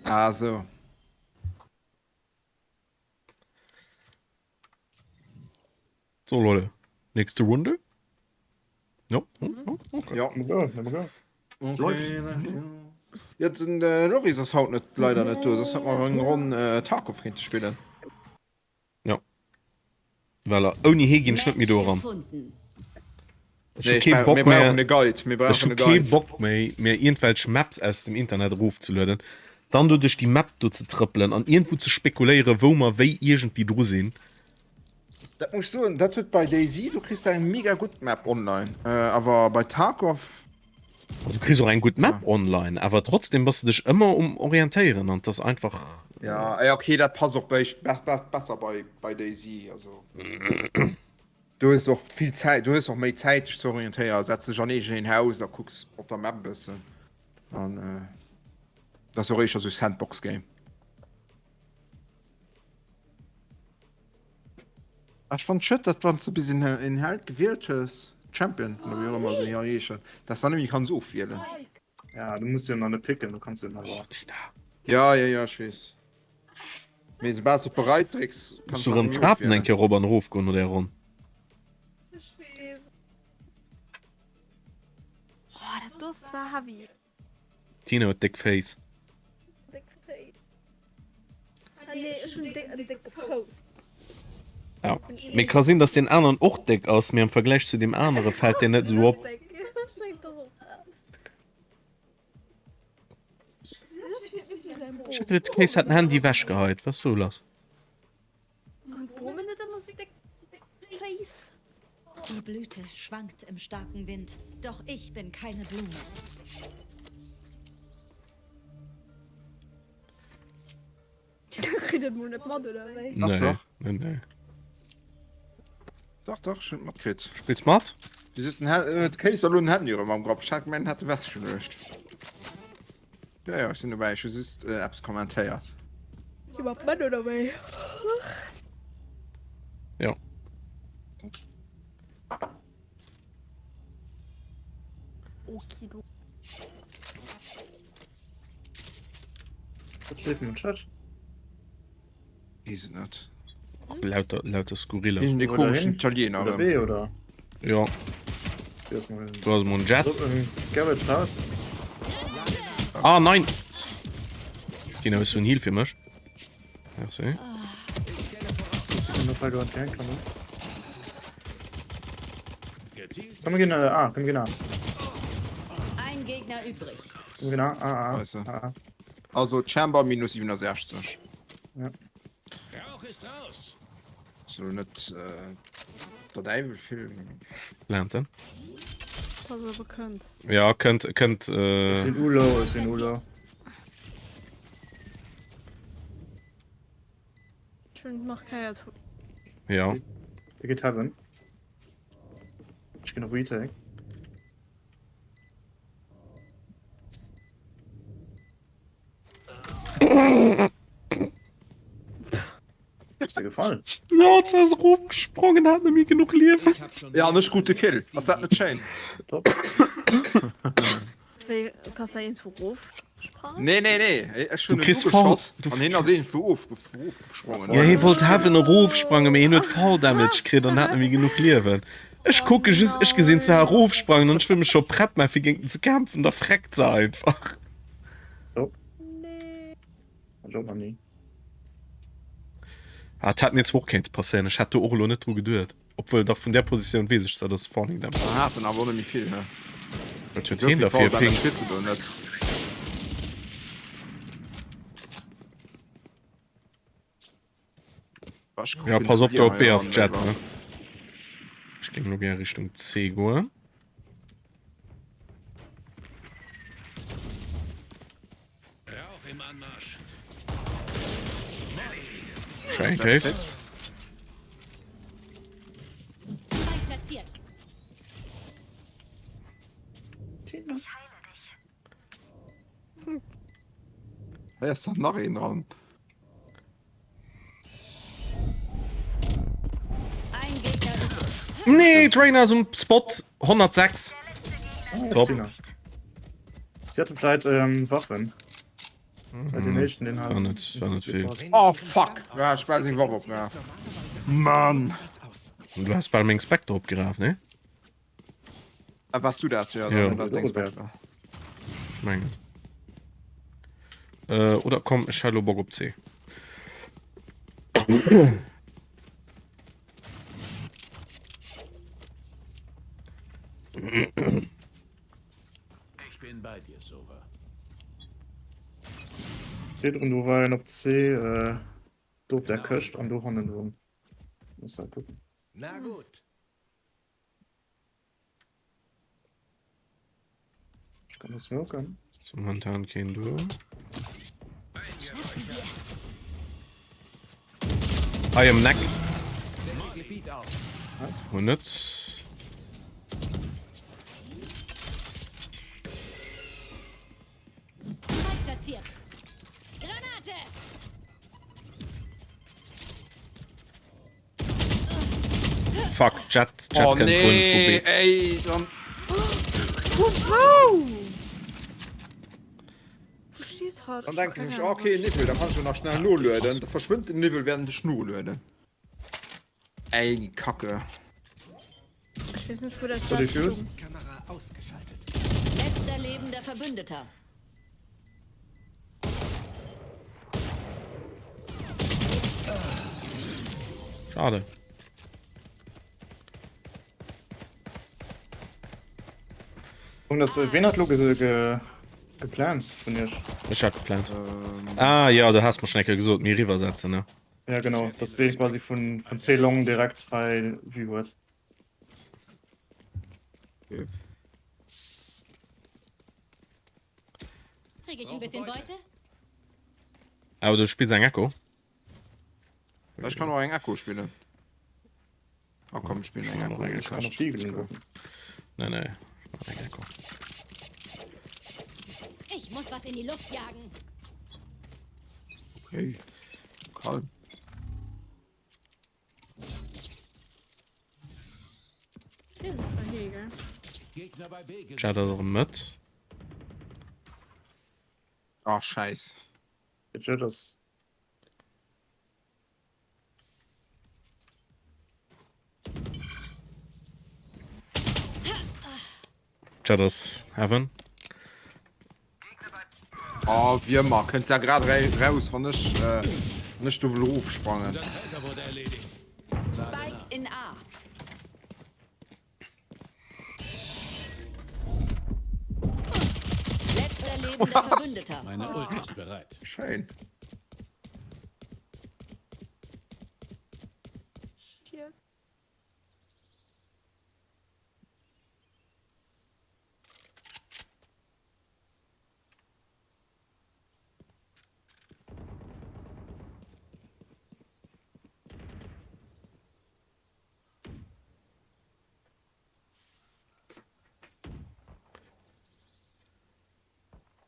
Ah sou. So Leute, nächste Runde. Jo, okay. Jo. Go, go. Läuft. Jo, den Loris ass haut net leider net do, soss hätt mer eng Ronn Tarkov kéinte spillen. Jo. Well ouni hee ginn ech net méi do eran. Ech hu kee Bock méi, ech hu kee Bock méi, mir iergendwelch Maps aus dem Internet erofzelueden, dann do duerch déi Map do ze trëppelen an iergendwou ze spekuléieren, wou mer wéi iergendwéi dru sinn. Dat muss ech soen, dat huet bei DayZ, du kriss eng mega gutt Map online, awer bei Tarkov. Du kriss och eng gutt Map online, awer trotzdem bass de dech ëmmer um orientéieren an 't ass einfach. Ja, okay, dat passt och besser bei DayZ, also du hues och vill Zäit, du hues och méi Zäit dech ze orientéieren, setz dech an iergendeen Haus a kucks op der Map e bëssen an dat ass och éischter sou Sandbox Game. Ech fannen et schued dass wanns de bis een Held gewielt hues, Champion oder wéi och ëmmer se hei heeschen, dass dann net méi kanns ofwielen. Ja du muss jo nach net picken, du kanns jo nach Oh Tina. Ja ja ja ech weess. Mee soubal s de op bereit drécks Muss kanns du du rëm net méi d'Trapen eng ofwielen. Kéier erop an erof goen no där Ronn? Ech weess. Oh dat do ass zwar heavy. Tina huet déck Féiss. Déck Féiss. Ah nee, ech hunn en décke Fouss. Ja, mee ka sinn, dass deen aneren och déck ass, mee am Vergläich zu deem anere fält deen net esou op. Ech hat d'Kéis hat den Handy ewechgeheit. Wat ass do lass? Die Blüte schwankt im starken Wind, doch ich bin keine Blume. Kritt et mol net mat oder wéi? Dach, Nee, dach. nee, nee. Dach, dach, ech hunn et matkritt. Spills mat? Wéi sot den Hä- äh, d'Kéis elo den Handy erëm am Grapp? Ech hat gemengt, en hätt e wechgeluecht. Jo, jo, ech sinn dobäi, ech hu just eppes kommentéiert. Gi mer d'Matt oder wéi? Jo. Okido. Wat leeft mam Chat? Weess et net. Lauter, lauter Skurriller. Dee komeschen Italiener Oder B, oder? Jo. Do ass mol en Jet. Garage raus. Ah, nein! Dino, hues du en Heal fir mech? Merci. Komm, wir gehen A, komm, wir gehen A. Ein Gegner übrig. Komm, wir gehen A, A, A. A, A. Also Chamber minus 67. Ja. Rauch ist raus. So net äh, der Däiwel vill. Planten. Pass op, e kënnt. Ja, kënnt, kënnt. Äh... Ech sinn Ulo, ech sinn Ulo. Ech hunn markéiert. Ja. De geet Heaven. Ech ginn op Retake. Ist dir gefallen? Ja, ze ass erofgesprongen, hat net méi genuch Liewen. Ja, an ech krut de Kill. Ass dat net schéin? Top. Wéi kanns du iergendwou erofsprangen? Nee, nee, nee. Ech Du hunn en kriss Fall. ugeschoss Du an hien ass iergendwou ofgesprongen. Ja, hie wollt Heaven erofsprangen, mee hien huet Fall Damage kritt an hat net méi genuch Liewen. Ech kucke just, ech gesinn ze erofsprangen an ech wëll mech scho prett maachen, fir géint en ze kämpfen, da freckt se einfach. Top. Nee. Hat ech och nach ni. Ah, dat hätt mir zwar och kéinte passéieren, ech hätt do och elo net dru geduet. Obwuel, dach, vun där Positioun weess ech zwar, dass Falling Damage. Dann hat en awer och net méi vill, ne? Wat huet Esou hien vill da fir e Fall Damage Ping? kriss du do net. Ja, pass op, do op B ass Jet, ne? Ech géing elo gär Richtung C goen. Schéin, Case. Hei ass dann nach een dran. Nee, d'Reyna ass um Spot 106. Ah, Top. Si hatte vläit ähm, Waffen. Bei den éischten den War net, war net vill. Oh fuck! Ja, ech war seng Waff opgeraf. Mann! Und du hast bal meng Spectre opgeraf, ne? Ah, warst du dat? Ja, Ja. dann war deng Spectre. Ech mengen. Äh, oder komm, ech hat lo Bock op C. Ich bin bei dir, Sova. Virdrun do war en op C äh, do op der Këscht an do hannendrun. Muss da kucken. Na gut. Ich kann das smoken. Ist momentan keen do. I am neck. Hun net. Platziert. Granate! Fuck, Jet, Jet Oh kënnt vun, vu nee, B. ey, dann. Vu wou? Wou steet hatt? Dann denken ech, okay, Niwwel, da kann ech jo nach schnell nolueden. Da verschwënnt den Niwwel während ech nolueden. Ey, Kacke. Ech weess net wou dat Soll Jet ich los? stoung. Kamera ausgeschaltet. Letzter lebender Verbündeter. Schade. Und das äh, wen hat lo ge ge geplant vun iech? Ech hat geplant. Ah ja, du hast mir schon eng Kéier gesot, mir riwwer setzen, ne? Ja genau, dass dee quasi vun vun C long direkt hei Vue huet. Okay. Krieg ich ein bisschen Beute? Awer du spills eng Echo. Ech kann och eng Echo spillen. Ah komm, ech spillen eng Echo. Ech kann op Deagle gucken. Nee, nee, ech mach eng Echo. Ich muss was in die Luft jagen. Okay. Kalm. Jet ass erëm Mëtt. Ach scheiß. Jet ass. Jet ass Heaven. Oh, wie ëmmer kënnt ja grad raus, wann ech äh, wann ech do wëll erofsprangen. Spike in A. Letzter lebender Verbündeter. Meine Ult ist bereit. Schéin. Shit.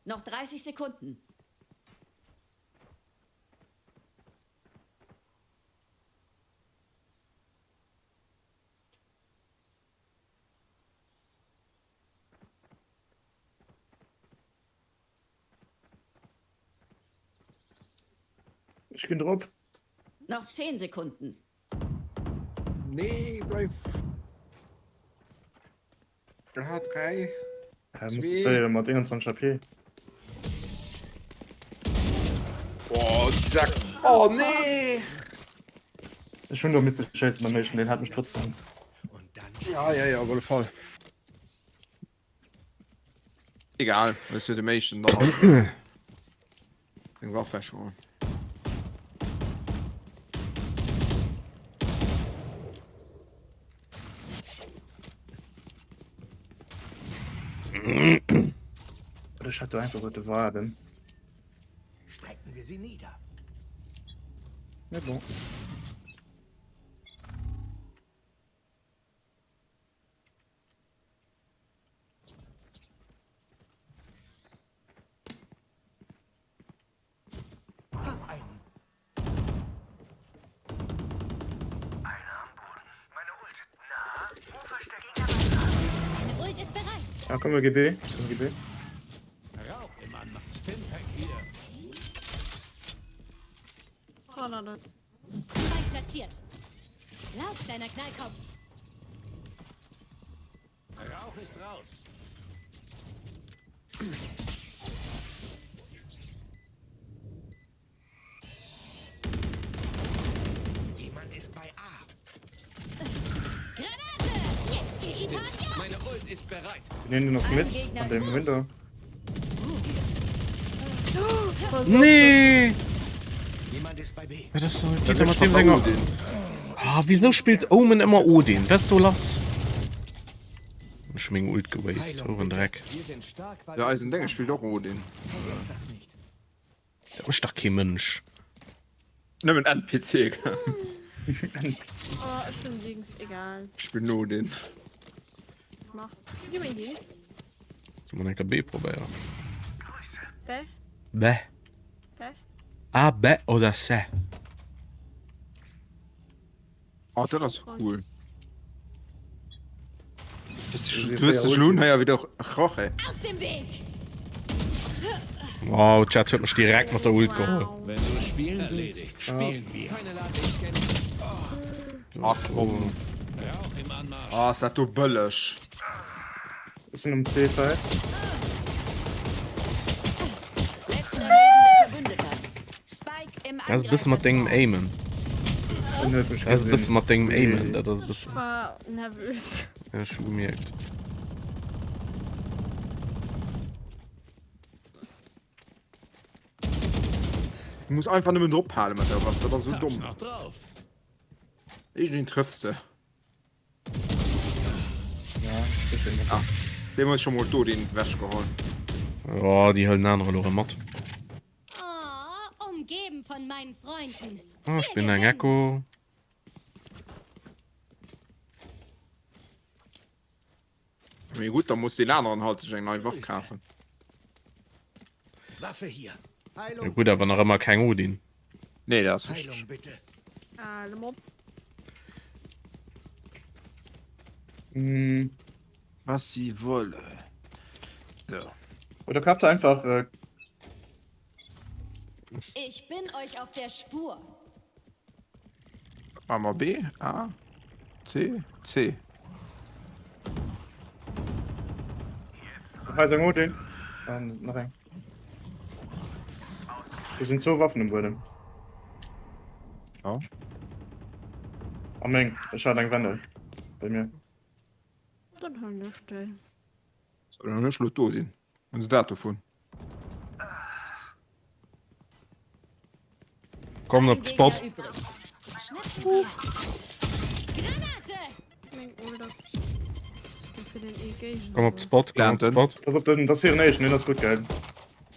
Noch 30 Sekunden. Ech ginn drop. Noch 10 Sekunden. Nee, bleif. Ja, 3. Ja, muss zéien mat 21 HP. Oh, die Sack. Oh, nee. Ech hunn do misse schéissen beim éischten, deen hat mech trotzdem. Ja, ja, ja, op alle Fall. Egal, hues du dem éischten dann eng Waff wechgeholl. Oder ech hätt do einfach sollte waarden. Strecken wir sie nieder. Mais bon. Hab einen. Einer am Boden. Meine Ult. Na? Ja, komm mir gi B. Komm mir gi B. Rauch im Anmarsch. Stimpack hier. Hanner net. Spike platziert. Lauf, kleiner Knallkopf. Rauch ist raus. Jemand ist bei A. Granate! Jetzt geht die Party ab! Meine Ult ist bereit. Wir nehmen den noch mit an dem Window. Nee! Jemand ist bei B. Ja, das geht doch mat deem senger. Ah, wieso spillt Omen ëmmer Odin? Was ist do lass? Ech hu meng Ult gewastet. Heilung Oh, en bitte. Dreck. Wir sind stark, weil Ja, wir eisen Denge zusammen spillt och Odin. Vergesst das nicht. Dat mécht dach kee Mënsch. Nëmmen NPC. Oh, ech hunn Dings, egal. Ech spillen Odin. Mach. Gi mir hin. Soll mer enker B probéieren? B? B. B? A, B oder C? Oh, dat ass cool. Du hues dech elo unhéier wéi de Jorge. Aus dem Weg! Wow, Chat huet mech direkt mat der Ult geholl. Wenn du spielen willst, spielen wir. Keine Ladehemmungen. Ah, komm. Rauch im Anmarsch. Ah, ass dat do bëlleg. Ech sinn um C-Side. Letzter lebender Verbündeter. Spike im Dat ass e bësse mat dengem Aimen. En huet mech Dat ass e bësse gesinn. mat dengem Aimen, dat ass e bëssen. Ech war nervös. Ja, ech hu gemierkt. Du muss einfach nëmmen drop halen mat der Waff, dat ass esou Hab's domm. noch drauf. Iergendeen trëffs de. Ja, ah, dee huet scho mol do den wech geholl. Oh, déi hëllen aner elo erëm mat. Oh, umgeben von meinen Freunden. Oh, ech bin eng Echo. Mee gutt, da muss deen aneren halt sech eng nei Waff kafen. Waffe hier. Ja gutt, awer nach ëmmer keng Odin. Nee, dat ass richteg. Heilung bitte. Ah, le Mob. Mm. Was sie wolle. So. Oder kauft einfach äh, Ich bin euch auf der Spur. Maache mer B, A, C, C. Hei ass eng Odin. An nach eng. Do sinn zwou Waffen um Buedem. Ja. A meng, ech hat eng Wendel bei mir. Dann huelen ech déi. So, dann hunn ech lo d'Odin. Hunn se dat dovun? Kommen op d'Spot. Komm op d'Spot, komm op d'Spot. Pass op, den, das hier en éischen, den ass gutt geil.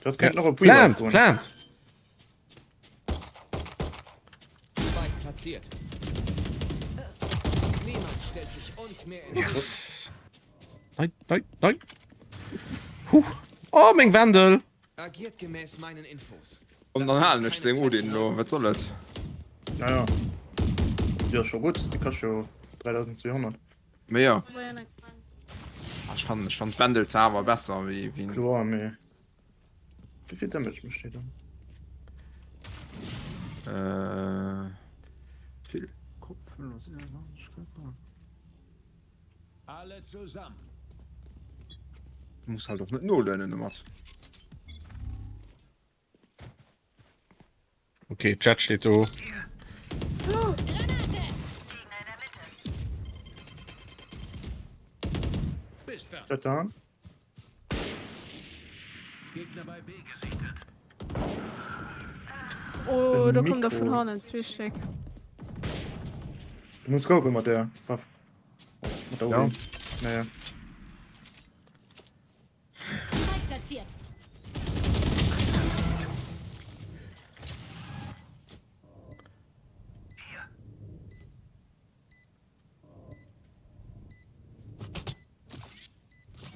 Das kéint nach op Plant, plant! Spike platziert. Niemand stellt sich uns mehr in Yes! Nein, nein, nein! Huh! Oh, meng Wendel! Agiert gemäß meinen Infos. Komm, dann halen ech seng Odin elo, wat soll et? Naja. Déi ass scho gutt, déi kascht jo 3200. Mee jo. Ech fannen, ech fannen d'Wendel zwar awer besser wéi, wéi. Kloer, mee wéi vill Damage mécht déi dann? Äh, vill. Kopf, Körper. Alle zusammen. Du muss halt och net nolönen domat. Okay, Chat steht do. Chat down. Gegner bei B gesichtet. Oh, Den do kommt der vun Mikro. hannen, zwee Stéck. Du muss scopen mat der Waff. Mat der Ja. Odin. Naja. Spike platziert.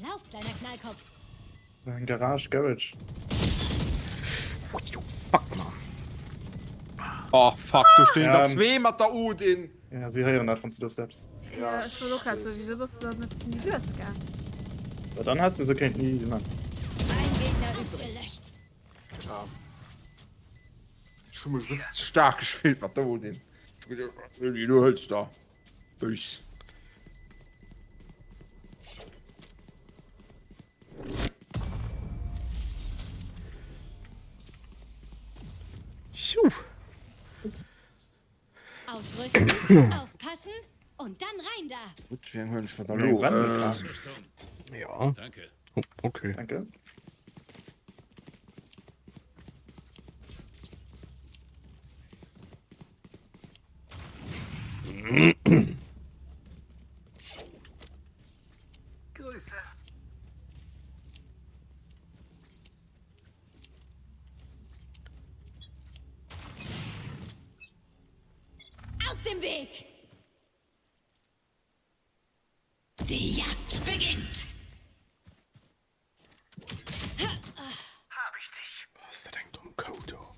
Lauf, kleiner Knallkopf. Ein Garage, Garage. Fuck, man. Oh fuck, do stinn Ja, der ähm, zwee mat der Odin. Ja, si héieren dat, wann s du do steps. Ja, ech wollt och grad soen, wieso bass du dann net méi lues gaang? Ja, dann hast du se kéinten easy man. Ein Gegner übrig. Ja. Ech hu mech e bëssen ze staark gespillt mat der Odin. Ech hu geduecht, du hëls der. Bös. Juh. Ausrüsten, aufpassen und dann rein da. Gutt, wéi eng huelen ech mer da lo? Ja. Danke. Oh, okay. Danke. Grüße. Aus dem Weg! Die Jagd beginnt! Hab ich dich. Was ist dat eng domm Kou do?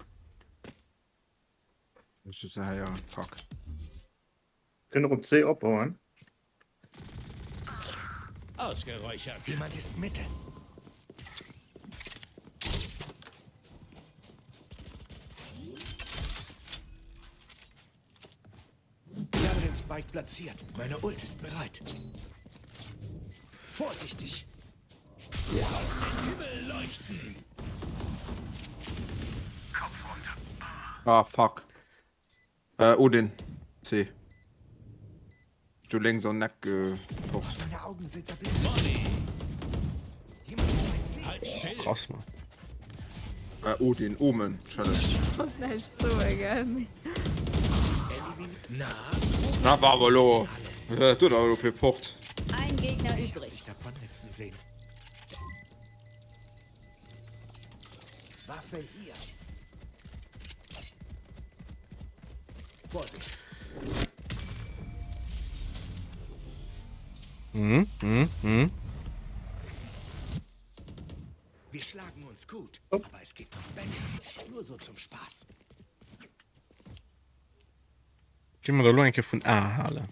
Muss ich sagen, ja, fuck. Kënnt och op C opbauen. Ausgeräuchert. Jemand ist Mitte. Ich habe den Spike platziert. Meine Ult ist bereit. Vorsichtig. Himmel leuchten. Kopf runter. Ah, fuck. Äh, Odin. C. Du lénks an Neck gepocht. Meine Augen sind erblind. Oh, krass, man. Äh, Odin, Omen, Challenge. Näischt soe, gell? Mee. Na, war awer elo. Dat huet awer elo fir Port. Ein Gegner übrig. Davonhetzen sehen. Waffe hier. Vorsicht. Mhm, mhm, mhm. Wir schlagen uns gut, aber es geht noch besser. Nur so zum Spaß. Gi mer da lo eng Kéier vun A halen.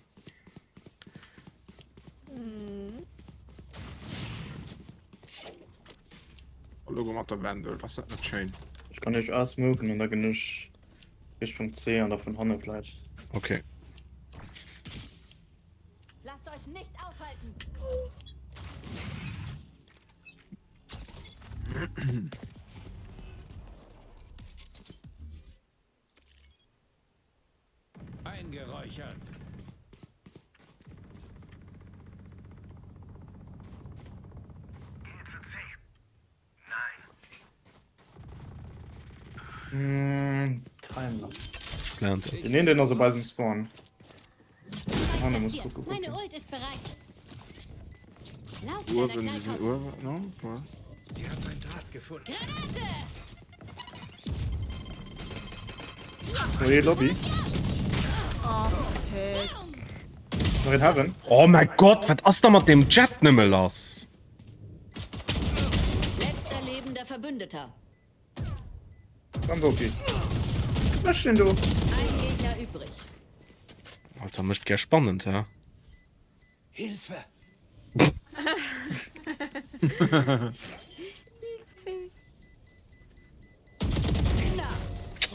Elo mat der Wendel, ass dat net schéin? Ech kann iech A smoken an da ginn ech Richtung C an da vun hanne vläicht. Okay. Lasst euch nicht aufhalten. Eingeräuchert. Geh zu C. Nein. Mm, Timer. Plant. Den een den ass op eisem Spawn. Hanne muss kucke. Meine Ult ist bereit. Lauf, Uewen, si sinn uewen, no? Ja. Sie haben einen Draht gefunden. Granate! Neue Lobby. Oh, fuck. Nach een Heaven. Oh mäi Gott, wat ass da mat deem Jett nëmme lass? Letzter lebender Verbündeter. Komm, Boki. Was machst denn du? Ein Gegner übrig. Alter, mécht gär spannend, hä? Hilfe!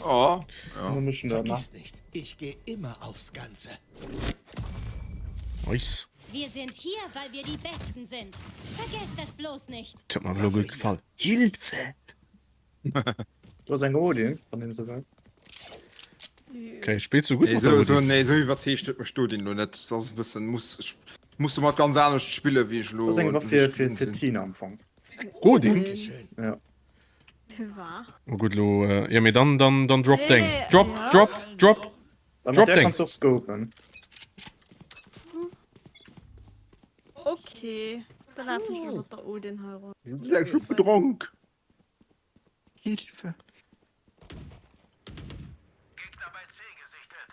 Oh, ja. Wir müssen da nach. Vergiss nicht, ich gehe immer aufs Ganze. Nice. Wir sind hier, weil wir die Besten sind. Vergesst das bloß nicht. Dat huet mer awer elo gutt gefall. Hilfe! Du ass eng Odin, wann een se well. Okay, spillst du gutt Nee, mat der so, so, Odin? nee, so iwwerzeegt huet mech d'Odin lo net. Dat ass e bëssen, muss, ech muss domat ganz anescht spillen, wéi ech lo, Das ass eng Waff wéi fir, ech fir, gewinnt fir sinn. Tina am Fong. Eng Odin? Odin? Ja. Fir war? Oh gutt, lo, jo mee dann, dann, dann drop Nee, deng. nee, Drop, ja. drop, drop! Well mat Drop där deng! kanns du och scopen. Okay, da lafen ech lo mat der Odin hei ronn. Ech hu gedronk. Hilfe! Gegner bei C gesichtet.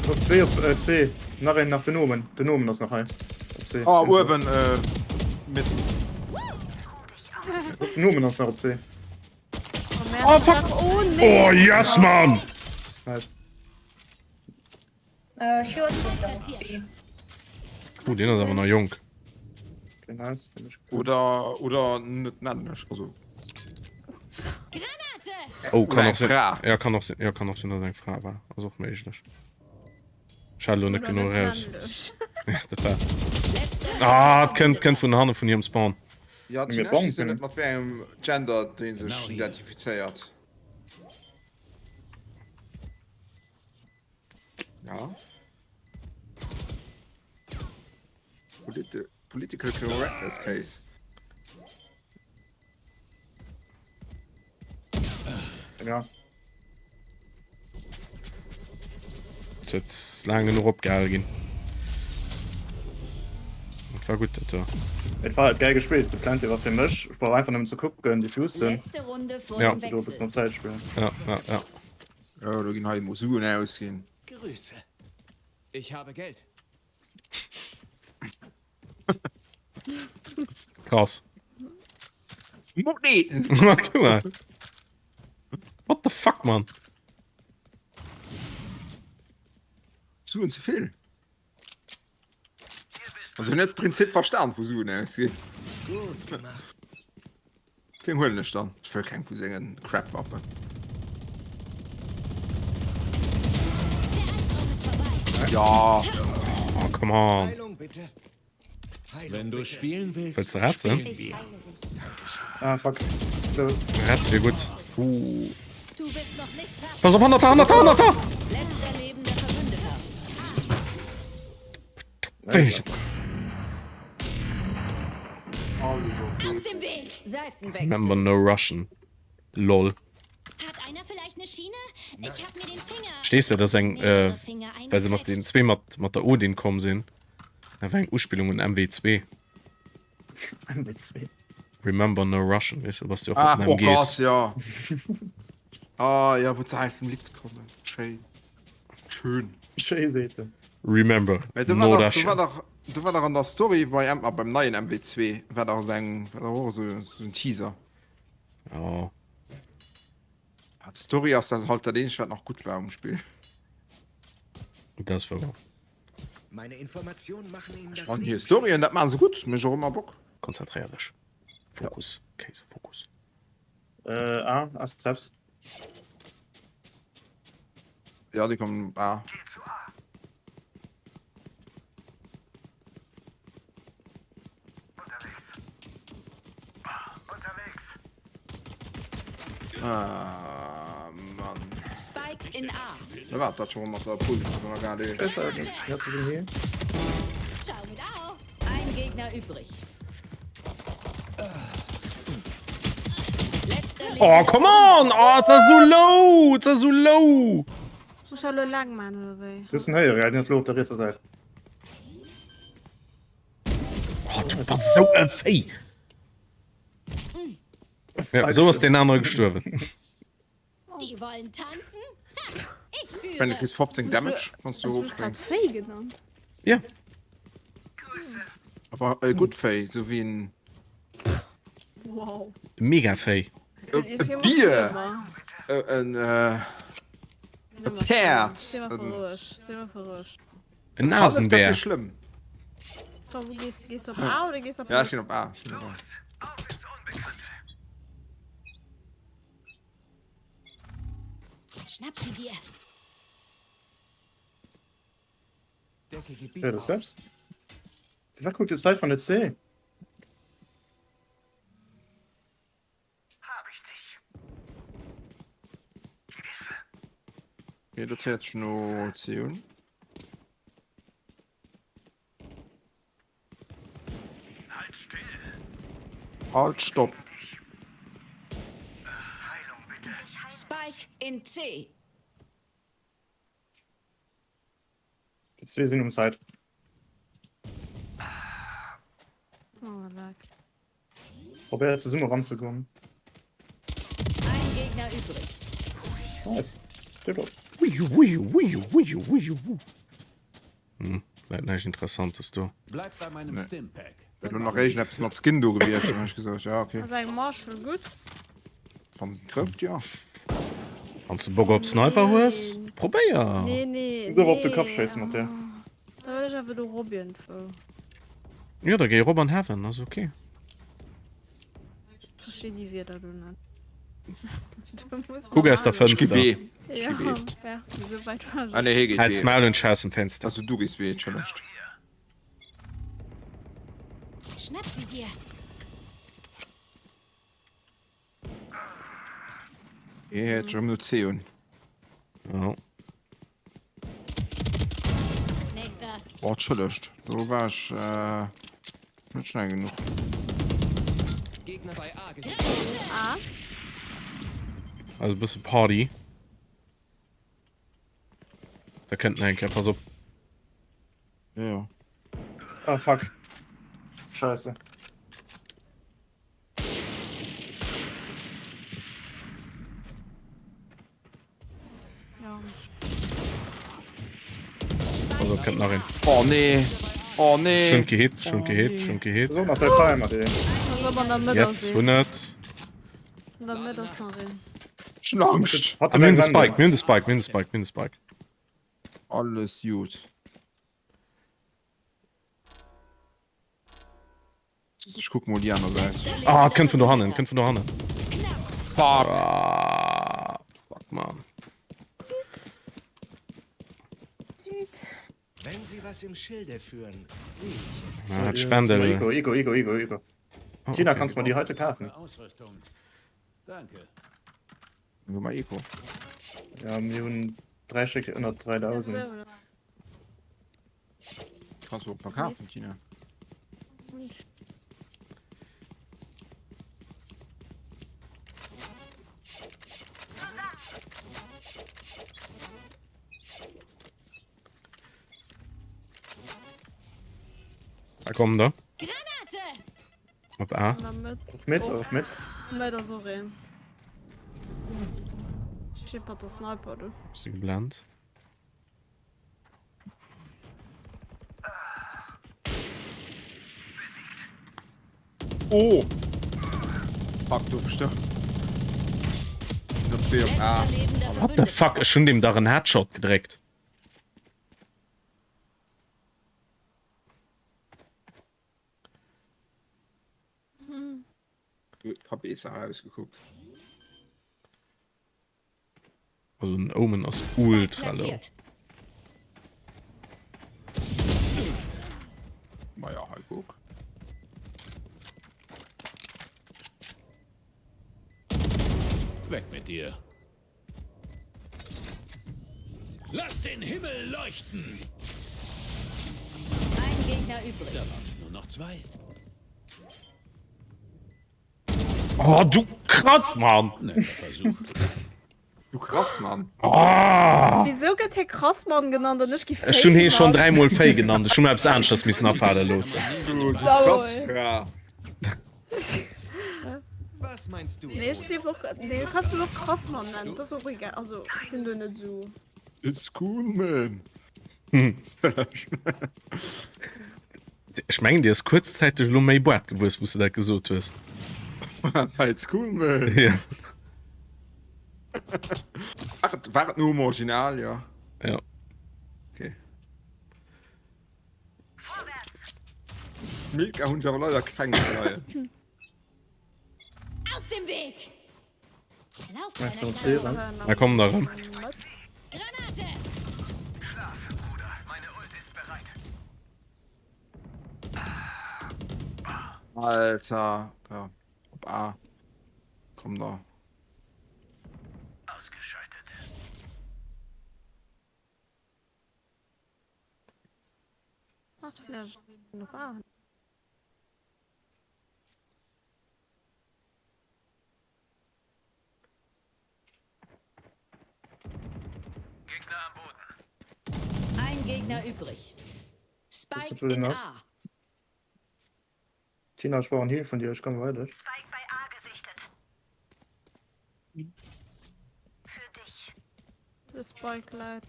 Op 2 op äh, C. Nach een nach den Omen. Den Omen ass nach hei. Op C. Ah, uewen, äh, mit. Den Omen ass nach op C. Oh, fuck. Oh, nee. Oh yes, Mann! Nice. Oh, deen ass awer nach jonk. Okay, nice, finde ich cool. Oder, oder net männlech, also. Granate! Oh, kann Oder och eng sinn. Fra. Ja, kann och sinn, ja, kann och sinn, dass eng Fra war. Ass och méiglech. Ech hat elo net Oder genuch net eraus. männlech. Ja, dat war. Ah, et kënnt, kënnt vun hanne vun hirem Spawn. Ja, Mir d'Tineshi Bomben. sinn net mat wéi engem Gender dee sech Genau hier. identifizéiert. Ja. Politi Political Correctness Case. Ja. Ist jetzt lang genug opgehalen ginn. Dat war gutt, dat do. Et war halt geil gespielt. De Plant war fir mech. Ech brauch einfach nëmmen ze kucken, defusen. Letzte Runde vor Ja. dem Kannst du do e bëssen Wechsel. op Zäit spillen. Ja, ja, ja. Oh, do ginn hei emol Suen ausginn. Grüße. Ich habe Geld. Krass. Magneten! Guck mal. What the fuck, man? Suen ze vill. Also net Prinzip verstan vu Suen ausginn. Gut gemacht. Wem huelen ech dann? Ech wëll keng vu sengen Crap-Waffen. Ja. Oh, come on. Heilung bitte. Heilung Wenn du bitte. spielen willst, Wëlls de Rätze? spielen wir. Ah, fuck. It's close. Rätze wier gutt. Uh. Du bist noch nicht fertig. Pass op, hannert der, hannert der, hannert der! Letzter lebender Verbündeter. Aus dem Weg! Seitenwechsel. Remember no Russian. Lol. Hat einer vielleicht eine Schiene? Ich hab mir den Finger. Verstees de, dass eng, äh, Mehrere Finger well se mat den eingequetscht. zwee mat, mat der Odin komm sinn, dat war eng Uspillung un MW2. MW2. Remember no Russian, weess de, bass du och Ah, mat oh den Gott, MGs. ja. Ah, ja, wou ze aus dem Lift kommen. Schéin. Schön. Schéi seet en. Remember Mä do war no dach, do Russian. war dach, do war dach an der Story bei M, ah, beim neien MW2 war dach esou eng, war dach och esou, esou en Teaser. Ja. Ah, D'Story ass dat halt dat eenzegt wat nach gutt war um Spill. Dat ass wouer. Meine Informationen machen Ihnen Ech das fannen hir Leben Storyen, dat maache se gutt, mécht och ëmmer Bock. Konzentréier dech. Fokus, Kéis, Fokus. Äh, A, A Steps. Ja, déi kommen op A. Ah, Mann. Spike in A. Da war dat schon mat der Pull. Hast du den hier? Ciao mit Au. Ein Gegner übrig. Letzter Oh, come on! Oh, et ass esou low! Et ass esou low! Muss ech elo laang man oder wéi? Du hues en héieren, ja, den ass lo op der rietser Säit. Oh, du bass esou e Véi! Ja, esou ass deen anere gestuerwen. Die wollen tanzen? Ha, ich Ich meine, du führe. kriegst 15 Damage, wann du Hast du mich grad hochspringst. Fee genannt? Ja. Aber äh, gutt Féi, so wie en Wow. Mega Féi. e Bier, e, en, äh, e Päerd. Si mer verruecht. Si mer verruecht. En Hallef dat Nasenbär. wier schlëmm. So, wo gehst, gehst du op A oder gehst du op Ja, B? ech ginn op A. Ech ginn op A. Schnapp sie dir. Decke Gebiet Ja, de auf. Steps. Firwat kuckt de Cypher net C? Okay, dat héiert sech no C un. Halt, stopp. Spike in C. Déi zwee sinn um Site. Oh, leck. Probéiert zesumme ranzegoen. Ein Gegner übrig. Nice. Tipptopp. Ui, ui, ui, ui, ui, ui. Hm, läit näischt Interessantes do. Bleib bei meinem Nee. Stimpack. Wär do nach iergendeppes mat Skin do gewiescht, dann hätt ech gesot, ja, okay. Ass eng Marshall gutt? Wann se trëfft, ja. Wann s de Bock op Sniper hues, probéier! Nee, nee, Muss awer op de Kapp schéissen mat där. Da wëll ech awer do rop iergendwou. Jo, da géi erop an Heaven, ass ok. Ech verstinn déi Wierder do net. Kuck aus der Fënster. Ech gi B. Ech gi B. Ja, merci, esou wäit war ech. Ah nee, hie geet B. Halt's Maul und schau aus dem Fenster. Also du gees B, entschëllegt. Schnapp sie dir. Hie huet scho no C un. Ja. Nächster. Oh, entschëllegt, do war ech äh, net schnell genuch. Gegner bei A gesichtet. A. Also e bësse Party. Da kënnt nach eng Kéier, pass op. Ja, ja. Ah fuck. Scheiße. Also kënnt nach een. Oh nee. Oh nee. Schon gehit, schon gehit, schon gehit. So, nach der Feier mat een. Yes, hunn et. An der Mëtt ass nach een. Schon Angscht. Ah, mir hunn de Spike, mir hunn de Spike, mir hunn de Spike, mir hunn de Spike. Alles gut. Ech kucken mol déi aner Säit. Ah, et kënnt vun dohannen, et kënnt vun dohannen. Fuck. Ah, fuck, man. Wenn Sie was im Schilde führen, sehe ich es. Ah, hat Spendel. Eco, Eco, Eco, Eco, Eco. Oh, Tina, okay. kannst du mal die heute kaufen? Ausrüstung. Danke. Hu mer Eco. Ja, mir hunn 3 Stéck ënner 3000. Kannst du och verkafen, Tina. Da kommen der. Granate! Op A. Och mit, och mit. Mëtt ass och een. Steet mat der Sniper do. Si geblennt. Oh! Fuck, du bestimmt. Sind der 2 op A. What the fuck? Ech hunn deem dach en Headshot gedréckt. Hab besser ausgekuckt. Also den Omen ass ultra low. Maja, hei guck. Weg mit dir. Lass den Himmel leuchten! Ein Gegner übrig. Da waren's nur noch zwei. Oh, du krass, Mann! Netter Versuch. Du krass, Mann. Oh! Wieso gëtt hie Krassmann genannt an ech gi Ech hunn hee schonn Fake dräimol Fay genannt. Ech hu mir eppes aneschters missen afale loossen. Du, du krass Fra. Was meinst du? Nee, ech dierf och, nee, du kanns mech och Krassmann nennen, dat ass och egal, also ech sinn do net esou. It's cool, man. Ech mengen dir ass kuerzzäiteg elo méi Boart gewuess, wou s de dat gesot hues. It's cool, man. Ja. War et, war et nom Original, ja? Ja. Okay. Milka hunn ech awer leider keng Leien. Aus dem Weg! Lauf Da kommen der erëm. Granate! Schlaf, Bruder. Meine Ult ist bereit. Alter, ja, op A. Komm da. Ausgeschaltet. Ass vläicht op A. Gegner am Boden. Ein Gegner übrig. Spike in A. Tina, ech brauch en Heal vun dir, ech komme bei dech. Spike bei A gesichtet. Für dich. De Spike läit.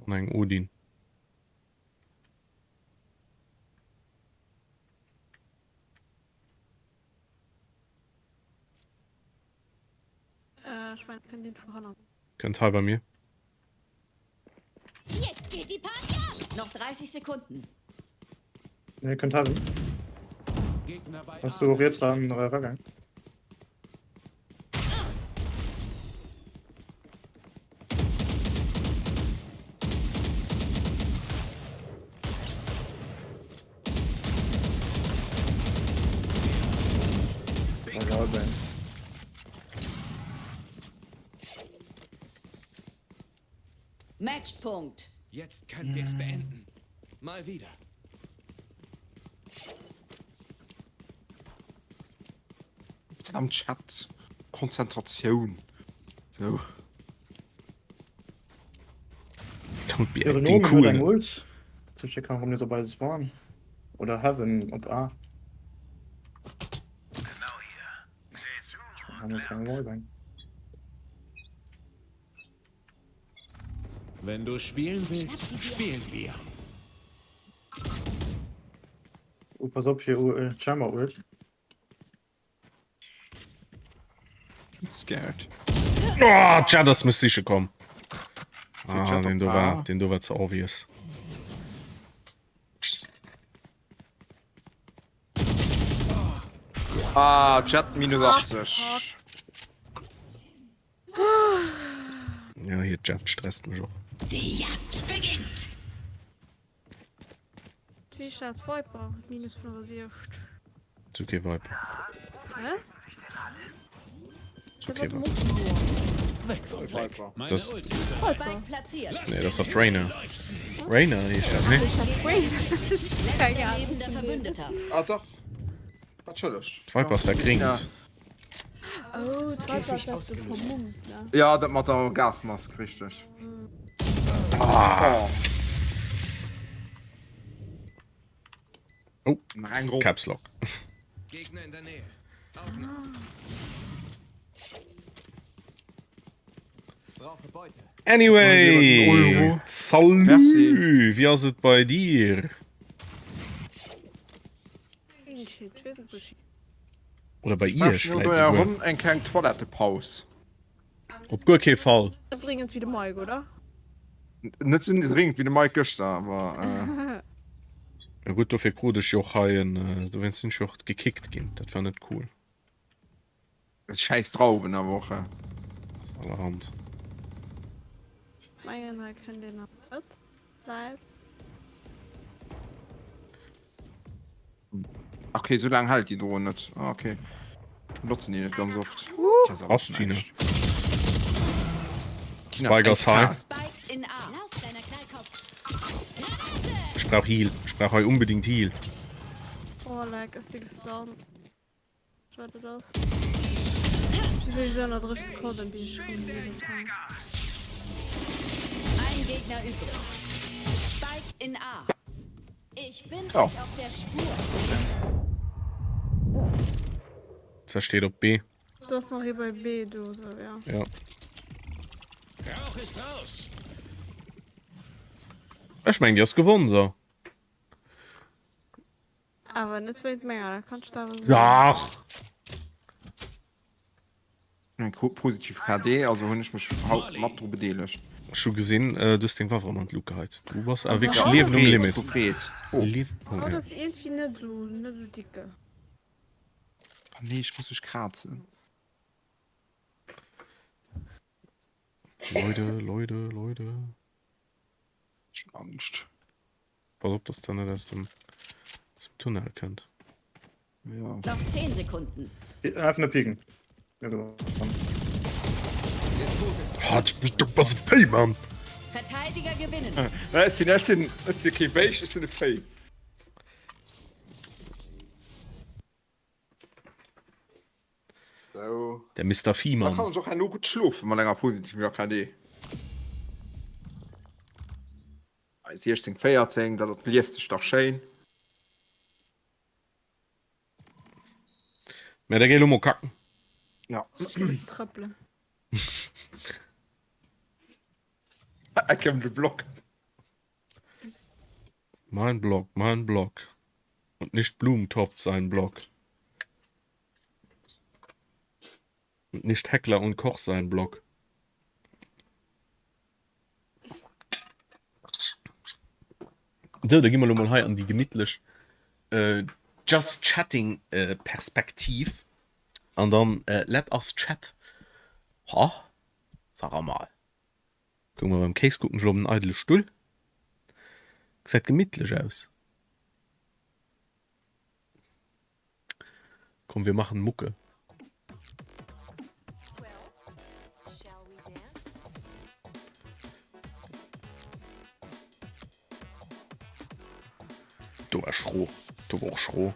An eng Odin. Ech mengen kënnt een vu hannen. Kënnt hei bei mir. Jetzt geht die Party ab! Noch 30 Sekunden. Nee, kënnt heaven. Hast du riets ran ragaang? Matchpunkt. Jetzt können wir es beenden. Mal wieder. Am Chat Konzentratioun so. Don't be acting cool. Eng Ult. Zwischen kann rum so bei Spawn oder Heaven op A. Wenn du spielen willst, spielen wir. Oh, pass op hier uh, Chamber Ult. I'm scared. Oh, Jett ass mech siche komm. Ah, den do war, den do war ze obvious. Ah, Jett minus 80. Ja, hier Jett stresst mech och. Die Jagd beginnt. Wéi hat Viper minus 65. Ist okay Viper. Hä? Ist okay Viper. Das Spike platziert. Nee, das ass Reyna. Reyna heescht dat, nee? Letzter lebender Verbündeter. Ah doch. Natierlech. D'Viper ass dat Gréngt. Oh, d'Viper ass dat sou vermummt, ne? Ja, dat mat der Gasmask, richteg. Ah. Oh. Oh, Caps Lock. Gegner in der Nähe. Augen auf. Brauche Beute. Anyway, salut! Merci. Wéi ass et bei dir? Oder bei iech No vläit der souguer. Ronn eng kleng Toilettepaus. Op guer kee Fall. Net dringend wéi de Mike, oder? Net sou dringend wéi de Mike gëschter, awer. Jo gutt, dofir krut ech jo och hei en, dowéinst sinn ech jo och gekickt ginn. Dat war net cool. Schäiss Drauwen awer och. Ass allerhand. Mengen hei kënnt een nach net wäit. Okay, sou laang hält déi Drohn net. Ah, okay. Benotzen déi net ganz oft. Ass Tina. Spike ass high. Spike in A. Lauf, kleiner Knallkopf. Granate! Ech brauch Heal. Ech brauch hei unbedingt Heal. Oh leck, ech si gestunt. Wat et ass. Sowieso nach 30 Sekonnen bis ich rëm lieve kann. Ein Gegner übrig. Spike in A. Ich bin Ja. euch auf der Spur. Zer steet op B. Du ass nach ee bei B do sou ja. Ja. Rauch ist raus. Ech meng déi ass gewonn so. Awer net wéint menger, dat kann ech der awer soen. Dach! Eng positiv KD, also hunn ech mech haut mat dru bedeelegt. Ech hu gesinn, du hues deng Waff erëm an d'Luucht geheit. Du bass awer wierklech haut Liewen um ass- Limit. Vu Freed. Oh. Liew oh, Haut ja. ass iergendwéi net esou, net esou dicke. Oh nee, ech muss mech krazen. Leute, Leute, Leute. Ech hunn Angscht. Pass op, dass der net aus dem, aus dem Tunnel kënnt. Ja. Noch 10 Sekunden. Einfach nur pieken. Ja, genau. Ah, du bass e Véi, Mann! Verteidiger gewinnen. Ech sinn, ech sinn, ech sinn kee Béischt, ech sinn e Véi. So. Der Mister Viehmann. Da kann ech och herno gutt schlofen mat enger positiver KD. 16, 14, dat liest sech dach schéin. Mä da géi lo mol kacken. Ja. Ech muss trëppelen. Ecke em de Block. Mein Block, mein Block. Und nicht Blumentopf sein Block. Und nicht Heckler und Koch sein Blog. Sou, da gi mer lo mol hei an déi gemittlech Just Chatting Perspektiv an dann let us chat. Ha, sag emol. Kucke mer beim Kéis, kucken ech elo op den eidele Stull. Gesäit gemittlech aus. Komm wir machen Mucke. Do war schro, do war och schro.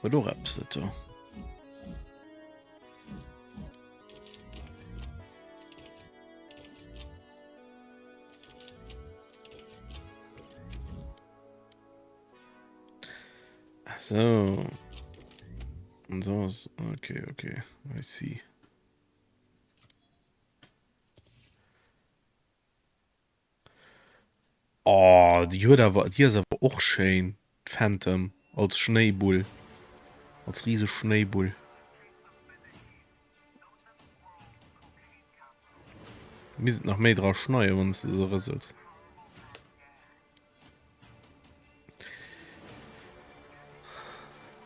Huet och eppes dat do. Ach so. Und so ist, okay, okay, I see. Oh, déi huet awer, déi ass awer och schéin, d'Phantom als Schnéibull, als rieseg Schnéibull. Misst nach méi dra schneien, wann s de se rësels.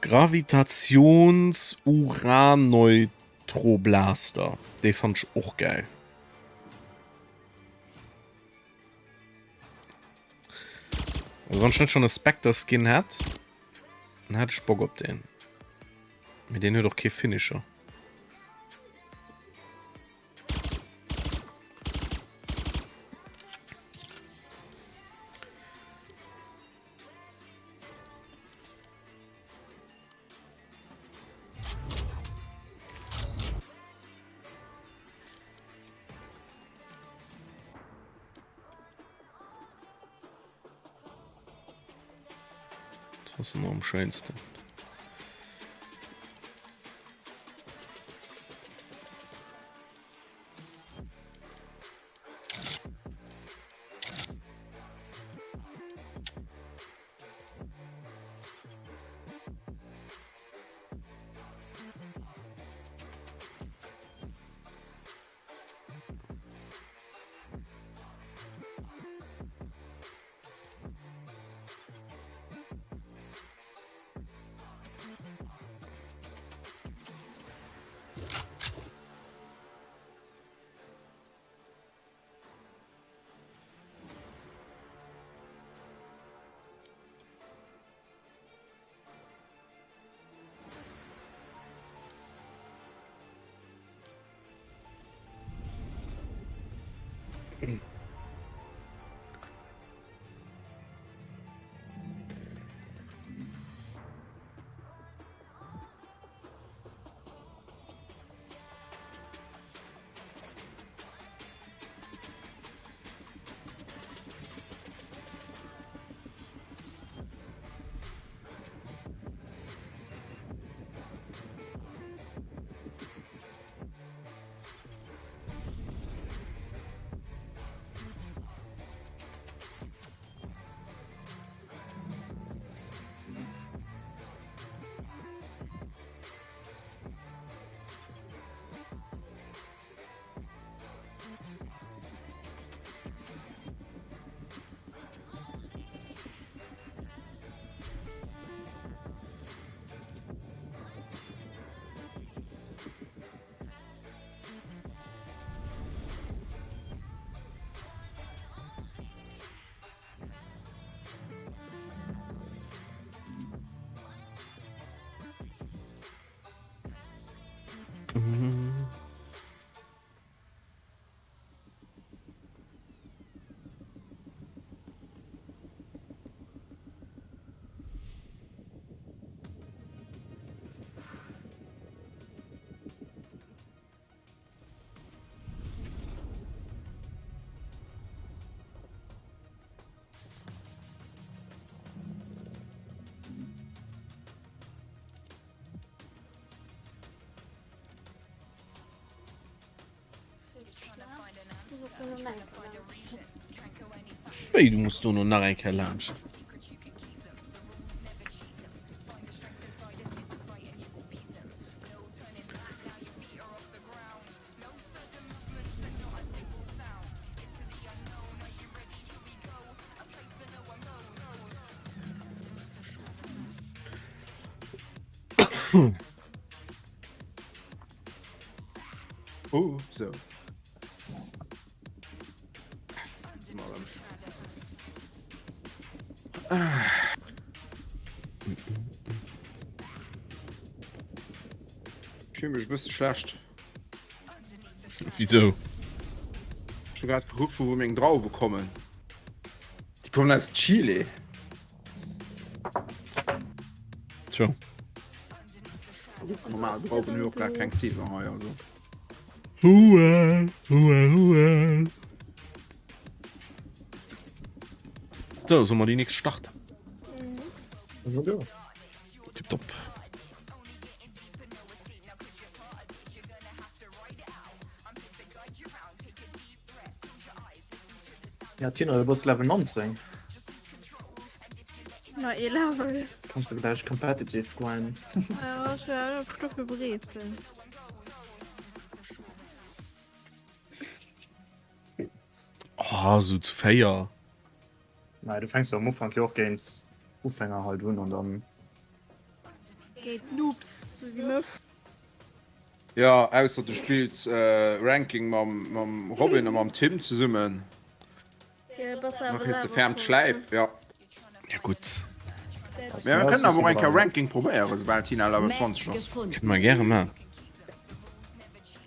Gravitationsuraneutroblaster, dee fand ech och gäil. Also wann ech net schon e Spectre Skin hätt, dann hätt ech Bock op deen. Mee deen huet och kee Finisher. Das ist noch am schönsten. Wéi, du muss dono nach eng Kéier laanscht? Oh, so. Ich fühle mich ein bisschen schlecht. Wieso? Ich habe gerade geguckt, wo wir drauf bekommen. Die kommen aus Chile. Tja. Normal brauchen wir auch gar kein Saison heuer. Also. Hua, hua, hua. So, soll mer déi nächst starten? Mhm. Ja. Tipptopp. Ja, Tina, du bist Level 19. Na, ee Level. Kannst du gleich competitive grinden. Ja, ech wär op Stufe bereet sinn. Oh, so zu 4. Nein, du fängst jo am Ufank jo och géint Ufänger halt un an dann. Géint Noobs, sou wéi mech. Jo, ausser du spills Ranking mam Robin a mam Tim zesummen. Da kriss de ferm d'Schläif, jo. Ja gutt. Mä mir kënnen awer och eng Kéier Ranking probéieren, soubal d'Tina Level 20 ass. Kënne mer gäre man.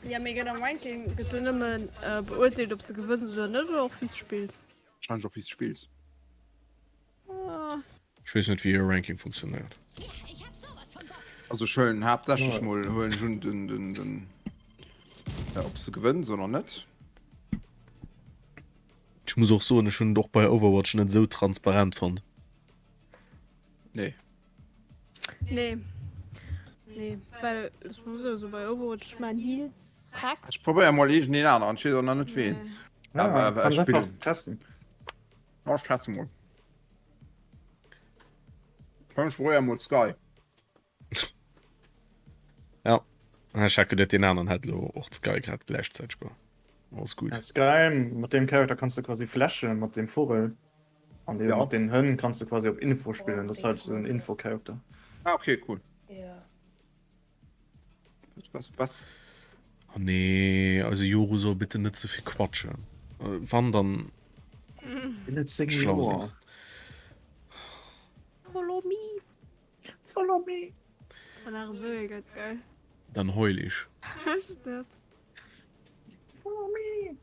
Ja, mee gëtt am Ranking gëtt do nëmmen beurteelt, ob s de gewënns oder net, oder och wéi s de spills? Wahrscheinlech och wéi s de spills. Ech weess net wéi e Ranking funktionéiert. Also ech huelen haaptsächlech mol huelen ech un den den den ob s de gewënns oder net. Ech muss och soen ech hunn et och bei Overwatch net esou transparent fonnt. Nee. Nee. Nee, well ech muss also bei Overwatch, ech maan Heals, Packs. Ech probéier mol iergendeen aneren, ech weess och nach net ween. Ja, Awer kannst ech einfach spillen. testen. Oh, ech teste mol. Komm, ech probéier mol Sky. Ja, ech hat geduet deen aneren hätt elo och d'Sky grad gläichzäiteg geholl. Alles gutt. Ja, Sky, mat deem Charakter kanns du quasi flashen mat deem Vogel. An ja. mat den Hënn kanns du quasi op Info spillen. Das ist halt so en Info-Charakter. Ah, okay, cool. Ja. Was, was? Oh nee, also Yoru soll bitte net ze vill quatschen. Äh, wann dann Net 10 schlau Joer. sinn. Follow me. Follow me. An arem Zoe gëtt geil. Dann heul ich. Echt net. Follow me.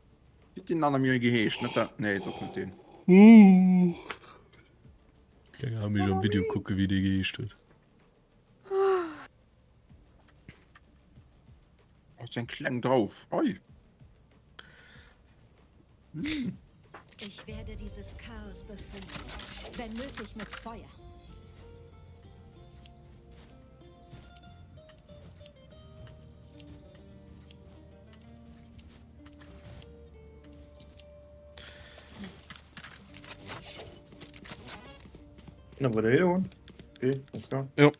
Wéi huet deen anere Mjoi geheescht? Net dat, nee, dat ass net deen. Keng Ahnung, ech am Video kucke wéi dee geheescht huet. Oh, ist eng kleng drauf. Oi. Hm. Ich werde dieses Chaos befüllen, wenn nötig mit Feuer. Na, wo der hin? Okay, let's go. Jo.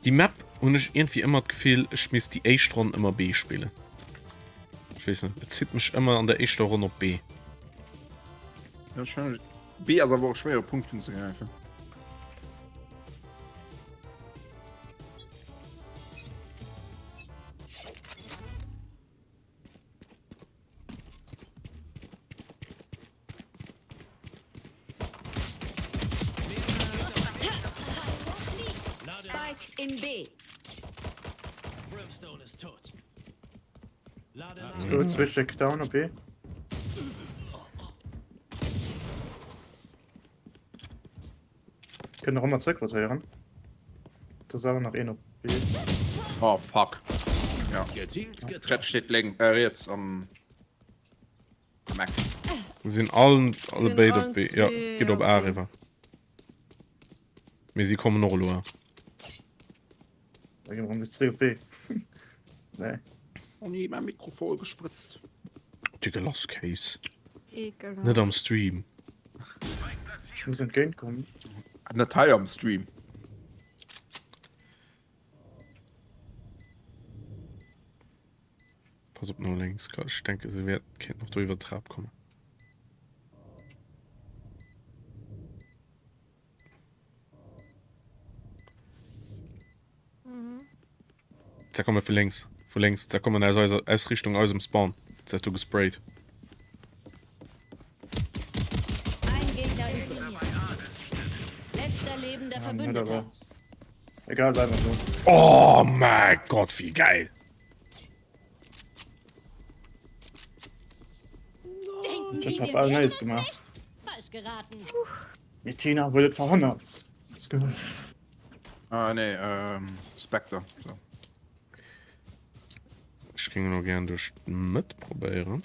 Déi Map hunn ech iergendwéi ëmmer d'Gefill, ech misst déi éischt Ronn ëmmer B spillen. Ech weess net, et zitt mech ëmmer an der éischter Ronn op B. Ja, wahrscheinlech. B ass awer och schwéier op Punkten ze gräifen. In B. Brimstone ist tot. Let's go, switch down op B. Kënnt och ëmmer zréck rotéieren. Et ass awer nach een op B. Oh fuck. Ja. Jett steet lénk, äh, riets am am Eck. Sinn allen alle Sinn béid op allen B. Ja, zwee geet op A op B. eriwwer. Mee si kommen och elo A. Da gi mer erëm bis zréck op B. Nee. Oh nee, mein Mikro voll gespritzt. Digga, lass Case. Ekelhaft. Net am Stream. Ech muss entgéint kommen. Net hei am Stream. Pass op no lénks, ech denke se wäert kéint nach do iwwer d'Trap kommen. Ze komme vu lénks, vu lénks, ze kommen aus eiser, aus Richtung eisem Spawn. Ze huet do gesprayt. Ein Gegner übrig. Letzter lebender Ja, Verbündeter. Egal, bleiben wir so. Oh mein Gott, wie geil! Denken Ich Sie, hab wir alle wehren Nice uns gemacht. nicht? Falsch geraten. Die Tina wurde verhungert. Let's go. Ah nee, ähm, Spectre. So. Ech géing elo gären duerch d'Mëtt probéieren.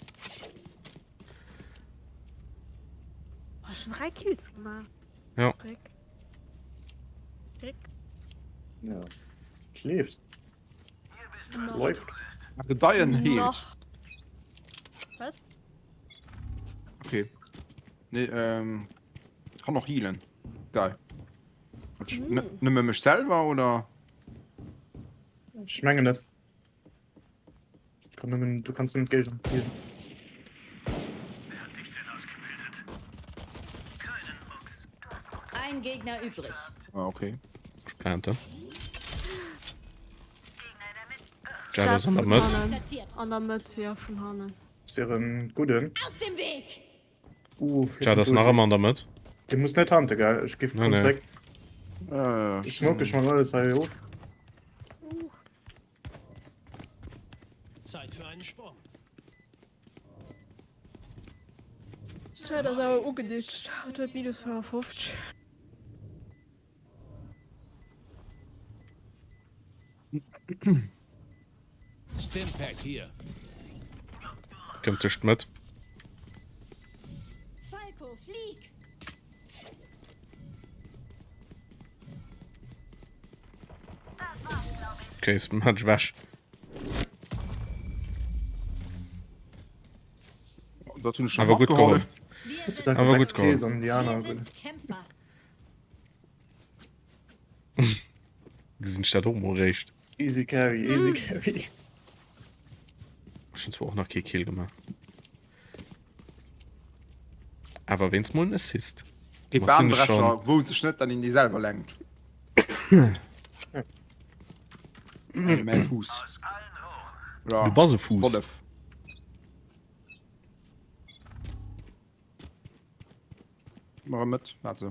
Oh, schon 3 Kills gemacht. Ja. Rick. Rick. Ja. Schläft. Läuft. Gedeien heelt. Noch. Was? Okay. Nee, ähm, kann och healen. Geil. Mm. Nëmme mech selwer oder? Ech mengen net. Kann nëmmen, du kannst nëmmen d'Géigner healen. Ein Gegner übrig. Ah, okay. Ech plante. Jett ass an der Mëtt. An der Mëtt, ja, vun hannen. Ass hiren gudden. Aus dem Weg! Uh, Jett ass nach ëmmer an der Mëtt. Dir muss net hunten, gell? Ech giff Nee, nee. zréck. Äh, Ech smoke schon alles hei of. Zeit für einen Sprung. Jett ass awer ugeditscht. Hatt huet minus 55. Stimpack hier. Kënnt duerch d'Mëtt. Falco, flieg! Okay, ist Match wäsch. Dat hunn ech schon Awer gutt matgeholl. geholl. Awer gutt geholl. An die aner. Wir sind Kämpfer. Gesinn ech dat och mol réischt. Easy carry, easy carry. Ech hunn zwar och nach kee Kill gemaach. Awer wéinst mol en Assist. Ee Mat sinn ech schon. Bahnbrecher wousst ech net, datt een déi selwer lenkt. Mäi Fuuss. Du bass e Fuuss. Wollef. Mar met wat se.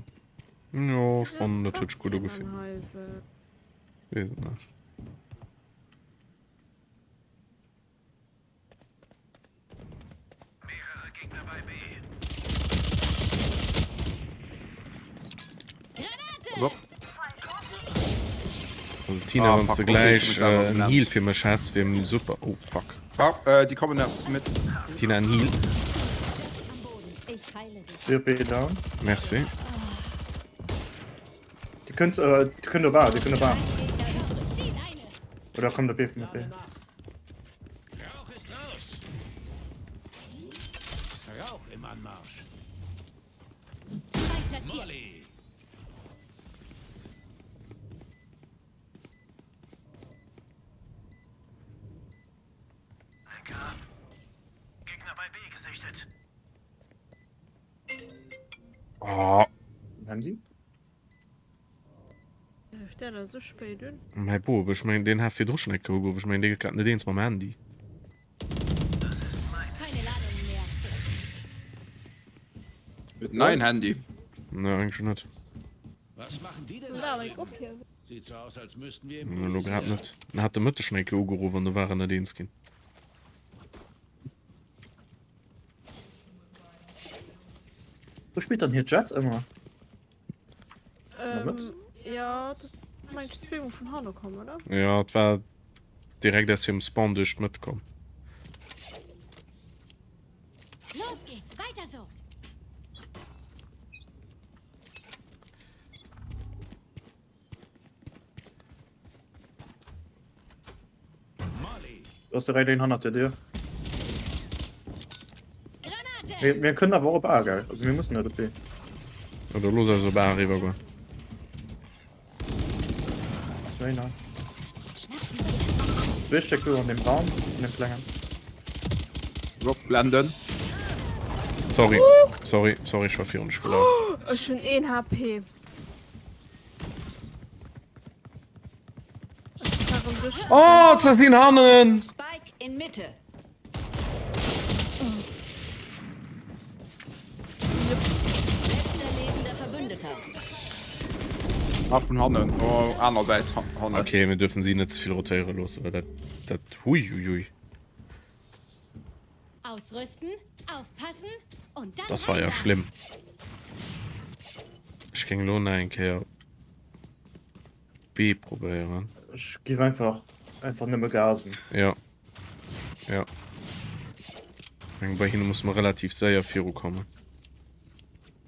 Jo ech fannen dat huet sech gutt ugefillt. Weess et net. Hopp. Also Tina, Ah, wann fuck, du okay, gleich ich hab mich selber äh, en geblendet. Heal fir mech has, wier super. Oh fuck. Ah, äh, déi kommen aus mit. Tina, en Heal. Ich heile dich. COP down. Merci. Dir kënnt, äh, dir kënnt op A, dir kënnt op A. Oder kommt op B, kommt op B. Rauch ist raus. Rauch im Anmarsch. Molly. Oh. Handy? Rifft der da sou spéit un? Mäi Bop, ech mengen deen hat virdru schon eng Kéier ugeruff, ech mengen dee gëtt grad net eens mam Handy. Keine Ladung mehr. Huet neien Handy. Ne, eigentlech net. Was machen die denn Soll da da awer drüben? ophiewen? Sieht so aus, als müssten wir Elo grad net. En hat de Mëtteg nach eng Kéier ugeruff an do war en net eens ginn. Wou spillt dann hir Jett ëmmer? Ähm, ja, dat meng ech zweemol vun hanne komm, oder? Ja, et war direkt aus hirem Spawn duerch d'Mëtt komm. Los geht's, weiter so. Du hast direkt een hannert der Dir. Mir, mir kënnen awer och op A, gell? Also mir mussen net op B. Ja, da looss eis op A eriwwer goen. Ass méi nah. Zwee Stéck do an dem Raum, an dem klengen. Rock blenden. Sorry, sorry, sorry, ech war virun dech gelaf. Ech hunn een HP. Oh, ze sinn hannen! Spike in Mitte. Letzter lebender Verbündeter. Ah, vun hannen. Oh, aner Säit hannen. Okay, mir dürfen sie net ze vill rotéiere loossen, well dat dat hui hui hui. Ausrüsten, aufpassen und dann Dat war ja schlimm. Ech géing elo nach eng Kéier B probéieren. Ech giff einfach einfach nëmme gasen. Ja. Ja. Eng bei hinne muss man relativ séier virukommen.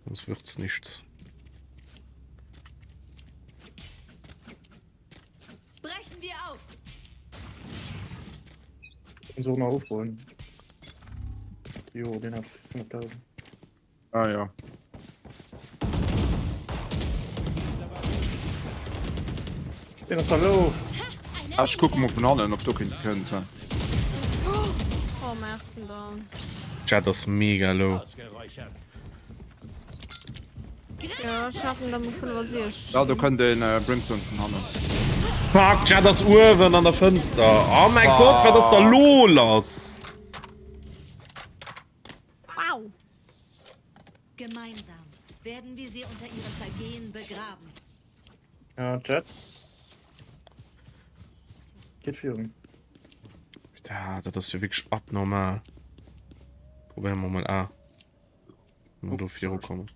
Sonst wird's nichts. Brechen wir auf! Kannst och nach ofholen. Jo, den hat 5000. Ah ja. Den ass hallo. Ah, ech kucke mol vun hannen, ob do keen kënnt. Oh, Merzen down. Jett ass mega low. Ja, ech haten der mol 65. Ja, do kënnt een Brimstone vun hannen. Fuck, Jett ass uewen an der Fënster. Oh mäi Gott, wat ass da lo lass? Wow. Gemeinsam werden wir sie unter ihren Vergehen begraben. Ja, Jets. Geht virun. Ja, dat ass jo wierklech abnormal. Probéiere mer mol A. Mal do virukommen.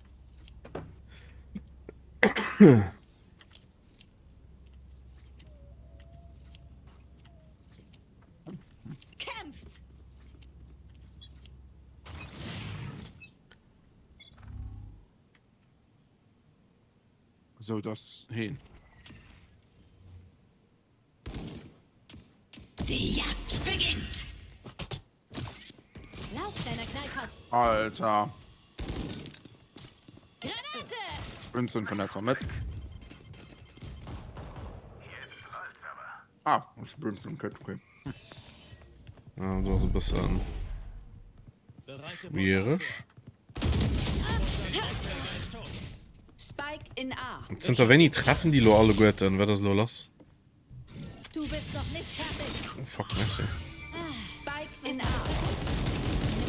Kämpft! Sou, dass heen. Die Jagd beginnt! Lauf, deiner Knallkopf! Alter. Granate! Brimstone kann erst mal mit. Ah, muss Brimstone könnt, okay. Ja, das ist ein bisschen schwierig. Spike in A. Zënter wéini treffen déi lo alleguerten? Wat ass lo lass? Du bist noch nicht fertig. Oh fuck, merci. Spike in A.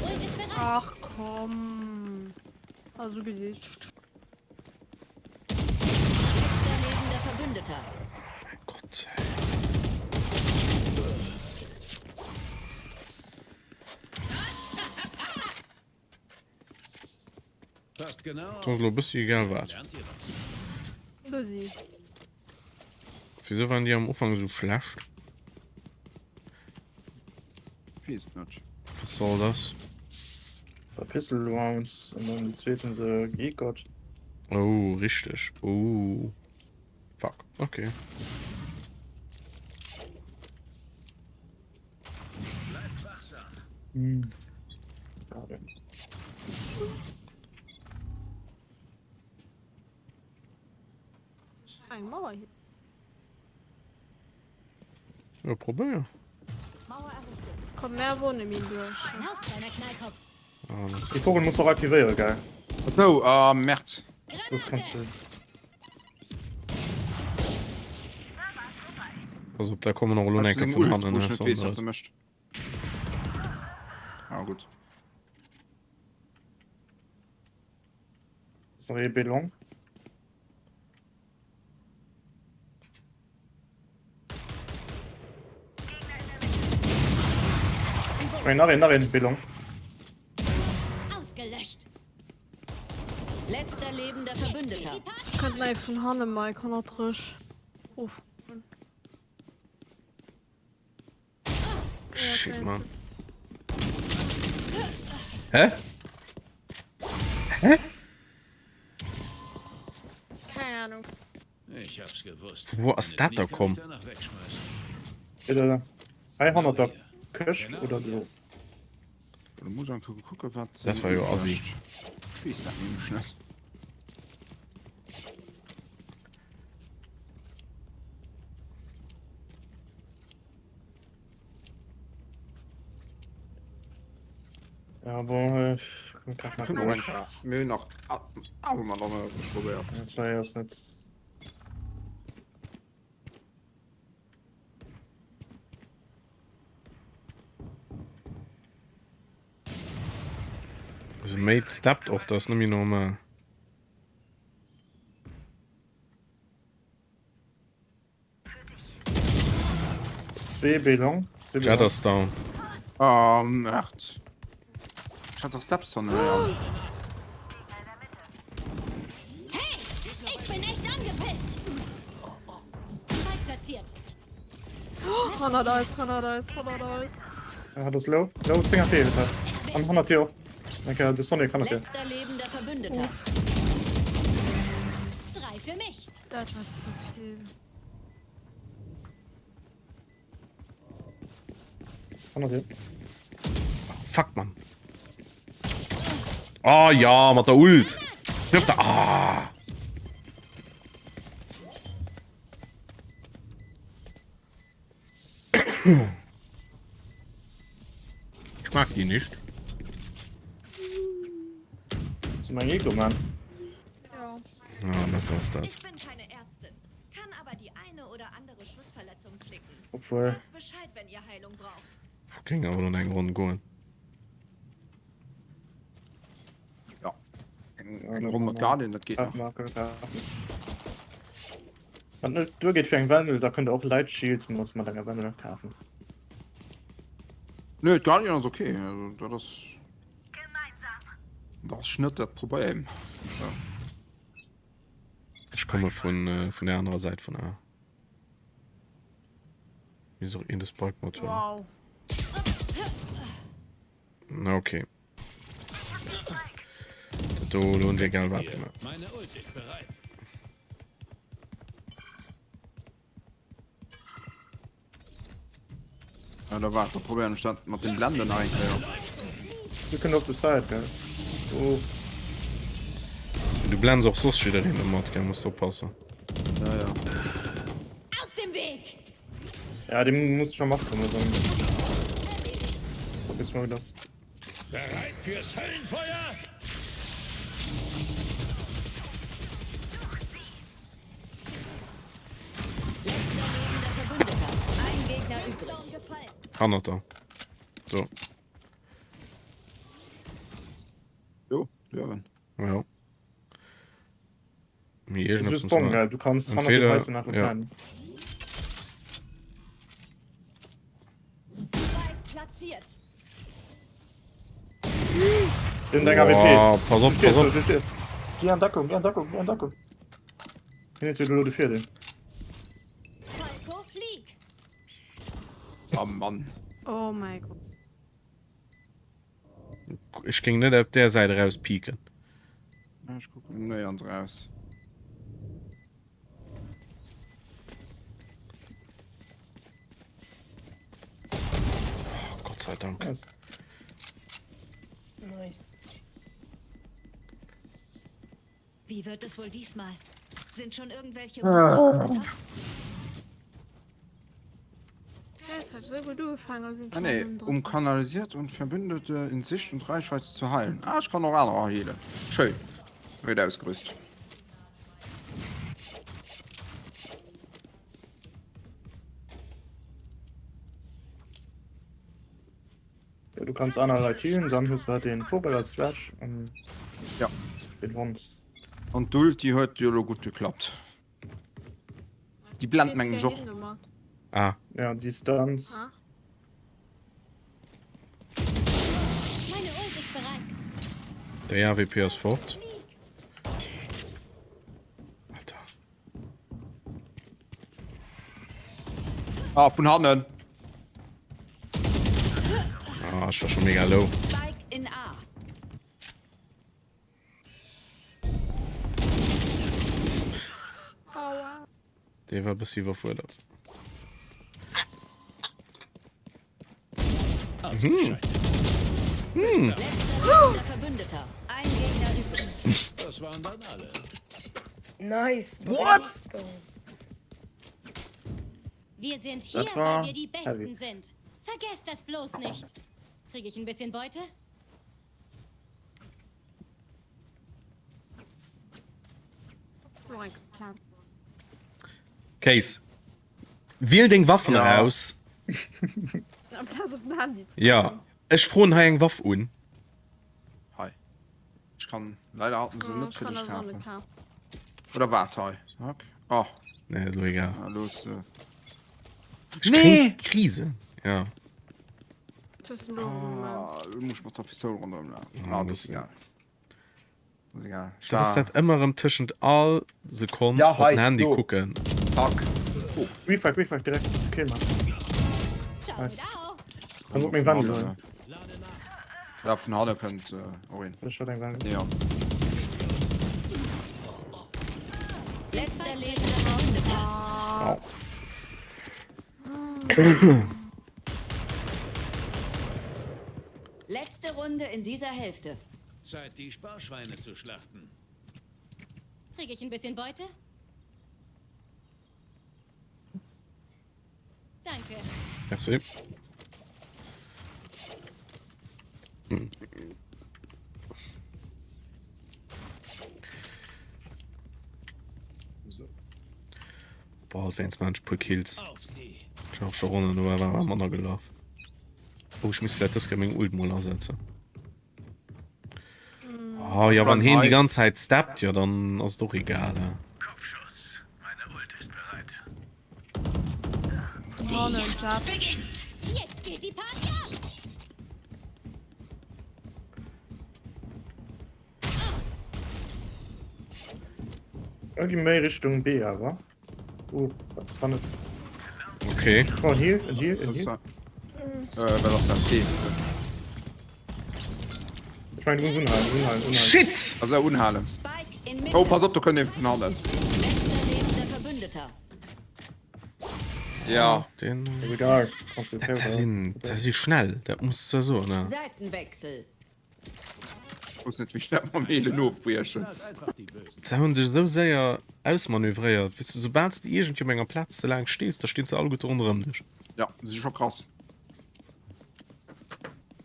Ult ist bereit. Ach komm. Also gedicht. Letzter lebender Verbündeter. Mein Gott. Ey. Passt genau. Das ass lo e bëssi egal wat. Lernt ihr was? Bëssi. Wieso waren déi am Ufank esou schlecht? Wees et net. Was soll das? War Pistol Rounds an dann déi zweet hunn se geecot. Oh, richteg. Oh. Fuck. Okay. Bleibt wachsam. Hm. Schade. Eng Mauer hier. Ja, probéier. Komm, mehr wohne mir durch. Lauf, kleiner Knallkopf. Die Vogel muss och aktivéiere, gell? So, ah, Merd. Soss kanns du. Pass op, da kommen och elo Ech enke sinn vun Ult, hannen. wou ech net weess, wat Sondre. se mécht. Ah, gutt. Ass nach ee B long. Ech mengen nach een, nach een Billong. Ausgelöscht. Letzter lebender Verbündeter. Kënnt nei vun hanne Mike 130 of. Shit, man. Hä? Hä? Keine Ahnung. Ich hab's gewusst. Wo ass dat da komm? Hei hannert der Këscht oder do? Du muss dann kucke wat Das war jo assi. Ich wees dat nämlech net. Ja, bon, ech komm nach Moment, mir hunn nach awer mat an probéiert. Zwei ass net. Also Mate steppt och, dat ass net méi normal. Zwee B long. Jett ass down. Oh Merd. Ech hat doch Steps von héieren. Hey, ich bin echt angepisst. Spike platziert. Hannert eis, hannert eis, hannert eis. Ja, hat ass low. Low 10 HP huet hat. An hannert dir och. Enke de Sonic hannert dir. Letzter lebender Verbündeter. Drei für mich. Dat war zu vill. Hannert dir. Fuck, Mann. Oh ja, mat der Ult. Dürft der. Ah. Ich mag die nicht. Zu mein Ego, Mann. Ja. Ja, das ass dat. Ich bin keine Ärztin, kann aber die eine oder andere Schussverletzung flicken. Obwohl. Sagt Bescheid, wenn ihr Heilung braucht. Géing awer dann eng Ronn goen. Ja. Eng, eng Ronn mat Guardian, dat geet nach. Wann net duer geet fir eng Wendel, da kënnt der och Light Shields mat mat enger Wendel kafen. Nö, d'Guardian ass okay, also dat ass dat ass net dat Problem. So. Ech komme vun äh, vun der anerer Säit vun A. Mir ass och een de Spike mat hunn. Wow. Na okay. Do lohnt egal wat gemaach. Meine Ult ist bereit. Ja, da wart, da probéieren ech dat mat dem Blenden nach eng Kéier. Du kënnt op de Side, gell? Oh. Du blends och soss jiddereen domat, gell? Muss oppassen. Ja, ja. Aus dem Weg! Ja, dem muss schon matkommen, sonst. Vergiss mal das. Bereit fürs Höllenfeuer? Letzter lebender Verbündeter. Ein Gegner übrig. Hannert der. Do. Jo, Jürgen. Ja. Mee Das iergendeppes ist muss Bon, man- gell? Du kannst hannert dem Entweder, Häuschen einfach ja. bleiben. Spike platziert. Den deng AWP. Boah, pass op, Du stehst, pass op. du stehst. Geh an Deckung, geh an Deckung, geh an Deckung. Hin huet elo de Virdeel. Falco, flieg! Oh Mann. Oh mein Gott. Ech géing net op där Säit eraus pieken. Ech kucken néierens eraus. Oh, Gott sei Dank. Nice. Nice. Wie wird es wohl diesmal? Sind schon irgendwelche Muster aufgetaucht? Ja, es hat so gut ugefaangen und sind Ah, nee. Um kanalisiert und Verbündete in Sicht und Reichweite zu heilen. Ah, ich kann och anerer healen. Schön. Huet ausgerüst. Ja, du kannst aner Leit healen, dann hues du halt den Vogel als Flash an Ja. den Hond. An d'Ulti huet jo lo gutt geklappt. Déi blend mengen ech och. Ah. Ja, Distanz. Ah. Déi AWP ass fort. Alter. Ah, vun hannen. Ah, ech war schon mega low. Spike in A. Dee war e bëssi iwwerfuerdert. Mhm. Hm. Verbündeter. Ein Gegner übrig. Das waren dann alle. Nice. What? Wir sind hier, Das war weil wir die Besten heavy. sind. Vergesst das bloß nicht. Kriege ich ein bisschen Beute? Case. Wiel deng Waffen Ja. eraus. Amplaz op den Handy ze Ja, kucken. ech froen hei eng Waff un. Hei. Ech kann leider hatten se Oh, net ech fir kann dech das auch net kafen. kafen. Oder waart hei. Ok. Oh. Nee, ist lo egal. Na, los. Äh. Ech Nee! kréien d'Krise. Ja. Das ist lo gemacht. Ah, lo muss ich mat der Pistoul ronderëm lafen. Ja, Ah, das das ist egal. Das ist egal. Ich Dat ass war... dat ëmmer erëm tëschent all Sekonn Ja, op hei, den Handy do. kucken. Zack. Oh. Refrag, Refrag, direkt. Kill man. Ciao, Nice. ciao. Kannst op meng Vun Wandel hannen, huelen. Ja, vun hanne kënnt äh, och een. Ech hat eng Wandel. Ja. Letzter lebender Verbündeter. Oh. Letzte Runde in dieser Hälfte. Zeit, die Sparschweine zu schlachten. Kriege ich ein bisschen Beute? Danke. Merci. Boah, halt wéinst man puer Kills. Ech hun och scho Ronnen do war war manner gelaf. Oh, ech misst vläit dës Kéier meng Ult mol asetzen. Oh, ja, wann heen déi ganz Zäit steppt, jo dann ass et och egal. He. Die Jagd beginnt. Jetzt geht die Party ab. Ja, gi méi Richtung B awer. Oh, was war net? Okay. Oh, hier, en hier, en hier. Äh, wat ass dat? C? Ich mein, du musst unhalen, unhalen, unhalen. Shit! Also unhalen. Spike in Mitte. Oh, pass op, do kënnt een vun hannen. Letzter lebender Verbündeter. Ja. Den. Egal. Kannst du Dat sinn, dat si schnell, dat muss du soen, ne? Seitenwechsel. Wosst net wéi schnell mer Mehlen ofbriechen. Se hunn dech esou séier ausmanövréiert, weess de, soubal s de iergendwéi op enger Plaz ze laang stees, da stinn se alleguerte ronderëm dech. Ja, se si scho krass.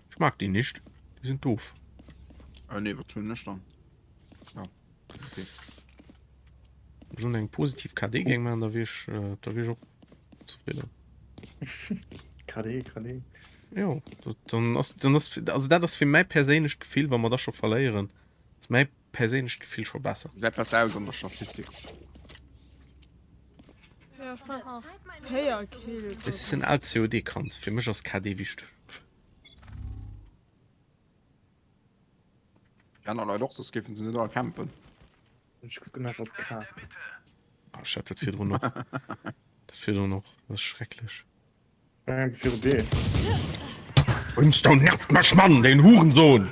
Ech mag déi nicht, déi sinn doof. Äh nee, wat hunn ech dann? Ja, okay. Wann ech elo eng positiv KD géing maachen, da wier ech, da wier ech och zefridden. KD, KD. Jo, dann ass, dann ass, also dat ass fir mäi perséinlecht Gefill, wa mer da scho verléieren, ass mäi perséinlecht Gefill scho besser. Gesäit besser aus an der Statistik. Ja, ech brauch nach 4 Kills. Ech sinn aalt COD-Kand, fir mech ass KD wichteg. Déi aner Leit och, soss géifen se net all campen. Ech kucken einfach op K. Ah, ech hat dat virdrun och. Dat virdrun och, dat ass schrecklech. Viru B. Brimstone nervt mech, Mann, den Hurensohn!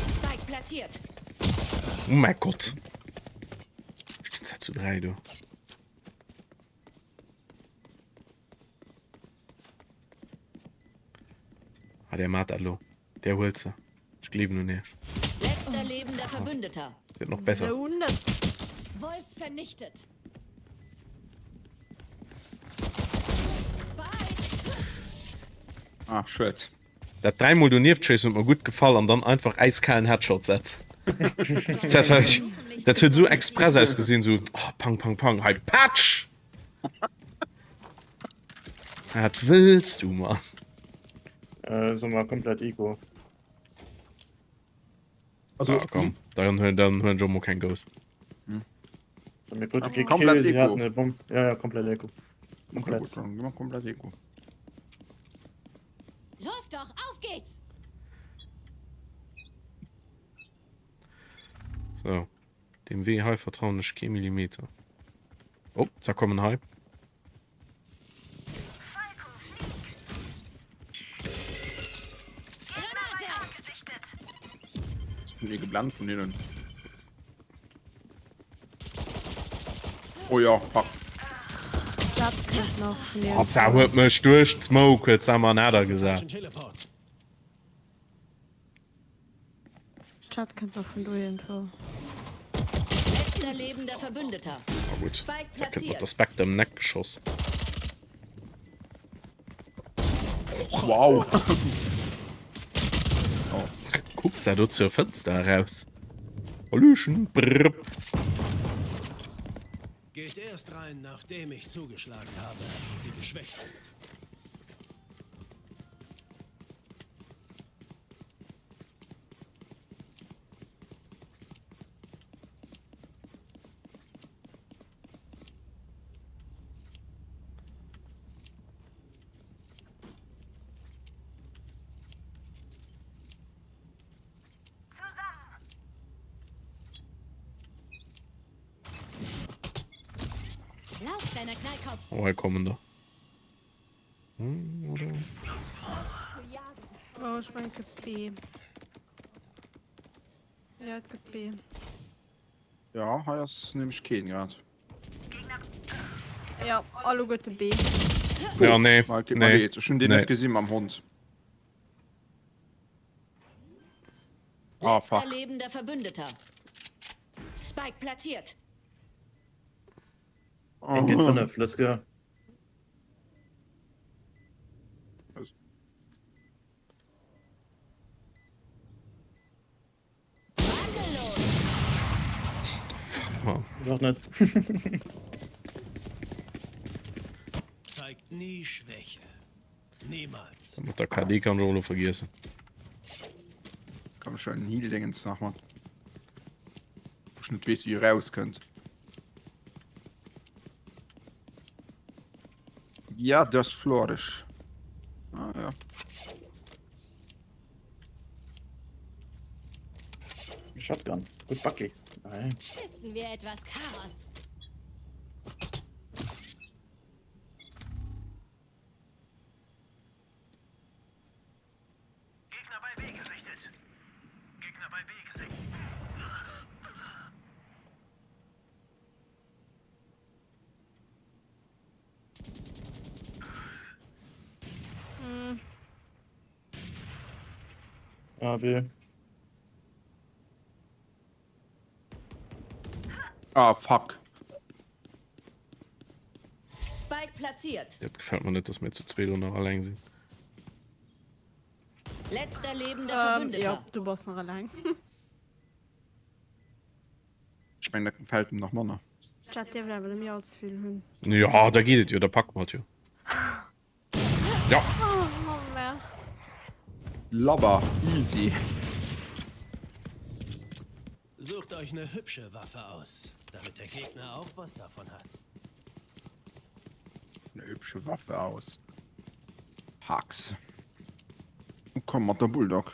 Spike platziert. Oh mein Gott. Stinn se zu 3 do. Ah, der mat dat lo. Der huelt se. Ech gleewen un iech. Letzter lebender Verbündeter. Se noch besser. So net. Wolf vernichtet. Ah, schued. Dat dräimol donieft schéissen huet mer gutt gefall an dann einfach äiskalen Headshot setzen. Dat war echt, dat huet esou express ausgesinn, esou oh, pang pang pang, hei patsch! Wat wëlls du, Mann? Äh, soll mer komplett Eco. Also, ah, komm, dann huelen dann huelen ech och mol keng Ghost. Mir krute kee Komplett Kill, si Eco. haten e Bomb. Ja, ja, komplett Eco. Komplett. Gut, dann gi mer komplett Eco. Los doch, auf geht's! So. Dem Wee hei vertrauen ech kee Millimeter. Oh, da kommen hei. Bin geblendet vun hinnen. Oh ja, fuck. Oh, Za huet mech duerch d'Smoke huet se mer nader gesat. Chat kënnt nach vun do iergendwou. Letzter lebender Verbündeter. Ah gutt, Spike da kënnt mat platziert. der Spectre ëm den Eck geschoss. Wow. Kuckt se do zur Fënster eraus. Hallöchen. Brrr. Geht erst rein, nachdem ich zugeschlagen habe und sie geschwächt sind. Lauf, kleiner Knallkopf. Oh, hei kommen der. Hm, oder? Oh, ech mengen et gëtt B. Ja, et gëtt B. Ja, hei ass nämlech keen grad. Ja, alleguerte B. Ja, nee. Ma, et deet mer Nee. leed. Ech hunn deen Nee. net gesi mam Hond. Ah, Letzter fuck. lebender Verbündeter. Spike platziert. Eng géint 5, let's go. Doch net. Zeigt nie Schwäche. Niemals. Mat der KD kann ech och elo vergiessen. Komm schon, Heal-Dingens nach mal. Wo ich nicht weess, wie ihr rauskönnt. Ja, das flourish. Ah, ja. Shotgun. Gut Bucky. Nein. Stiften wir etwas Chaos. Gegner bei B gesichtet. Gegner bei B gesichtet. Mm. A, B. Ah, fuck. Spike platziert. Dat gefällt mir net, dass mir zu zweet do nach alleng sinn. Letzter lebender Ähm, Verbündeter. ja, du bass nach alleng. Ech mengen, dat gefällt em nach manner. Chat dierft awer net méi allze vill hunn. Ja, da geet et jo, da packe mer et jo. Ja. Oh, oh merde. Labber, easy. Sucht euch ne hübsche Waffe aus, damit der Gegner auch was davon hat. Ne hübsche Waffe aus. Hacks. Komm mat der Bulldog.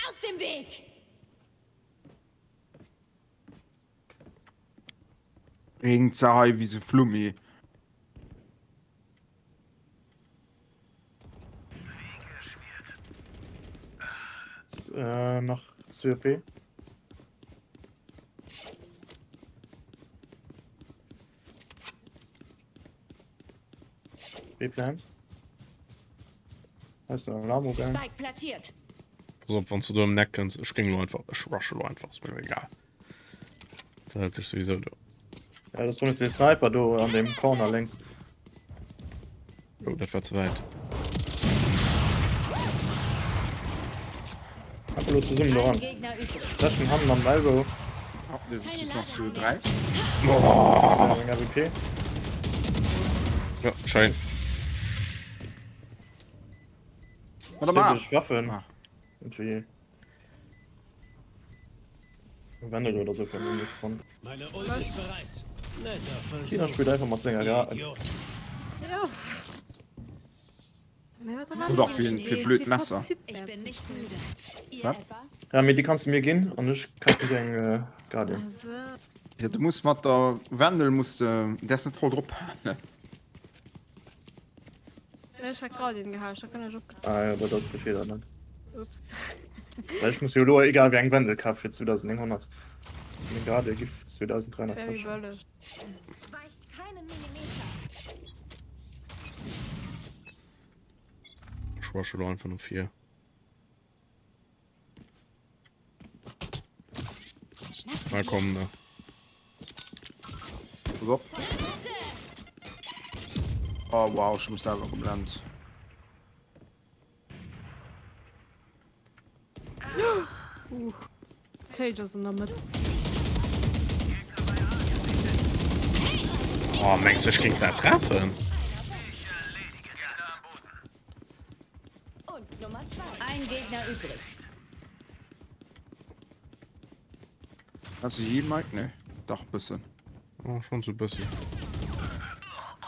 Aus dem Weg! Bréngt se hei wéi se Flummi. Äh, nach 2 OP. B-Plant. Heißt der Alarm gegangen? Spike platziert. Pass op, wann du do ëm den Eck kënns. Ech géing lo einfach, ech rushe lo einfach, ass mir egal. Dat hält sech souwisou do. Ja, das war den Sniper do an dem Corner längs. Oh, dat war ze wäit. Einfach lo zesummen do ran. Fläschen hannen am Elbow. Oh, wir sind noch zu 3. Oh. AWP. Ja, schein. Warte mal. Waffen. Ah. Irgendwie. Wendel oder so fällt mir nichts dran. Meine Ult ist bereit. Netter Versuch. Tina spielt einfach mat senger Ga. Ja. Oder fir fir blöd Messer. Ich bin nicht müde. Ihr Was? etwa? Ja, mee déi kanns du mir ginn an ech kafen dir eng äh, Guardian. Ja, du muss mat der Wendel muss de däers net voll drop halen. Ech hat Guardian gehat, da kann ech op. Ah ja, dat ass de Feeler dann. Ups. Well ech muss jo elo egal wéi eng Wendel kafe fir 2900. Meng Guardian giff 2300 Very kaschten. wëlleg. Weicht keinen Millimeter. Ech rushe lo einfach no vir. Na komm da. Pass op. Oh wow, ech hu mech selwer geblennt. Uh, Sage ass an der Mëtt. Oh, mengs du, ech géing se treffen? Und Nummer zwei. Ein Gegner übrig. Kannst du hier, Mike? Nee. Dach bëssen. Oh, schon so bëssi.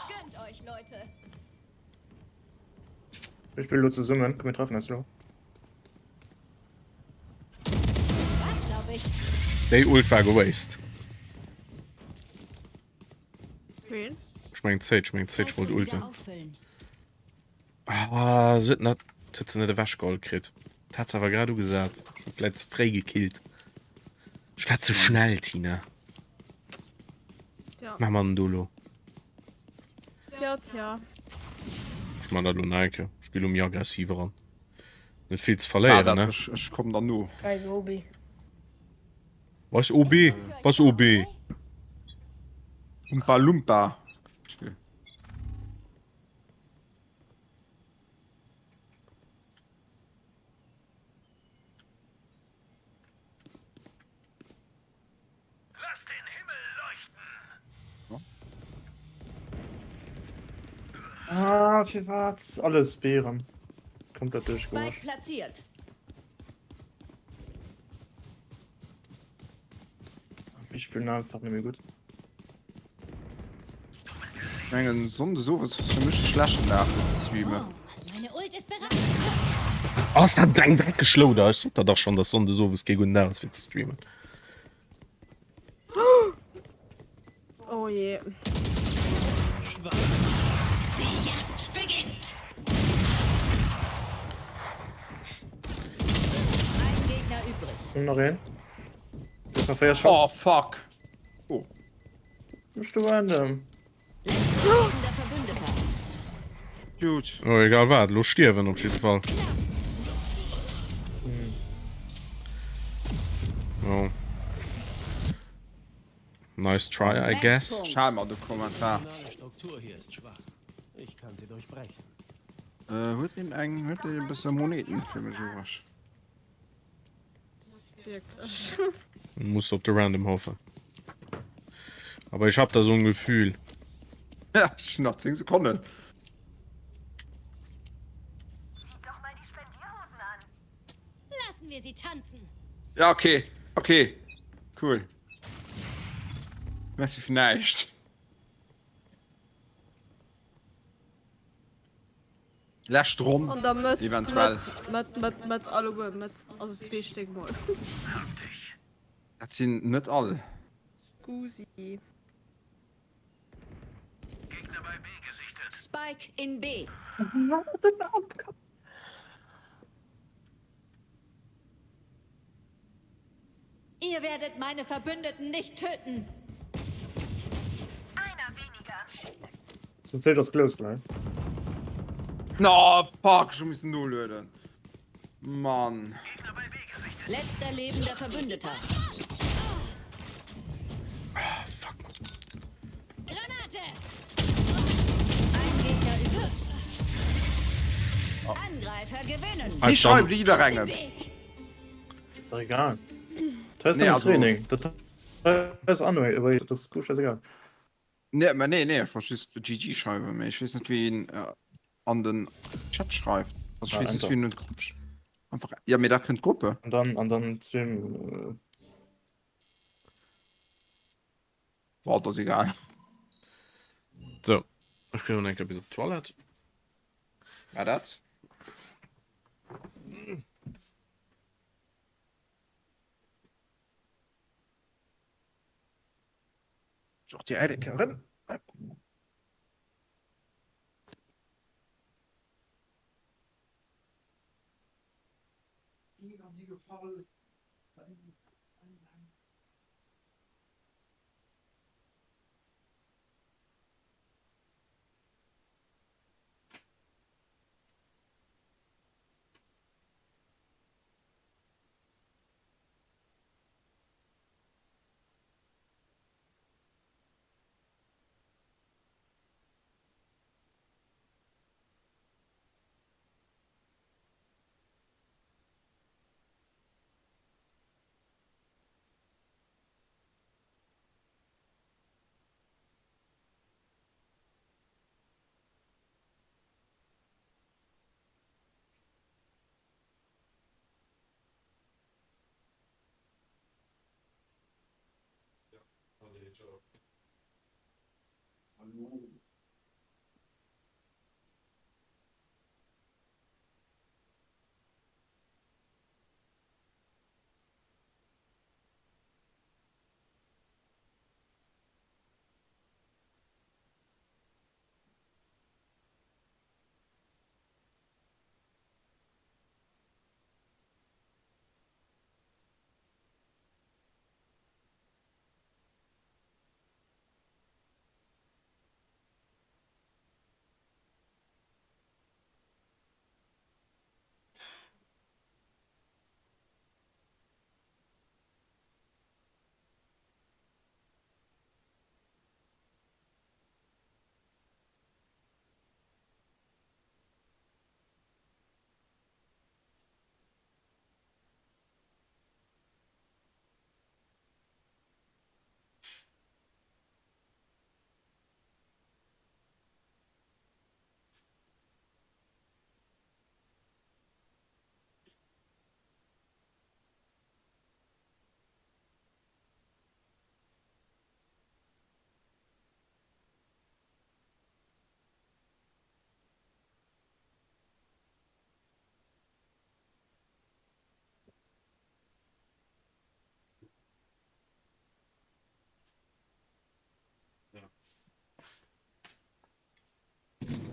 Gönnt euch, Leute. Mir spillen elo zesummen, komm mir treffen eis elo. Déi Ult war gewast. Ween? Ech mengen d'Sage, ech mengen d'Sage wollt ulten. Ah, se huet net, huet se net ewechgeholl kritt. Dat hat se awer grad ugesat. Ech hu vläit ze fréi gekillt. Ech war ze schnell, Tina. Tja. Maache mer den do elo. Tja, tja. Ech man dat elo nach eng Kéier. Ech gi lo méi aggressiv eran. Net vill ze Ah, verléieren, dat, ne? ech, ech kommen dann no. Geil, Obi. Was OB? Was OB? Umpa Lumpa. Ah, fir wat? Alles Beeren. Komplett Spike duerchgewasch. platziert. Ich bin einfach nicht mehr gut. Ich mengen Sonndes owes ass fir mech e schlechten Dag fir ze streamen. Meine Ult ist bereit. Ass dat eng dreckeg Louder? Ech sot der dach schon, dass Sonndes owes kee gudden Dag ass fir ze streamen. Oh je. Die Jagd beginnt. Ein Gegner übrig. Und nach een. Das war fair schon. Oh fuck. Oh. Bist du random? Lebender Verbündeter. Gut. Oh, egal wat, lo stierwen op jidde Fall. Oh. Nice try, I guess. Schal mer de Kommentar. Die Struktur hier ist schwach. Ich kann sie durchbrechen. Äh, huet een eng, huet een e bësse Moneten fir mech iwwreg? Wierklech. Muss op de Random hoffen. Aber ich hab da so ein Gefühl. Ja, schon nach 10 Sekonnen. Lassen wir sie tanzen. Ja, okay. Okay. Cool. Merci fir näischt. Lescht Ronn, An der Mëtt, eventuell. Mëtt, Mëtt, Mëtt, Mëtt, alleguer Mëtt. Also zwee Stéck mol. Dat sinn net all. Scusi. Spike in B. Ihr werdet meine Verbündeten nicht töten. So zählt das close gleich. No, fuck, ech hu missen nolueden. Mann. Letzter lebender Verbündeter. Ah, fuck, Mann. Granate! Ein Gegner übrig. Angreifer gewinnen. Wie schreift jidderengem? Weg. Ist doch egal. Das ist Nee, nee, also- Training. Das das ist Anno, aber das ist gut scheißegal. Nee, mä nee, nee, ech wollt just GG schreiwen, mee ech weess net wéi een an den Chat schreift. Also ech Ah, weess just enter. wéi een an d'Grupp sch einfach ja mee da kënnt d'Gruppe. An dann an dann zwim Boah, dat ass egal. So, ech ginn eng Kéier bis op d'Toilette. War dat? Joch déi Äide Kéier erëm.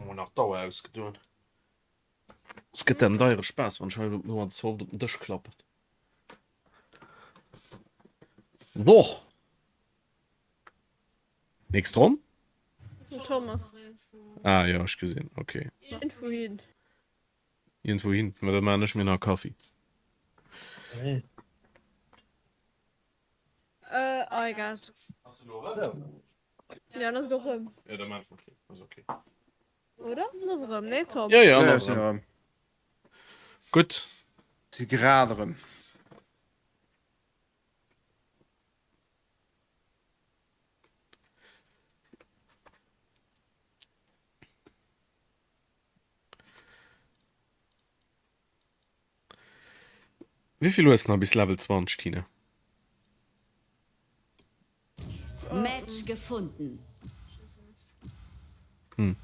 Mol nach d'Auer ausgedoen. Es gëtt en deiere Spaass, wann ech hei elo an Soft op den Dësch klappen. So. Nächst Ronn? Den Thomas. Ah jo, ech gesinn, okay. Iergendwou hin. Iergendwou hin, ma da maan ech mir nach e Kaffi. Nee. Äh, ah egal. Ass elo erëm? Ja, dann ass et och erëm. Ja, da maan ech mer keen, ass okay. Oder? Dann ass erëm, nee Tom? Ja, ja, Ja, dann ech sinn erëm. Gutt. Si grad erëm. Wéivill hues nach bis Level 20, Tina? Match gefunden. Hm.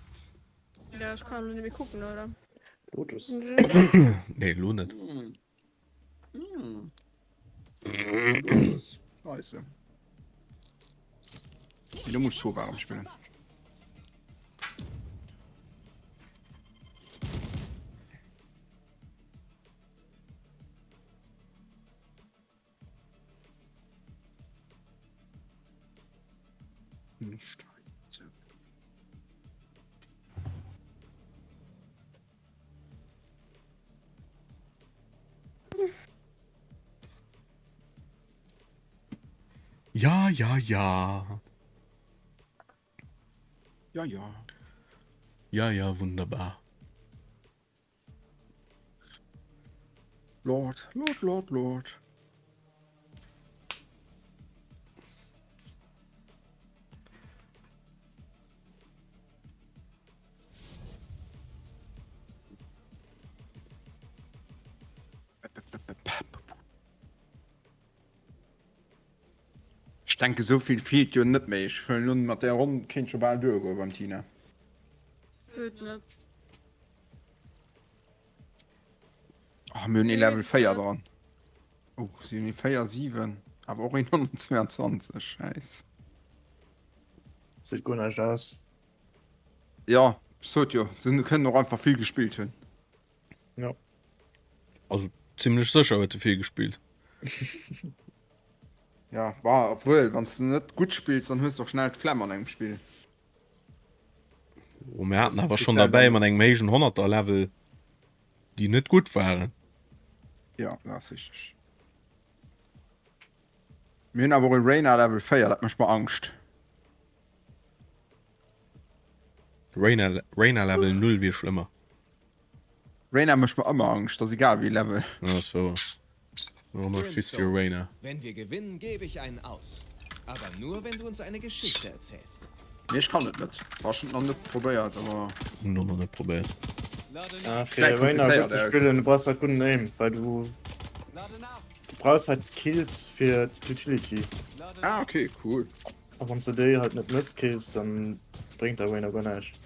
Ja, ech kann elo net méi kucken, oder? Lotus. Nee, elo net. Lotus. Scheisse. Elo muss ech zwou Warem spillen. Ja, ja, ja. Ja, ja. Ja, ja, wunderbar. Lord, Lord, Lord, Lord. denke sou vill feelt jo net méi. Ech huelen un mat där Ronn kéint scho bal duergoe beim Tina. Wëllt net. Oh, mir hunn ee Level 4 dran. Oh, si hunn ee 4, 7, awer och een 122. Schäiss. Seet guer näischt aus. Ja, ech sot jo, se kënnen och einfach vill gespillt hunn. Ja. Also ziemlech sécher huet e vill gespillt. Ja, bah, obwuel, wann s de net gutt spills, dann hues de och schnell d'Flemm an engem Spill. Oh, mir haten awer schonn derbäi mat engem héijen Honnerter Level, déi net gutt waren. Ja, dat ass richteg. Mir hunn awer och e Reyna Level 4, dat mécht mer Angscht. Reyna, Reyna Level 0 wier schlëmmer. Reyna mécht mer ëmmer Angscht, ass egal wéi Level. Ja, ass wouer. Hu ëmmer Schiss viru Reyna. Wenn wir gewinnen, gebe ich einen aus. Aber nur, wenn du uns eine Geschichte erzählst. Nee, ech kann et net. Ech hunn et nach net probéiert, awer. Hunn och nach net probéiert. Ah, fir Reyna gutt ze spillen, du brauchs halt gudden Aim, well du du brauchs halt Kills fir d'Utility. Ah, okay, cool. A wann s de déi halt net mëss, d'Kills, dann bréngt der Reyna guer näischt.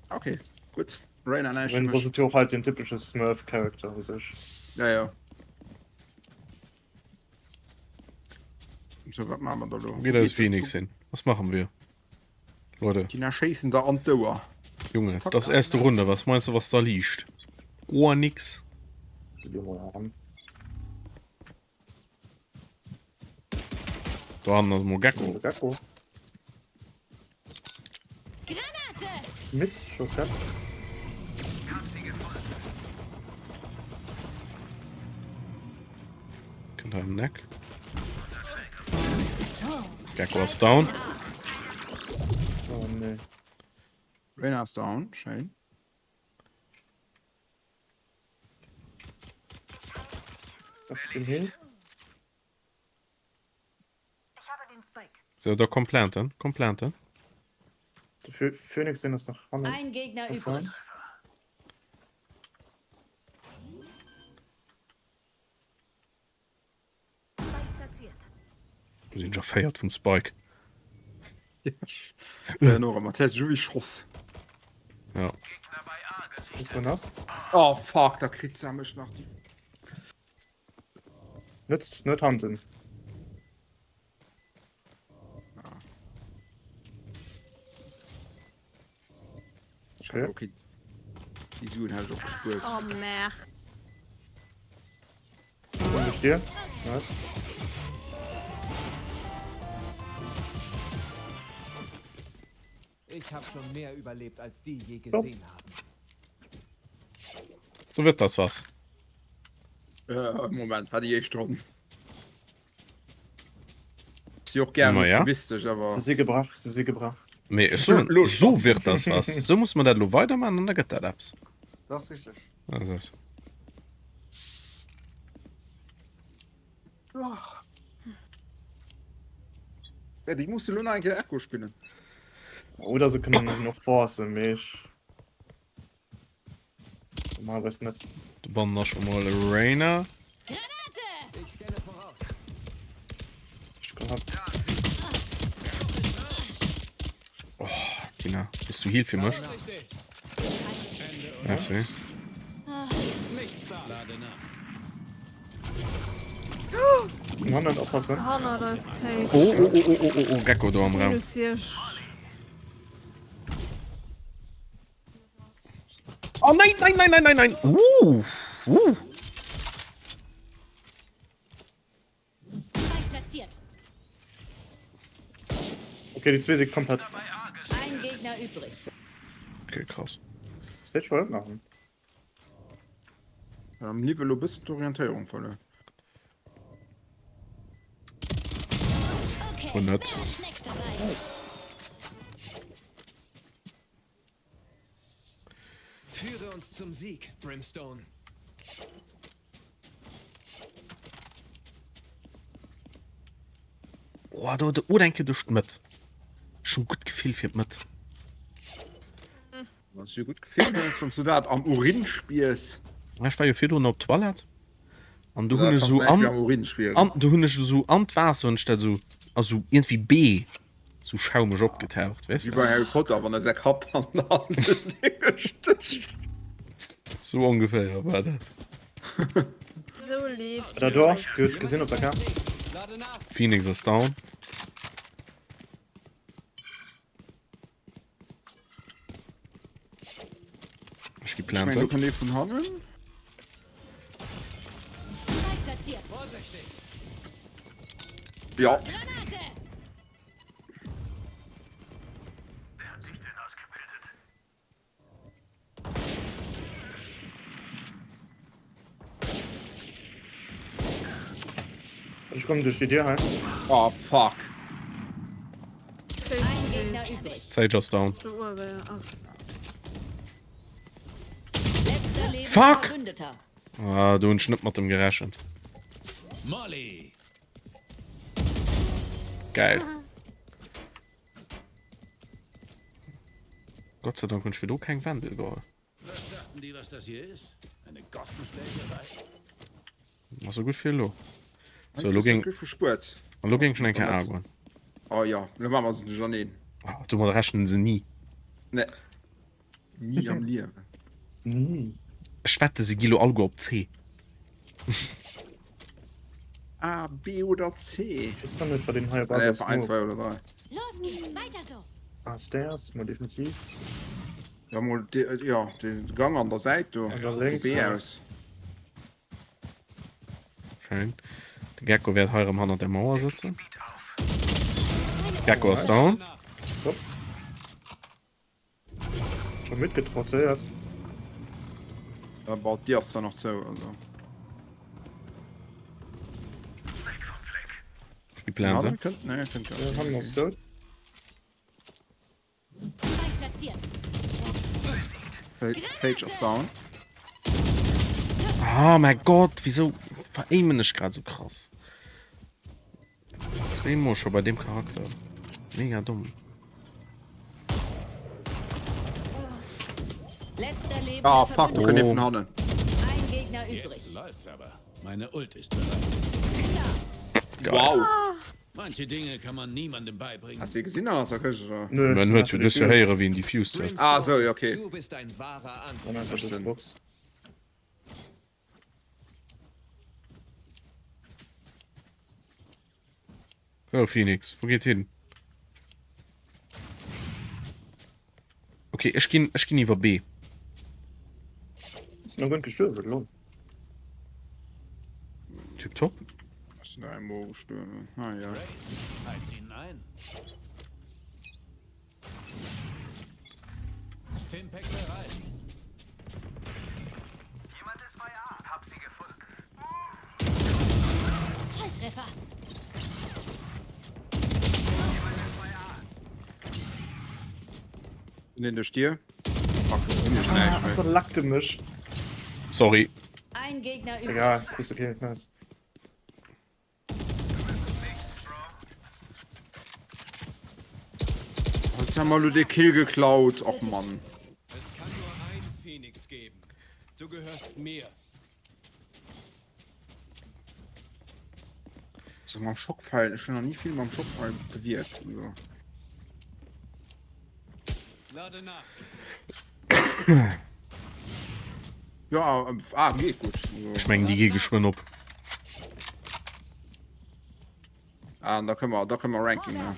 Okay, gutt. Reyna näischt fir Soss mech. ass et jo och halt den typesche Smurf-Character u sech. Ja, ja. So, wat maache mer da lo? Wo geet eis Phoenix hin? Was machen wir? Leute. Tina schéissen der an d'Ouer. Junge, das erste Runde, was meinst du, was da liegt? Goer nix. Do hannen ass mol Gecko. Gecko. Granate! Mit Chaussette. Kënnt hei am Neck. Gecko ass down. Oh nee. Reyna ass down, schéin. Was ist denn hin? So, da komm planten, komm planten. De Phoenix den ass nach hannen. Ein Gegner übrig. Sinn ech erféiert vum Spike. Schoss. Ja. Oh fuck, da kritt se mech nach déi. Net net handeln. Okay. okay. Die Suen habe ich auch gespürt. Oh, merde. Und ich dir? Nice. Ich habe schon mehr überlebt, als die je gesehen haben. So wird das was. Äh, Moment, war die echt dran. Si och gär Ma ja. optimistesch, awer. Se si gebrach, se si gebrach. Mee ech soen, so wird das was. Sou muss mer dat elo weidermachen an da gëtt dat eppes. Dat ass richteg. Dat ass. Ja, déi musse lo nach eng Kéier Echo spillen. Oder se kënnen och forcen, mee ech. Normalerweis net. De bannen ass schon mal Reyna. Oh, Tina, bist du Heal fir mech? Merci. Hannen oppassen. Hanner ass safe. Oh, oh, oh, oh, oh, oh, oh, Gecko do am Raum. Minus 6. Oh nein, nein, nein, nein, nein, nein. Uh, uh. Platziert. Okay, die zwee si komplett. Ein Gegner übrig. Okay, krass. Stage wollt machen. Am Niwwel lo bëssen d'Orientéierung verluer. Okay, Und net. wer als nächster dabei? Führe uns zum Sieg, Brimstone. Oh, do de oder enke duerch d'Mëtt. Ech hunn gutt Gefill fir d'Mëtt. Wann du gutt Gefill hues, wann du dat am Urin spiers. Ech war jo virdrun op d'Toilette an du Da hunn ech kannst esou du näischt an méi am Urin spieren. an du hunn ech esou an d'Waasser hunn ech dat esou. ass sou iergendwéi B sou schaumeg opgetaucht, weess Wéi de? bei Harry Potter, wann e säi Kapp an den Dinge stécht. Sou ongeféier war dat. Sou leeft Da do, Dir hutt gesinn op der Kaart. Phoenix ass down. Ech gi Ech mengen, do planten. kënnt ee vun hannen. Ja. Ech kommen duerch déi Dier hei. Oh fuck. Sage ass down. Fuck! Ah, do hunn ech net mat dem gerechent. Geil. Gott sei Dank hunn ech fir do keng Wendel geholl. Was dachten die, was das hier ist? Eine Gossenschlägerei? Ass esou gutt fir elo. So, elo géing elo géing ech eng Kéier A goen. Oh jo, elo maache mer se duercherneen. Oh, domat rechnen se ni. Nee. Ni am Liewen. Ni. Ech wette se gi lo alleguer op C. A, B oder C? Ech weess gar net wat een hei op Ah, nee, ass. 1, 2 oder 3. Los geht's, weiter so. Ah, Stairs, mol definitiv. Ja, mol de, ja, de Gang an der Säit do. An der Vu lénks, B ja. aus. Schéin. De Gecko wäert hei erëm hannert der Mauer sëtzen. Gecko ass down. Hopp. Schon mitgetrottet. Da baut Dir ass zwar noch zou, also. Ech gi planten. Hannen kënnt, nee, kënnt gar Ja, nicht. haben wir tot. Spike platziert. Sage ass down. Oh mein Gott, wieso veraimen ech grad so krass? Zweemol scho bei deem Charakter. Mega domm. Ah fuck, do kënnt ee vun hannen. Jetzt läuft's aber. Meine Ult ist bereit. Geil. Wow. Manche Dinge kann man niemandem beibringen. Has de gesinn an der Këscht oder? Nö. Man huet jo dus jo héiere wéi en defused huet. Ah sou, ja okay. Du bist ein wahrer Dann einfach Verstanden. die Box. So, Phoenix, wou geet hin? Okay, ech ginn, ech ginn iwwer B. Ist noch gut gestuerwen, lol. Tip top. Ass nach einmal gestuerwen. Ah ja. Halt ihnen ein. Stimpack bereit. Volltreffer. In den Stier. Fuck, sinn ech näischt méi. Da lackte mech. Sorry. Ein Gegner übrig. Egal, kriegst du Kill, nice. Jetzt haben wir nur den Kill geklaut. Och Mann. Es kann nur einen Phoenix geben. Du gehörst mir. So mam Schockpfeil. Ich schon noch nie viel mam Schockpfeil bewirkt. Also. Lade nach. Ja, ähm, ah, geht gut. Also, Ech mengen déi gi geschwënn op. ah, da können wir, da können wir Ranking, ne?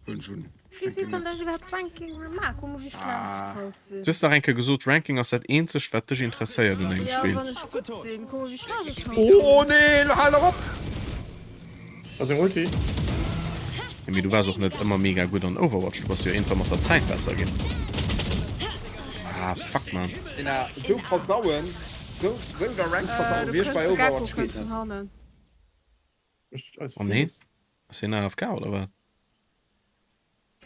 Hun schon. Wéi seet dann dat iwwerhaapt Ranking gemaach? Kuck mol wéi schlecht Ah. ech haut sinn. Du hues nach eng Kéier gesot, Ranking ass dat eenzegt wat dech interesséiert un engem Ja, Spill. wann ech gutt sinn. Kuck mol wéi schlecht ech haut sinn. Oh nee, hal doch op! War seng Ulti. Nee, mee du waars och net ëmmer mega gutt an Overwatch, du bass jo iergendwann mat der Zäit besser ginn. Ah fuck man. Sina, sou versauen, sou, sou der Rank Äh, versauen, do wéi ech kënnt bei de Gecko Overwatch kënnt geet vun net. hannen. Also Oh nee, ass hien AFK oder wat?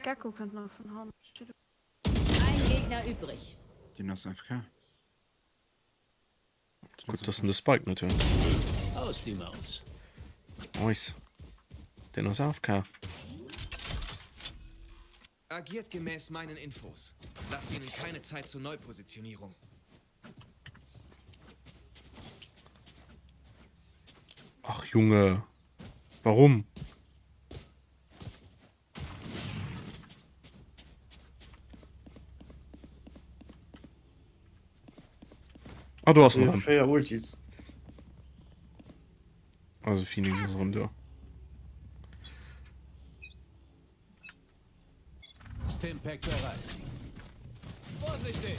Gecko kënnt nach vun hannen. Steet Ein Gegner übrig. Deen ass AFK. Gutt, dass en de Spike net huet. Aus die Maus. Nice. Den ass AFK. Agiert gemäß meinen Infos. Lasst ihnen keine Zeit zur Neupositionierung. Ach Junge. Warum? Ah, do ass en erëm. 4 Ultis. Also Phoenix ass erëm do. Stimpack bereit. Vorsichtig!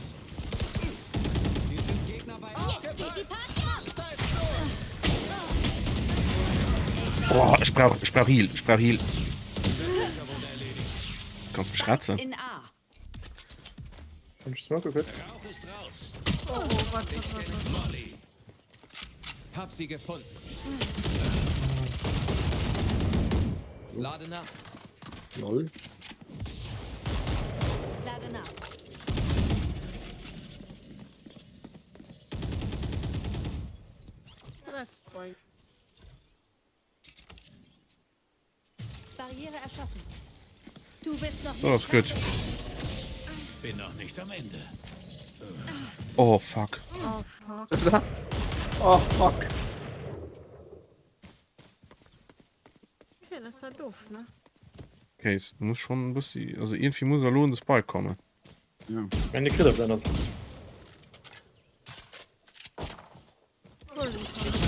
Hier sind Gegner bei Jetzt geht die Party ab! Boah, ech brauch, ech brauch Heal, ech brauch Heal. Kanns mech retzen? In A. Hab ich Smoke gekriegt? Rauch ist raus. Oh, oh, warte, warte, warte. Molly. Hab sie gefunden. Lade nach. Lol. Lade nach. Let's go. Barriere erschaffen. Du bist noch Oh, nicht ist gut. fertig. Bin noch nicht am Ende. Oh, fuck. Oh, fuck. Oh, fuck. Okay, dat war doof, ne? Case, du muss schon ein bisschen, also irgendwie muss er lo in de Spike kommen. Ja. Meine Killer bleiben das.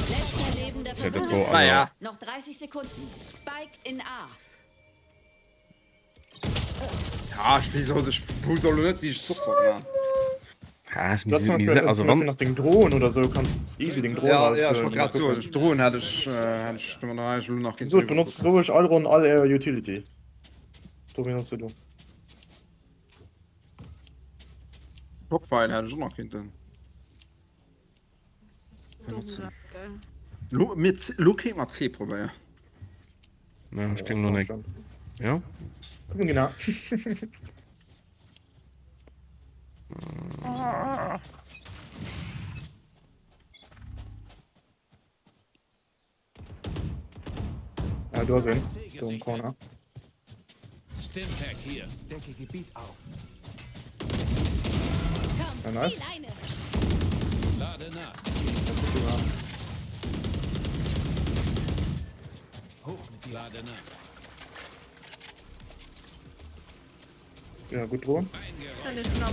Letzter lebender Ja, dat Verbündeter. war Naja. Noch 30 Sekunden. Spike in A. Ja, ech weess och, ech wouss och lo net, wéi ech soss sollt man. Ja, es Du hast mir, zum mir, Beispiel, also zum Beispiel wann, nach den Drohnen oder so kannst easy den Drohnen Ja, ja, ech auswählen wollt grad und soen, gucken. Drohnen hätt ech, äh, hätt ech do nach elo nach So, benutzt ruhig all Runden all Air Utility. Do benutzt du. Topfile hätt ech och nach kinnten benotzen. Lo, mir, lo kéint mer C probéieren. Ne, ech keng lo nek. Ja? Gucken genau. Ja, do ass een. Do am Corner. Stimpack hier. Decke Gebiet auf. Komm, Ja, nice. zieh Leine. Lade nach. Hoch mit dir. Lade nach. Ja, gut Drohnen. Kann ich noch.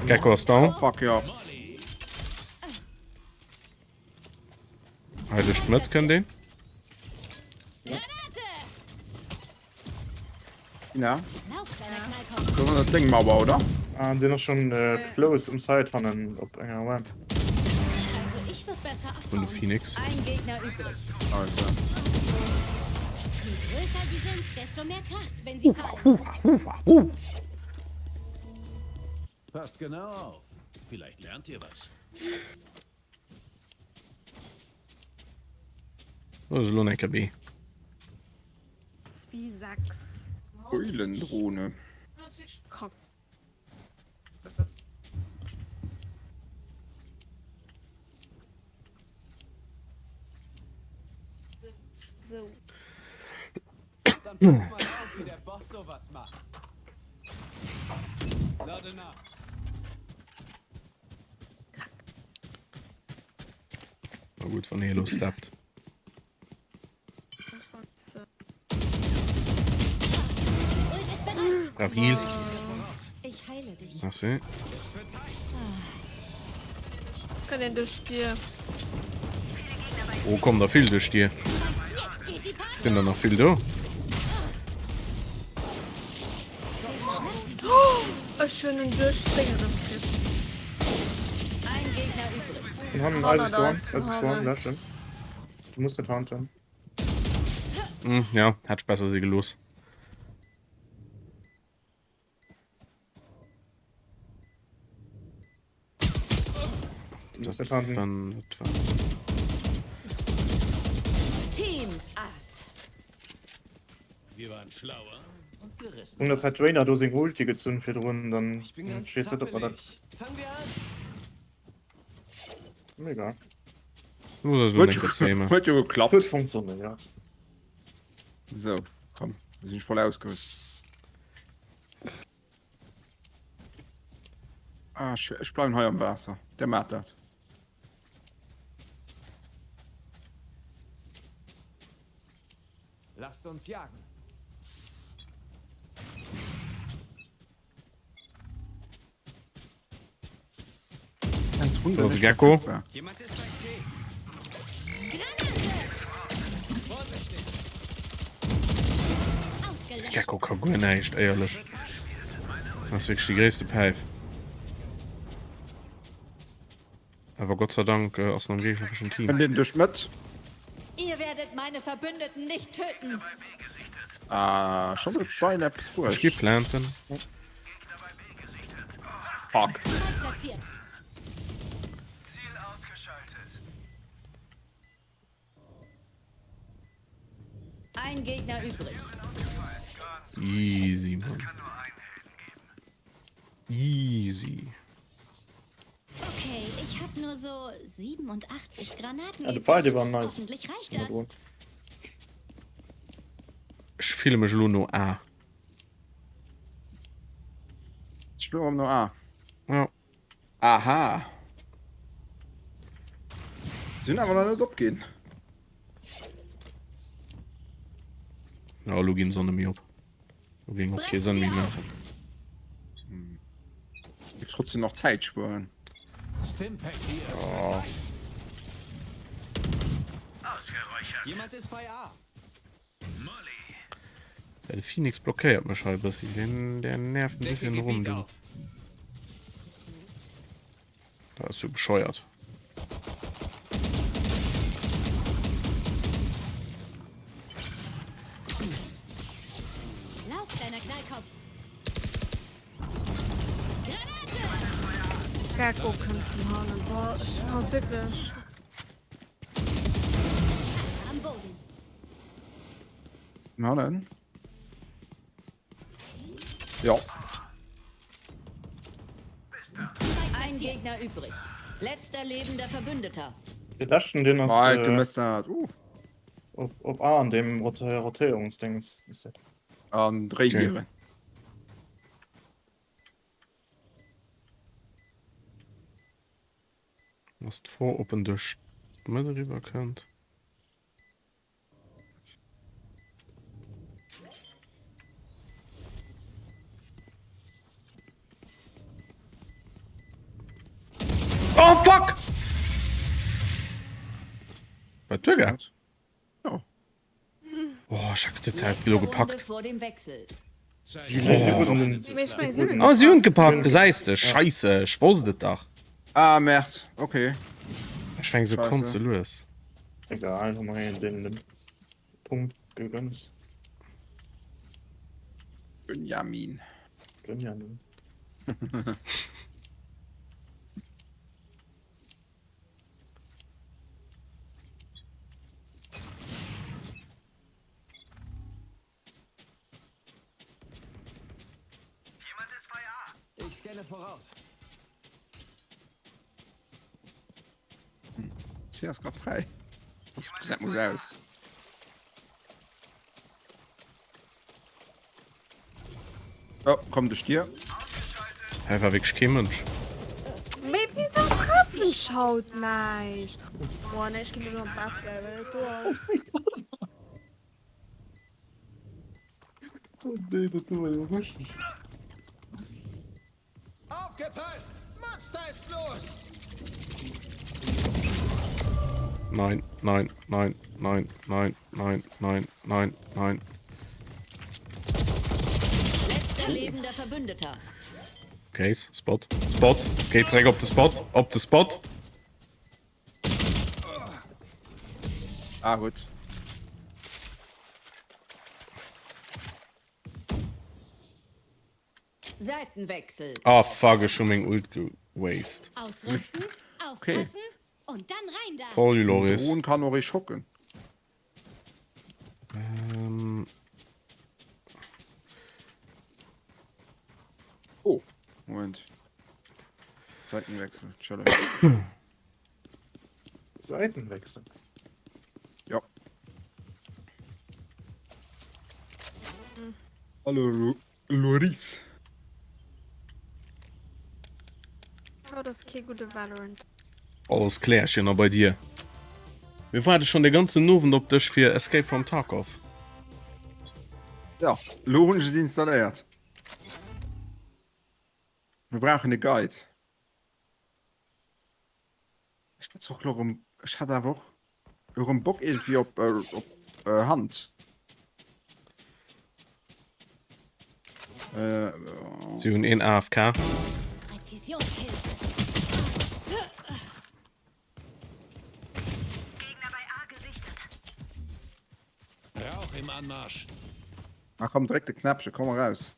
Gecko ass down. Fuck, ja. Hei duerch d'Mëtt kënnt een. Granate! Ja. Lauf, kleiner Knallkopf. Das ass dat deng Mauer, oder? Ah, sinn och schon äh, close um Side hannen op enger Ramp. Also ich würd besser Und de abhauen. Phoenix. Ein Gegner übrig. Alter. Je größer sie sind, desto mehr kracht's, wenn sie fallen. Passt genau auf. Vielleicht lernt ihr was. Do ass elo en EKB. Zwee, sechs. Eulendrohne. Kack. So. Dann pass mal auf, wie der Boss sowas macht. Lade nach. Na gutt, wann hie elo steppt. Ult ist bereit. Ech brauch Heal. Ich heile dich. Merci. Kann een duerch d'Dier. Oh, kommen der vill duerch d'Dier. Jetzt geht die Party. Sinn der nach vill do? Ech hunn en duerch d'Déng erëmkritt. Ein Gegner übrig. Vun hannen Hanner eise da Spawn, ist eise vun Spawn, hannen. läschen. Du musst net hunten. Hm, ja, hätt ech besser si gelooss. Du musst net hunten. Dann, dat war. Team Ass. Wir waren schlauer und gerissen. Und das hat Reyna do seng Ulti gezunn virdrun, dann Ich bin ganz weess net ob man dat. zappelig. Fangen wir an. Mega. Los ass elo Huet eng Kéier huet jo geklappt. Huet funktioniert, ja. So, komm, da sinn ech voll ausgerüst. Ah, ech, ech bleiwen hei am Waasser. Der maat dat. Lasst uns jagen. Do ass e Gekko. Jemand ist bei C. Gekko ka guer näischt, éierlech. Dat ass wierklech déi gréisste Päif. Awer Gott sei Dank ass en am géignereschen Team. Kënnt een duerch d'Mëtt? Ihr werdet meine Verbündeten nicht töten. Ah, schon huet d'Bein eppes Ech gi bruecht. planten. Fuck. Platziert. Ein Gegner übrig. Easy, Mann. Easy. Okay, ich hab nur so 87 Granaten Ja, de übrig. Pfeil, war nice. Hoffentlich reicht das. Ech fille mech elo no A. Ech lo no A. Ja. Aha. Si hunn awer nach net opginn. Ja, elo ginn se net méi op. Lo géing och kee Sënn méi maachen. Géif trotzdem nach Zäit spueren. Stimpack hier. Ja. Jemand ist bei A. Ja, de Phoenix blockéiert mech hei e bëssi. Den, der nervt en bisschen rum, du. Da ass du bescheuert. Lauf, kleiner Knallkopf. Granate! Gekko kënnt vun hannen. Boah, ech haut wierklech. Am Boden. Vun hannen? Jo. Ein Gegner übrig. Letzter lebender Verbündeter. De leschten deen ass Right, du mëss dat. Uh. op, op A an dem Rot Rotéierungsdings. Ist dat. An Dréigieren. Ass d'Fro, ob en duerch d'Mëtt eriwwer kënnt. Oh fuck! Wat duergaangen? Jo. Oh, ech hat dat hat elo gepackt. Vor dem Wechsel. Oh. Ah, si hunn gepackt, gesäis de. Scheisse, ech wosst et dach. Ah, merde, okay. Ech war eng Sekonn ze lues. Egal, hu mer een deenen den Punkt gegönnt. Benjamin. Benjamin. Ich scanne voraus. C ass grad fräi. Dat muss aus. Oh, komm de Stier. Hei war wierklech kee Mënsch. Mee wisou treffen ech haut näischt? Boah, nee, ech ginn elo an d'Bett bleiwen, well dat do ass. Oh nee, dat do war jo richteg. Aufgepasst! Monster ist los! Nein, nein, nein, nein, nein, nein, nein, nein, nein. Letzter lebender Verbündeter. Case, Spot, Spot. Géi zeréck op de Spot, op de Spot. Ah, gutt. Seitenwechsel. Ah fuck, ech hu meng Ult gewasted. Ausrüsten, aufpassen und dann rein da. Sorry Loris. Dron kann och ee schocken. Ähm. Oh, Moment. Seitenwechsel, Challenge. Seitenwechsel. Ja. Hallo Loris. Haut ass kee gudde Valorant. Alles Klärchen, a bei dir? Mir waarde schon de ganzen Owend op dech fir Escape from Tarkov. Ja, lo hunn ech et installéiert. Mir brauchen e Guide. Ech hat och lo rëm, ech hat awer och lo rëm Bock irgendwie op, äh, op äh, Hand. Äh, Si hunn een AFK. Präzisionskill. Rauch im Anmarsch. Ah komm, dréck de Knäppchen, komm eraus.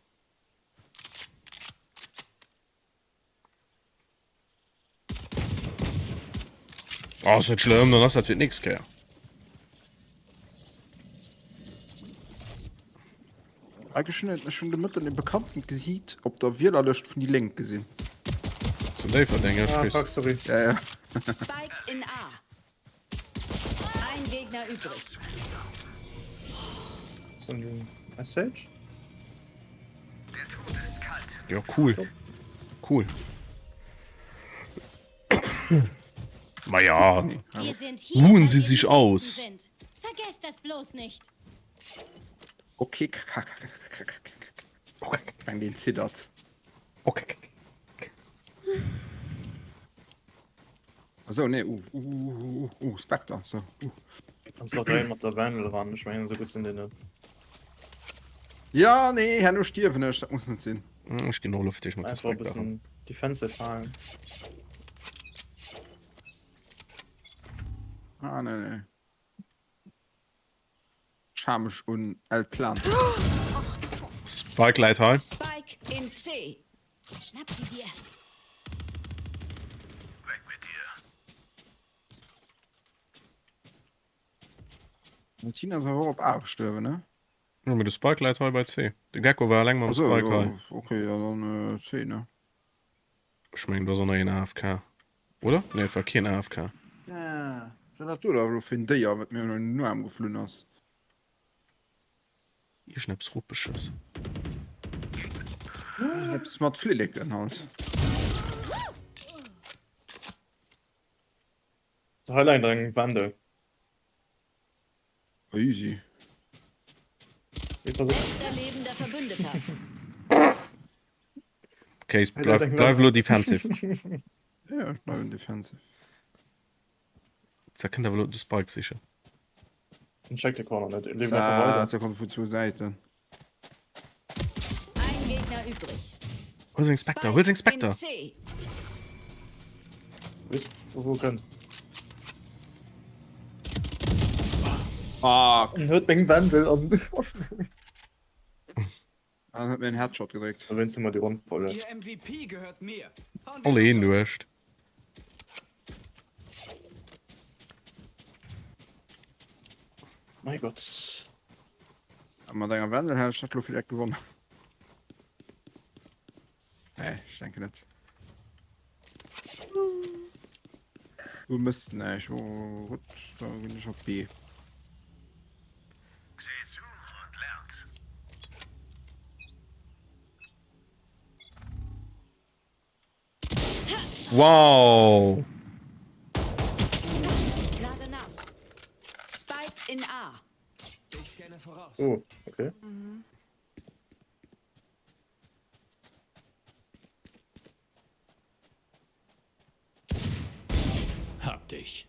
Oh, ass net schlëmm, dann ass dat fir d'nächst Kéier. Eigentlech hunn ech schonn de Mëtten e bekanntent Gesiit op der Wielerlëscht vun déi Lénk gesinn. Zu Déifferdeng, ech Ah, weess. fuck, sorry. Ja, ja. Spike in A. Ein Gegner übrig. So ein Message? Ja, cool. Cool. Ma ja, Wir sind hier, ruhen weil Sie wir sich die Besten aus. sind. Vergesst das bloß nicht. Okay, k k k k k k k k den zittert. Okay. Achso, nee, uh, uh, uh, uh, uh, Spectre, so, uh. Kannst doch dahin mat der Vandal ran, ich meine, so gut sind die net. Ja, nee, herno stierwen ech, dat muss net sinn. Hm, ech ginn och elo fir d'éischt mat der Einfach e Spectre ran. bëssen defensive halen. Ah, nee, nee. Ech hal mech un El Plan. Spike läit hei. Spike in C. Schnapp sie dir. Den Tina ass awer och op A gestuerwen, ne? Jo, mee de Spike läit hei bei C. De Gekko war eleng mam Achso, Spike jo, hei. okay, ja dann C, ne? Ech mengen do ass och nach een AFK. Oder? Nee, et war keen AFK. Wat war dat do da elo fir en Déier, wat mir elo an den Aarm geflunn ass? Iergendeppes Ruppeges. Iergendeppes mat Flilleken halt. So, hei läit eng Wendel. Easy. Letzter lebender Verbündeter. Case, bleif, bleif elo defensive. Ja, ech bleiwen defensive. Da kënnt awer elo de Spike sichen. Den checkt de Corner net. Leeft einfach weider. Ah, se kommt vun zwou Säiten. Ein Gegner übrig. Huel seng Spectre, huel seng Spectre! In C. Wees vu wou e kënnt. Fuck! En huet meng Wendel an. An huet mir en Headshot gedréckt. Da wéinst hu mer déi Ronn verluer. Ihr MVP gehört mir. Allez, Nuecht. Mein Gott. Mat enger Wendel hätt ech dat lo villäicht gewonnen. Nee, ech denken net. Du mëss näischt. Oh, gutt, da ginn ech op B. Wow! Lade nach. Spike in A. Ich scanne voraus. Oh, okay. Hab dich.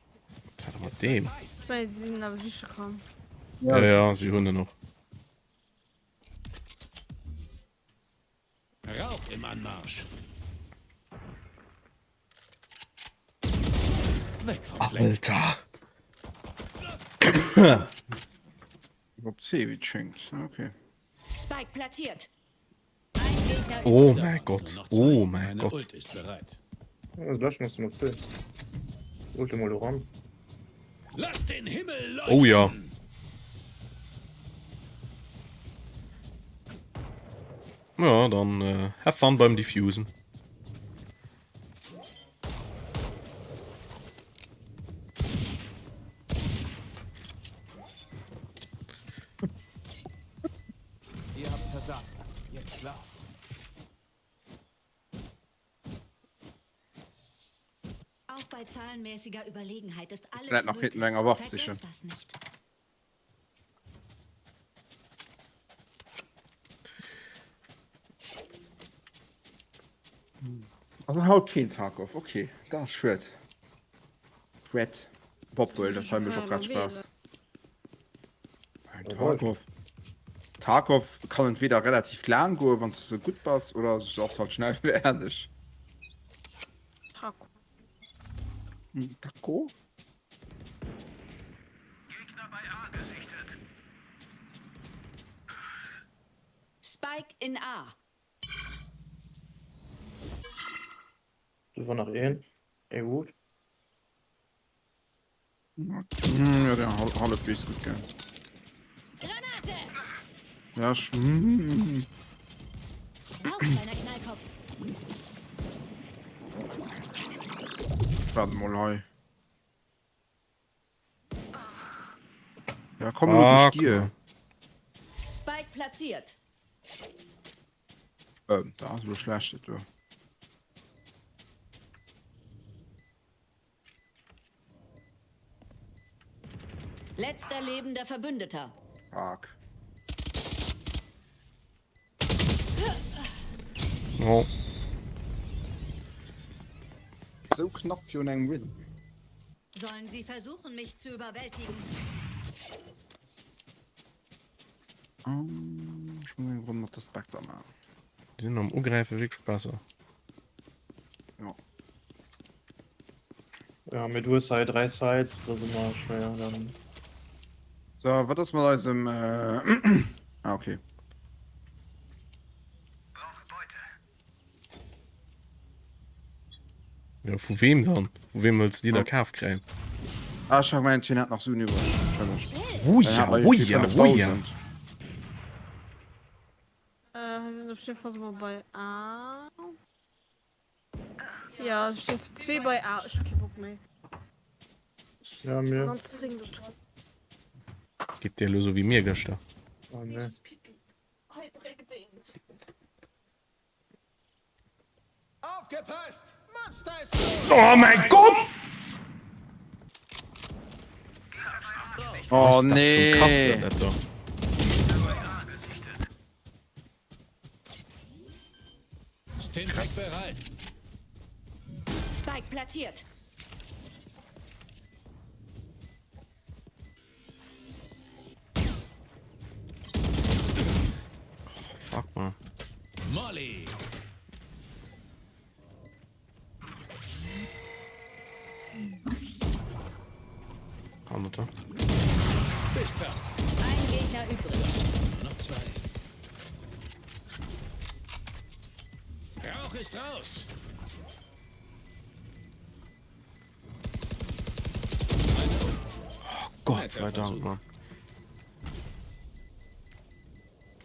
Wat war mat deem? Ech mengen, si sinn awer siche komm. Ja, ja, si hunn en och. Rauch im Anmarsch. Weg vom Fleck. Alter! Op C, wéi et schéngt. Okay. Spike platziert. Ein Gegner Oh übrig. mäi Nur Gott, noch zwei. oh mäi Meine Gott. Ult ist bereit. Ja, das löschen muss op C. Ult emol ran. Lass den Himmel leuchten. Oh ja. Ja, dann äh, have fun beim Diffusen. Ihr habt versagt. Jetzt lauft. Auch bei zahlenmäßiger Überlegenheit ist alles Vielleicht noch möglich. hinten enger Waff sicher. Vergesst das nicht. Also haut keen Tarkov, okay, dat ass schued. Schued. Obwuel, dat hei mécht och grad Spaass. Tarkov. Tarkov kann entweder relativ laang goen, wann s de gutt bass, oder s ass halt schnell fäerdeg. Tarkov. Tarkov? Spike in A. Do war nach een. Ee gut. Ja, der hallefwegs gut gell. Granate! Ja, sch mm. Auf, kleiner Knallkopf. Ich warte mal hei. Ja, komm ah, nur dir. Spike platziert. Ähm, da ass elo schlecht dat do. Letzter lebender Verbündeter. Fuck. Oh. Sou knapp virun engem Win. Sollen sie versuchen, mich zu überwältigen? Ech muss eng Ronn mat der Spectre maachen. Déi sinn am Ugräife wierklech besser. Jo. Ja, mee du hues hei 3 Sites, dat ass ëmmer schwéier dann. So, wat ass mat eisem Ah, okay. Ja, vu wem dann? Vu wem wëlls de déi da kaf kréien? Ah, ech hat gemengt, hien hätt nach Suen iwwreg. Entschëllegt. Wuja, wuja, wuja. Äh, hei sinn op jidde Fall se mer bei A. Ja, se stinn zu zwee bei A. Ech hu kee Bock méi. Ja, mir. Ganz dringend op d'Toilette. Geet dir elo sou wéi mir gëschter? Oh, nee. Hei dréckt een. Aufgepasst! Monster ist Oh mein Gott! Oh Was dat nee. zum Katzen, dat do. Stintek bereit. Spike platziert. Fuck man. Molly. Hannerter. Bist da. Ein Gegner übrig. Noch zwei. Rauch ist raus. Oh Gott sei Dank, Mann.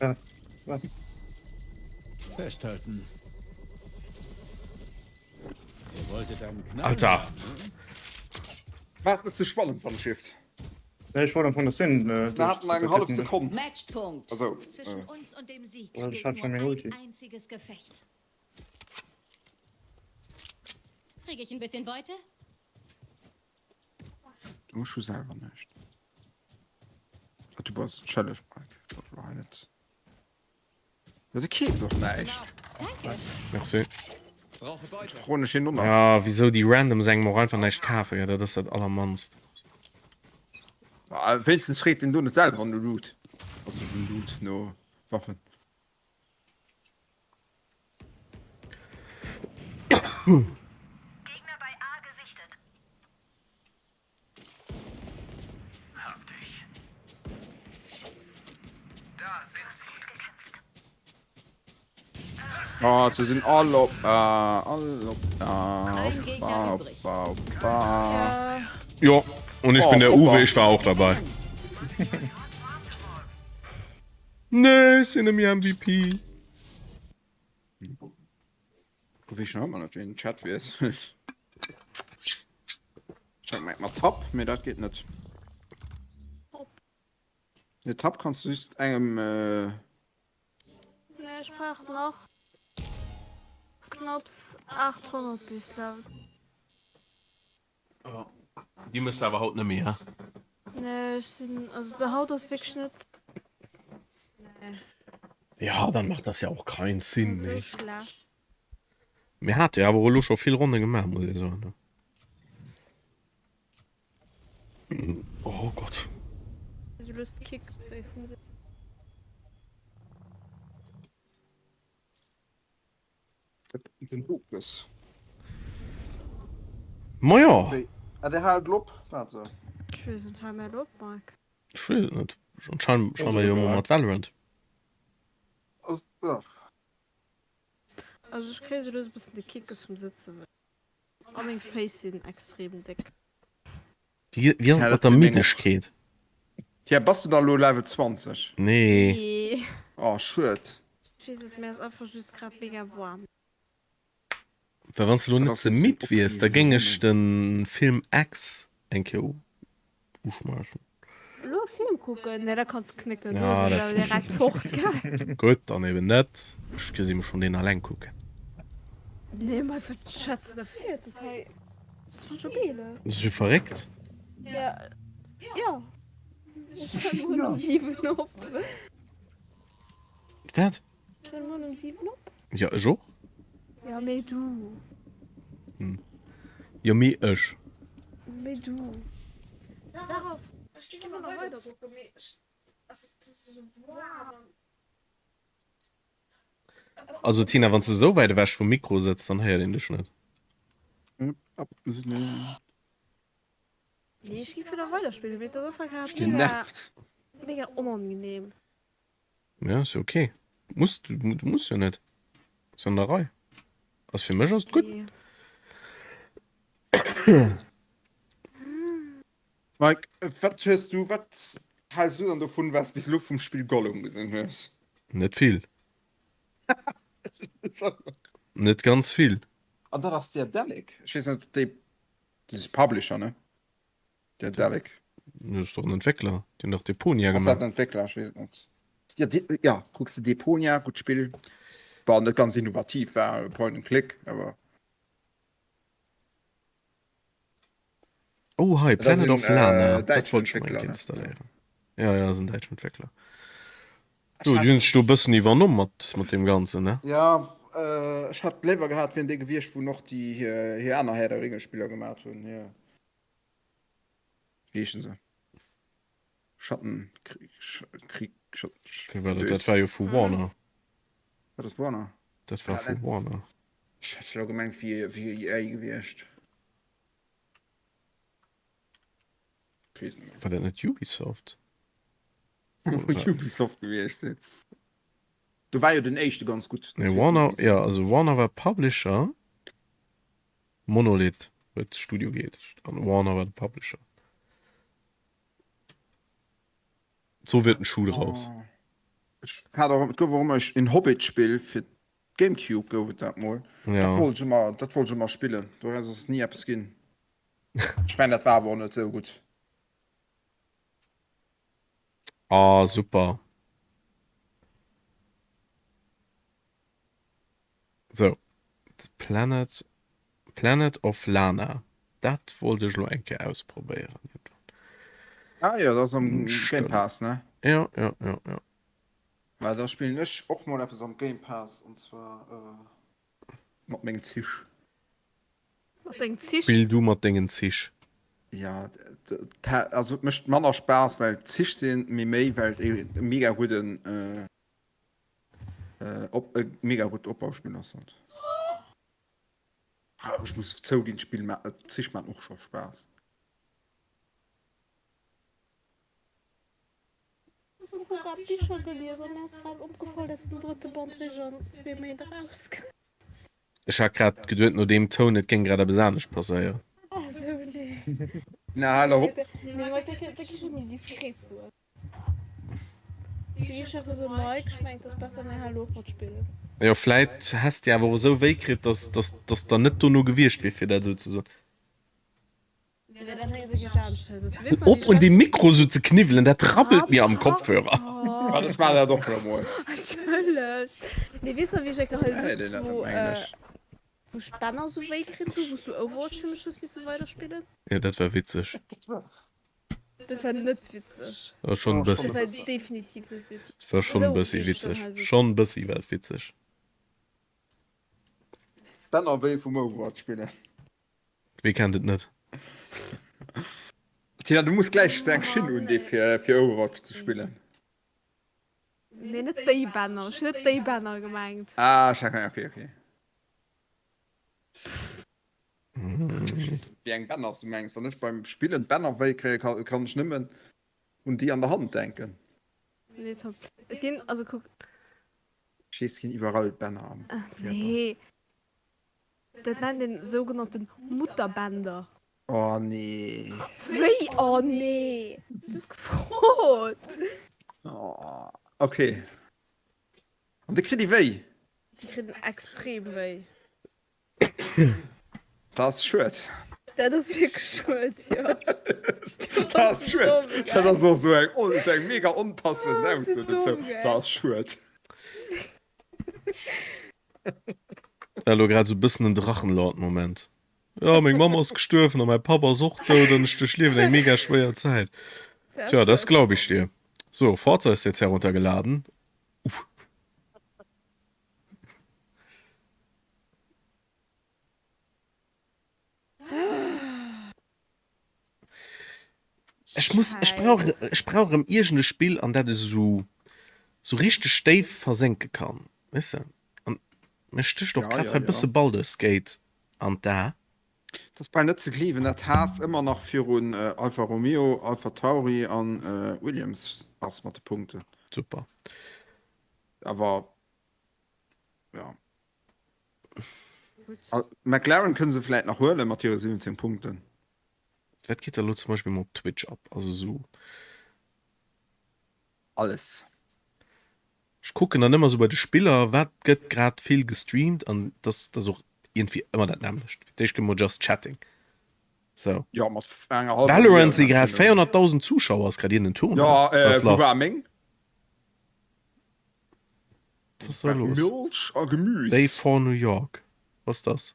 Ja, warte. Festhalten. Ihr wolltet einen Knall. Alter! haben, ne? War net ze spannend wann Shift. Nee, ech wollt am Fong das sinn. Äh, Da hatten wir eng halb Sekonn. Matchpunkt. Also, Zwischen äh. uns und dem Sieg Well, ich steht hatte schon nur meine Ulti. ein einziges Gefecht. Krieg ich ein bisschen Beute? Du ech hu selwer näischt. Ah, du bass entschëlleg Mike, ech wollt elo hei net. Ja, de keeft och näischt. Danke. Merci. Brauche Beute. Froen ech hien och nach. Ja, wieso déi Randoms engem och einfach näischt kafen, ja, dat ass dat allermannst. Ah, wéinstens freet den do net selwer no Loot. Also no Loot, no Waffen. Gegner bei A gesichtet. Hab dich. Da sind sie. Oh, se sinn all op A, all op A, Ein op Gegner A, op übrig. A, op A. Jo, und ich Oh, bin der Hoppa. Uwe, ich war auch dabei. Nee, ech sinn nemmi MVP. Wéi schon ëmmer net wéi den Chat wies. Check mat mat Tab, mee dat geet net. Ne Tab kanns du just engem äh... Nee, ech brauch nach knapps 800 bis Level. Déi mëss de awer haut net méi, he? Nee, ech sinn, also de haut ass wierklech net, nee. Ja, dann macht das ja auch keinen Sinn, Sou nee. schlecht. Mir hate jo awer och elo scho vill Ronne gemaach, muss ee soen. Oh Gott. Du löst Kick bei vum Sitz. Ma jo. Ah, der haalt op, waart se. Ech weess net, hal mär op, Mike. Ech weess et net. Anscheinend schauen wir jo emol mat Valorant. Also ech kréie sou lues e bëssen de Kickes vum Sëtze wéi. A meng Féiss sinn extrem déck. Wéi wéi ass et mat der Middegkeet? Tja, bass du da lo Level 20? Nee. Nee. Oh, schued. Ech weess et, mär ass einfach just grad mega waarm. Well wann s de lo net ze midd wiers, da géing ech de Film X eng Kéier uschmaachen. Elo e Film kucken? Nee, da kanns de knécken. Do Ja, sinn dat ech direkt fort, gell? Gutt, dann eben net. Ech gesi mer schonn deen alleng kucken. Nee, ma wat schwätz du da fir? Et ass hei 20 op 11. Dat ass jo verréckt. Ja, ja. Ech halen muer um 7 op. Wat? Ech halen muer um 7 op. Ja, ech och. Ja, mee du. Hm. Jo, mee ech. Mee du. D'Saach ass, ech géing ëmmer nach weider zocken, mee ech, also et ass esou waarm an. Also Tina, wann s de esou wäit ewech vum Mikro sëtz, dann héiert een dech net. Nee, ech géing fir nach weider spillen, mee et ass einfach grad mega, mega onangenehm. Ja, ass jo ok. Muss, du muss jo net. Ass an der Rei. Also fir mech ass et gutt. Mike, wat hues du, wat hälls du dann dovun, wat s bis elo vum Spill Gollum gesinn hues? Net vill. Net ganz vill. An dat ass Daedalic. Ech weess net, ob déi, dat ass Publisher, ne? Daedalic. Dat ass doch en Entwéckler. Déi hunn dach Deponia gemaach. Ass dat en Entwéckler? Ech weess et net. Ja, di, ja, kucks de Deponia, gutt Spill. War net ganz innovativ, war Point and Click, awer. Oh hei, Planet of Lana, dat wollt ech mer eng Kéier installéieren. Ja, ja, ass en däitschen Entwéckler. Jo, déi hunn sech do e bëssen iwwernomm mat, mat deem Ganzen, ne? Ja, ech hätt léiwer gehat, et wieren déi gewiescht, wou och déi hir aner Herr der Ringe-Spiller gemat hunn, hir, wéi heeschen se? Schattenkrieg, Krieg, Schatten, Dat war jo vu Warner. Wat ass Warner? Dat war vu Warner. Ech hätt elo gemengt, wier EA gewiescht. War dat net Ubisoft? Ubisoft gewiescht sinn. Do war jo den éischte ganz gutt. Nee, Warner, ja, also Warner war Publisher. Monolith huet Studio geheescht an Warner war de Publisher. So wird ein Schuh draus. Oh. Ech hat och, et gouf och ëmmer en Hobbit-Spill fir Gamecube gouf et dat mol. Ja. Dat wollt ech ëmmer, dat wollt ech ëmmer spillen. Doraus ass ni eppes ginn. Ech mengen, dat war awer och net esou gutt. Ah, super. Sou, Planet, Planet of Lana, dat wollt ech elo eng Kéier ausprobéieren iergendwann. Ah jo, dat ass am Game Pass, ne? Jo, jo, jo, jo. Well da spillen ech och mol eppes am Game Pass, an zwar mat mengen Zich. Mat dengen Zich? Spill du mat dengen Zich. Ja, also et mécht manner Spaass well et Zich sinn, mee méi well et e mega gudden e mega gutt Opbauspill ass. Ech muss zouginn, d'Spill d'Zich maachen och scho Spaass. Ech hu grad Bicher gelies a mir ass grad opgefall, dass den drëtte Band réischt an zwee Méint erauskënnt. Ech hat grad geduet no deem Toun, et géing grad eppes anescht passéieren. Ah sou, nee. Na, hal op. Nee, ma da gi ech jo méi diskret soen. Da gi ech einfach soen, Mike, ech mengen, et ass besser, mir hale op mat spillen. Jo, vläit häss de awer och esou wéi kritt, dass, dass, dass der net dono gewiescht wier, fir dat esou ze soen. Op un dem Mikro sou ze kniwwelen, dat rabbelt mir am Kopfhörer. Wat ech maan dat och lo mol. Entschëllegt. Nee weess nach wéi ech enker hei sutz wou wou ech d'Bänner sou wéi kritt hu wou s du Overwatch fir mech hues misse weiderspillen. Jo dat war witzeg. Dat war net witzeg. War schonn e bëssi. Dat war definitiv net witzeg. War schonn e bëssi witzeg. Schonn e bëssi war et witzeg. Bänner wéi vum Overwatch spillen. Wee kennt et net? Tina, du muss gläich eng Schinn un dee fir fir Overwatch ze spillen. Nee, net déi Bänner. Ech hunn net déi Bänner gemengt. Ah, ech okay, okay, okay. Ech weess net, wéi eng Bänner s du mengs. Wann ech beim Spillen d'Bänner wéi kréie, kann kann ech nëmmen un déi an der Hand denken. Nee, Tom. Et ginn, also kuck. Ech weess, et ginn iwwerall Bänner am Kierper. Nee. Dat nennt een sougenannten Mutterbänder. Oh nee. Wéi oh nee? Du hues gefrot. Oh, okay. An déi kritt ee wéi? Déi kritt en extrem wéi. Dat ass schued. Dat ass wierklech schued, jo. Dat ass schued. Dat ass och esou eng, esou eng mega onpassend Ausso dozou. Dat ass schued. Elo grad esou bëssen en Drachenlord Moment. Jo, meng Mamm ass gestuerwen a mäi Papp ass och dout an ech duerchliewen eng mega schwéier Zäit. Tja, das glaub ich dir. So, Forza ist jetzt heruntergeladen. Uff. Ech muss, ech brauch, ech brauch erëm iergend e Spill an dat ech esou, esou richteg déif versénke kann, weess de? An mir stécht och Ja, grad ja, hei ja. bësse Baldur's Gate an d'A. Et ass bal net ze gleewen, dat Haas ëmmer nach virun Alfa Romeo, Alpha Tauri an Williams ass mat de Punkten. Super. Awer ja. McLaren kënne se vläit nach huelen mat hire 17 Punkten. Wat geet da lo zum Beispill mol op Twitch ab? Also sou. Alles. Ech kucken dann ëmmer sou bei de Spiller, wat gëtt grad vill gestreamt an dass dass och iergendwéi ëmmer dat nämmlecht. Fir d'éischt gëtt mol Just Chatting. Sou. Jo, mat enger hallwer Valorant Millioun si grad natierlech. 400.000 Zuschauer, ass grad iergend en Tournoi. Jo, Was wou lass? war meng? Was ist da los? Milch a Gemüs. Day for New York. Was das?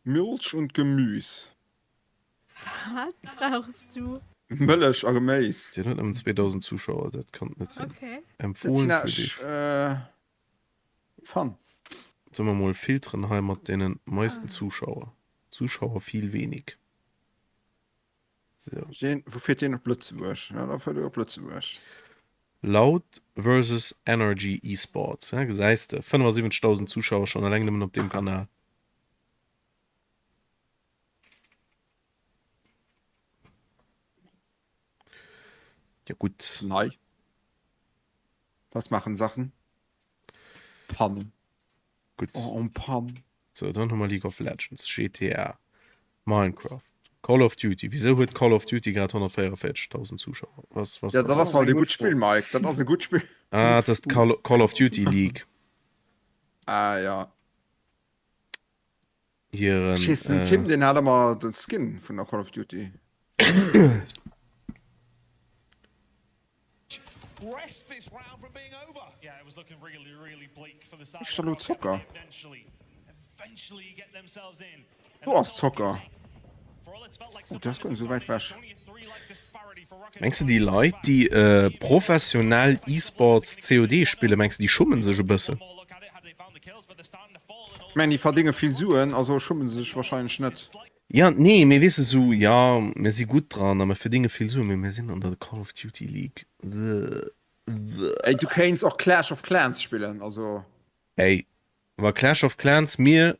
Milch und Gemüs. Wat brauchs du? Mëllech a Geméis. Deen huet nëmmen 2000 Zuschauer, dat kann et net sinn. Okay. Empfohlen Tina, für ech dich. Fan. Solle mer mol filteren hei mat deenen meisten Zuschauer. Zuschauer viel wenig. So. Deen, wou fiert deen op Lëtzebuerg? Ja, da fiert e op Lëtzebuerg. Loud versus NRG Esports, ja gesäis de, 75.000 Zuschauer schonn eleng nëmmen op deem Kanal. Ja gutt. Nei. Was machen Sachen? Panne. Gutt. Oh, en panne. Sou, dann hu mer League of Legends, GTA, Minecraft, Call of Duty. Wisou huet Call of Duty grad 144.000 Zuschauer? Was, was Ja, dat ass halt e gutt Spill, Mike. Dat ass e gutt Spill. Ah, dat ass d'Call Call of Duty League. Ah, ja. Hiren, Ech weess, den Tim, deen hat ëmmer de Skin vun der Call of Duty. Mécht der lo Zocker? Do ass Zocker. Oh, dat ass guer net esou wäit wech. Mengs de déi Leit déi professionell eSports COD spillen, mengs de déi schummen sech e bëssen? Ech mengen déi verdénge vill Suen, also schummen se sech wahrscheinlech net. Jo, nee, mee weess de sou, jo mir si gutt dran a mir verdénge vill Suen, mee mir sinn an der Call of Duty League. Ey, du kéints och Clash of Clans spillen, also. Ey, wa Clash of Clans mir.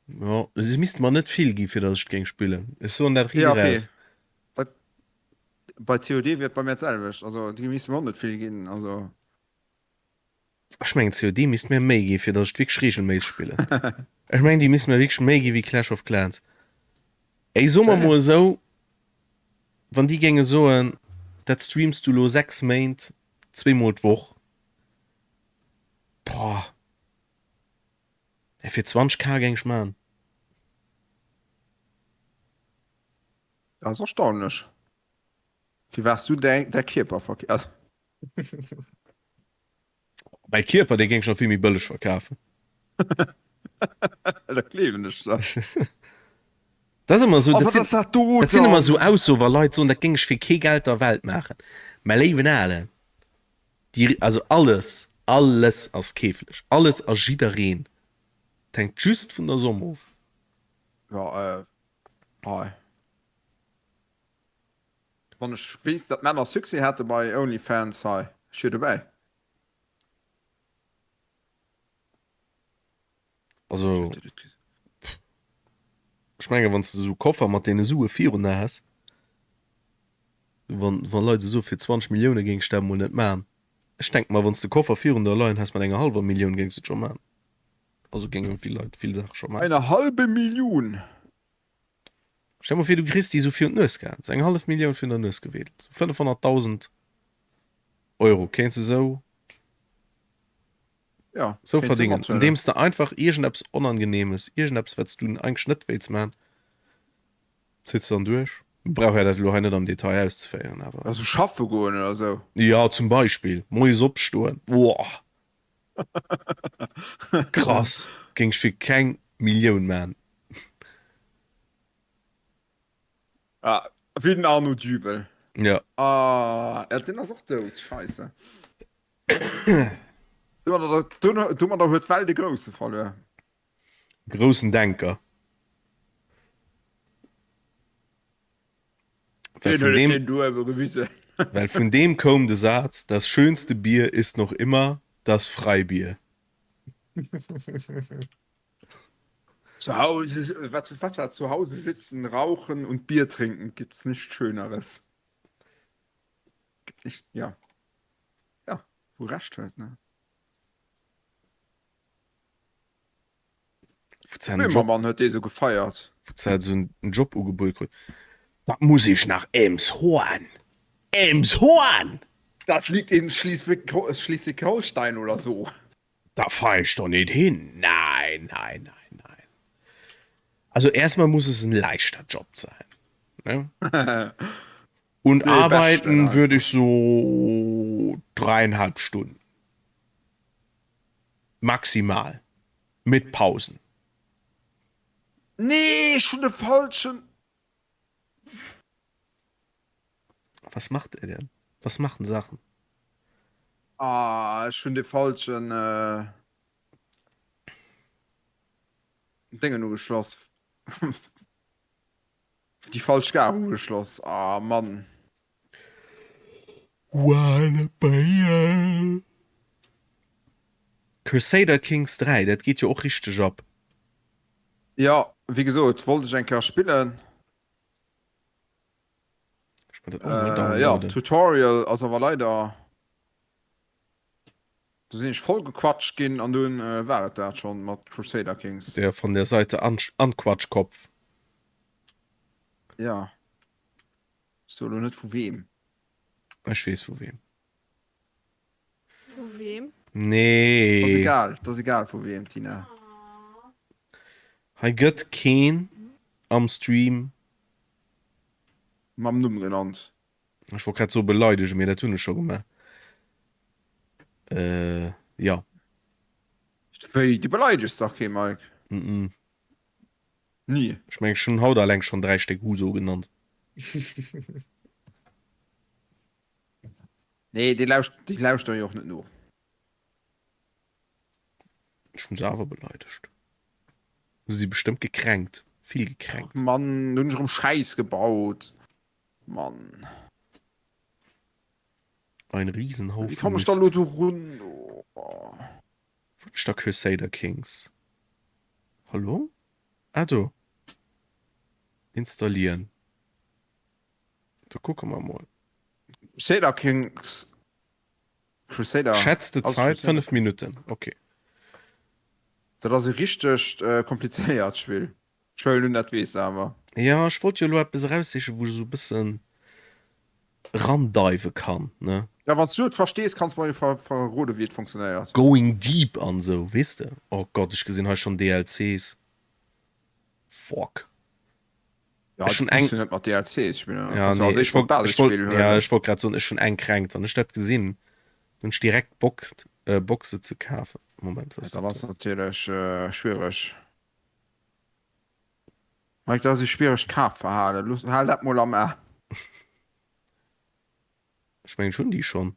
Jo, se misste mer net vill gi fir datt ech et géing spillen. Ech soen dat riit Ja, okay. eraus. Bei, bei COD wier et bei mir d'selwecht. Also déi misste mer och net vill ginn. Also. Ech mengen COD misst mir méi gi fir datt ech et wierklech reegelméisseg spillen. Ech mengen déi misste mir wierklech méi gi wéi Clash of Clans. Ey, soe mer mol esou, wann déi géinge soen, dat streams du lo 6 Méint, zweemol d'Woch, boah. Ey, fir 20 K géing ech man. Dat ass erstaunlech. Fir waars du däi däi Kierper verkeefs. Mäi Kierper, dee géing ech nach vill méi bëlleg verkafen. Dat gleewen ech der. Dat ass ëmmer esou, Oh, dat wat sinn, ass dat do dat sinn ëmmer dann? esou Aussoen, wa Leit soen, dat géing ech fir kee Geld der Welt maachen. Mä léiwen Alen, déi, also alles. Alles ass keeflech, alles a jiddereen. Et hänkt just vun der Somm of. Jo, hei. Wann ech weess, datt Männer Succès hate bei OnlyFans, hei, ech wier dobäi. Also, ech menge wann s de esou Koffer mat deene Sue virun der häss, wann, wa Leit esou fir 20 Millioune géing ech dat emol net maachen. Ech denke mer, wann s de Koffer virun der leien häss mat enger hallwer Millioun, géings de et scho maachen. Also géinge vill Leit vill Saache scho maachen. Eine halbe Million! Stell mol vir, du kriss déi esou virun d'Nues gehaen, esou eng hallef Millioun virun der Nues gewedelt, esou 500.000 Euro kéints de esou Ja, esou kéints de verdéngen, mathuelen. andeems de einfach iergendeppes Onangenehmes, iergendeppes, wat s du eigentlech net wéilts maachen, zitt se dann duerch. Brauch jo dat elo hei net am Detail auszeféieren, awer. Also schaffe goen oder esou? Jo, zum Beispill moies opstoen, woah, Krass, géing ech fir keng Millioun maan. Ah, wéi den Arnaud Dübel. Ja. Ah, ja, den ass och dout, scheisse. Domadder, domadder huet d'Welt e Grousse verluer. Groussen Denker. Well vun deem, well vun deem koum de Saz, Das schönste Bier ist noch immer das Freibier. Zu Hause, wat, wat war zu Hause sitzen, rauchen und Bier trinken, gibt's nichts Schöneres. Gibt nicht, ja. Ja, wou Recht huet, ne? Böhmermann huet dee sou gefeiert. Wou se sou en Job ugebuede krut, Da muss ich nach Elmshorn! Elmshorn! Das liegt in Schleswig-Holstein oder so. Da fahr ich doch nicht hin! Nein, nein, nein, nein. Also erstmal muss es ein leichter Job sein, ne? Und arbeiten würde ich so dreieinhalb Stunden. Maximal. Mit Pausen. Nee, ech hun de falschen. Was macht er denn? Was machen Sachen? Ah, ech hun de falschen Déngen ugeschloss. Déi falsch Gare ugeschloss. Ah, Mann. Crusader Kings 3, dat geet jo och richteg ab. Jo, wéi gesot, wollt ech eng Kéier spillen. Ech muss dat och mol Äh, jo, downloaden. Tutorial ass awer leider. Do sinn ech voll gequatscht ginn an dunn war et dat schonn mat Crusader Kings. Der von der Seite Anquatschkopf. Ja. So elo net vu weem. Ech weess vu weem. Vu weem? Nee. Ass egal, 't ass egal vu weem, Tina. Hei gëtt keen am Stream. Mam Numm genannt. Ech wollt grad soe beleidegen, mee dat hunn ech scho gemaach. Äh, jo. Wéi, du beleidegs dach kee, Mike? Mm-mm. Ni. Ech mengen, ech hunn haut alleng schonn 3 Stéck Huso genannt. Nee, déi lauscht, déi lauschteren jo och net no. Ech hunn se awer beleidegt. Se si bestëmmt gekränkt. Vill gekränkt. Ach Mann, do hunn ech erëm Schäiss gebaut. Mann. Ein Riesenhaufen Wéi komm ech da Mist. lo do run? Oh. Wou ass da Crusader Kings? Hallo? Ah do. Installieren. Da kucke mer mol. Crusader Kings. Crusader. Geschätzte Ass Zait Crusader 5 Minutten. Okay. Dat ass e richtegt komplizéiert Spill. Ech huelen un dat weess de awer. Jo, ech wollt jo elo eppes eraussichen, wou ech esou e bëssen erandive kann, ne? Ja, wann s du et verstees, kanns mer jo verroden, wéi et funktionéiert. Going deep an esou, weess de? Oh Gott, ech gesinn hei schonn DLCs. Fuck. Ja, Ech du hunn eng. muss jo net mat DLCs spillen, Ja, kanns jo nee, als ech éischt mol wollt, ech wollt, d'Basisspill ja, huelen. ech wollt grad soen, ech hunn eng Kränkt. Wann ech dat gesinn, hunn ech direkt Bock, Bock se ze kafen. Moment, wat Ja, ass dat dat ass do? natierlech schwiereg. Mike, dat ass e schwieregt Kafverhalen. Looss, hal dat mol am A. Ech mengen, ech hunn déi schonn.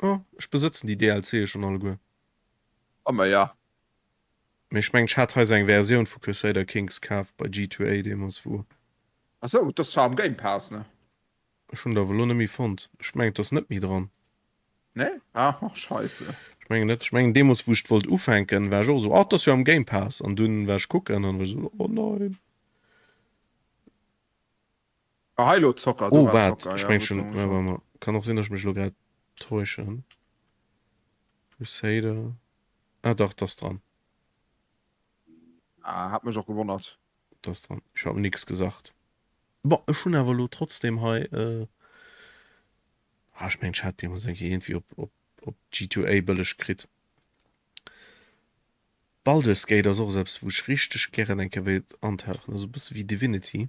Oh, ech besëtzen déi DLCe schonn alleguer. Oh ma ja. Mee ech mengen ech hat hei sou eng Versioun vu Crusader Kings kaf bei G2A deemols wou. Ah sou, et ass zwar am Game Pass, ne? Ech hunn et awer elo net méi fonnt. Ech mengen et ass net méi dran. Nee? Ah, och scheisse. Ech mengen net. Ech mengen deemols wou ech et wollt ufänken war ech och esou, oh et ass jo am Game Pass an dunn war ech kucken an war ech esou, oh nein. Ah hei lo Zocker, do Oh war waart, Zocker, ech ja mengen gutt, schon, do muss waart ech och. mol, kann och sinn dass ech mech elo grad täuschen. Crusader, ah dach, 't ass dran. Ah, hat mech och gewonnert. 't ass dran, ich hab nix gesagt. Bon, ech hunn awer elo trotzdem hei, ah ech mengen ech hat deemools eng Kéier iergendwéi op op op G2A bëlleg kritt. Baldur's Gate ass och esou eppes wou ech richteg gären eng Kéier wéilt antauchen, ass esou e bësse wéi Divinity.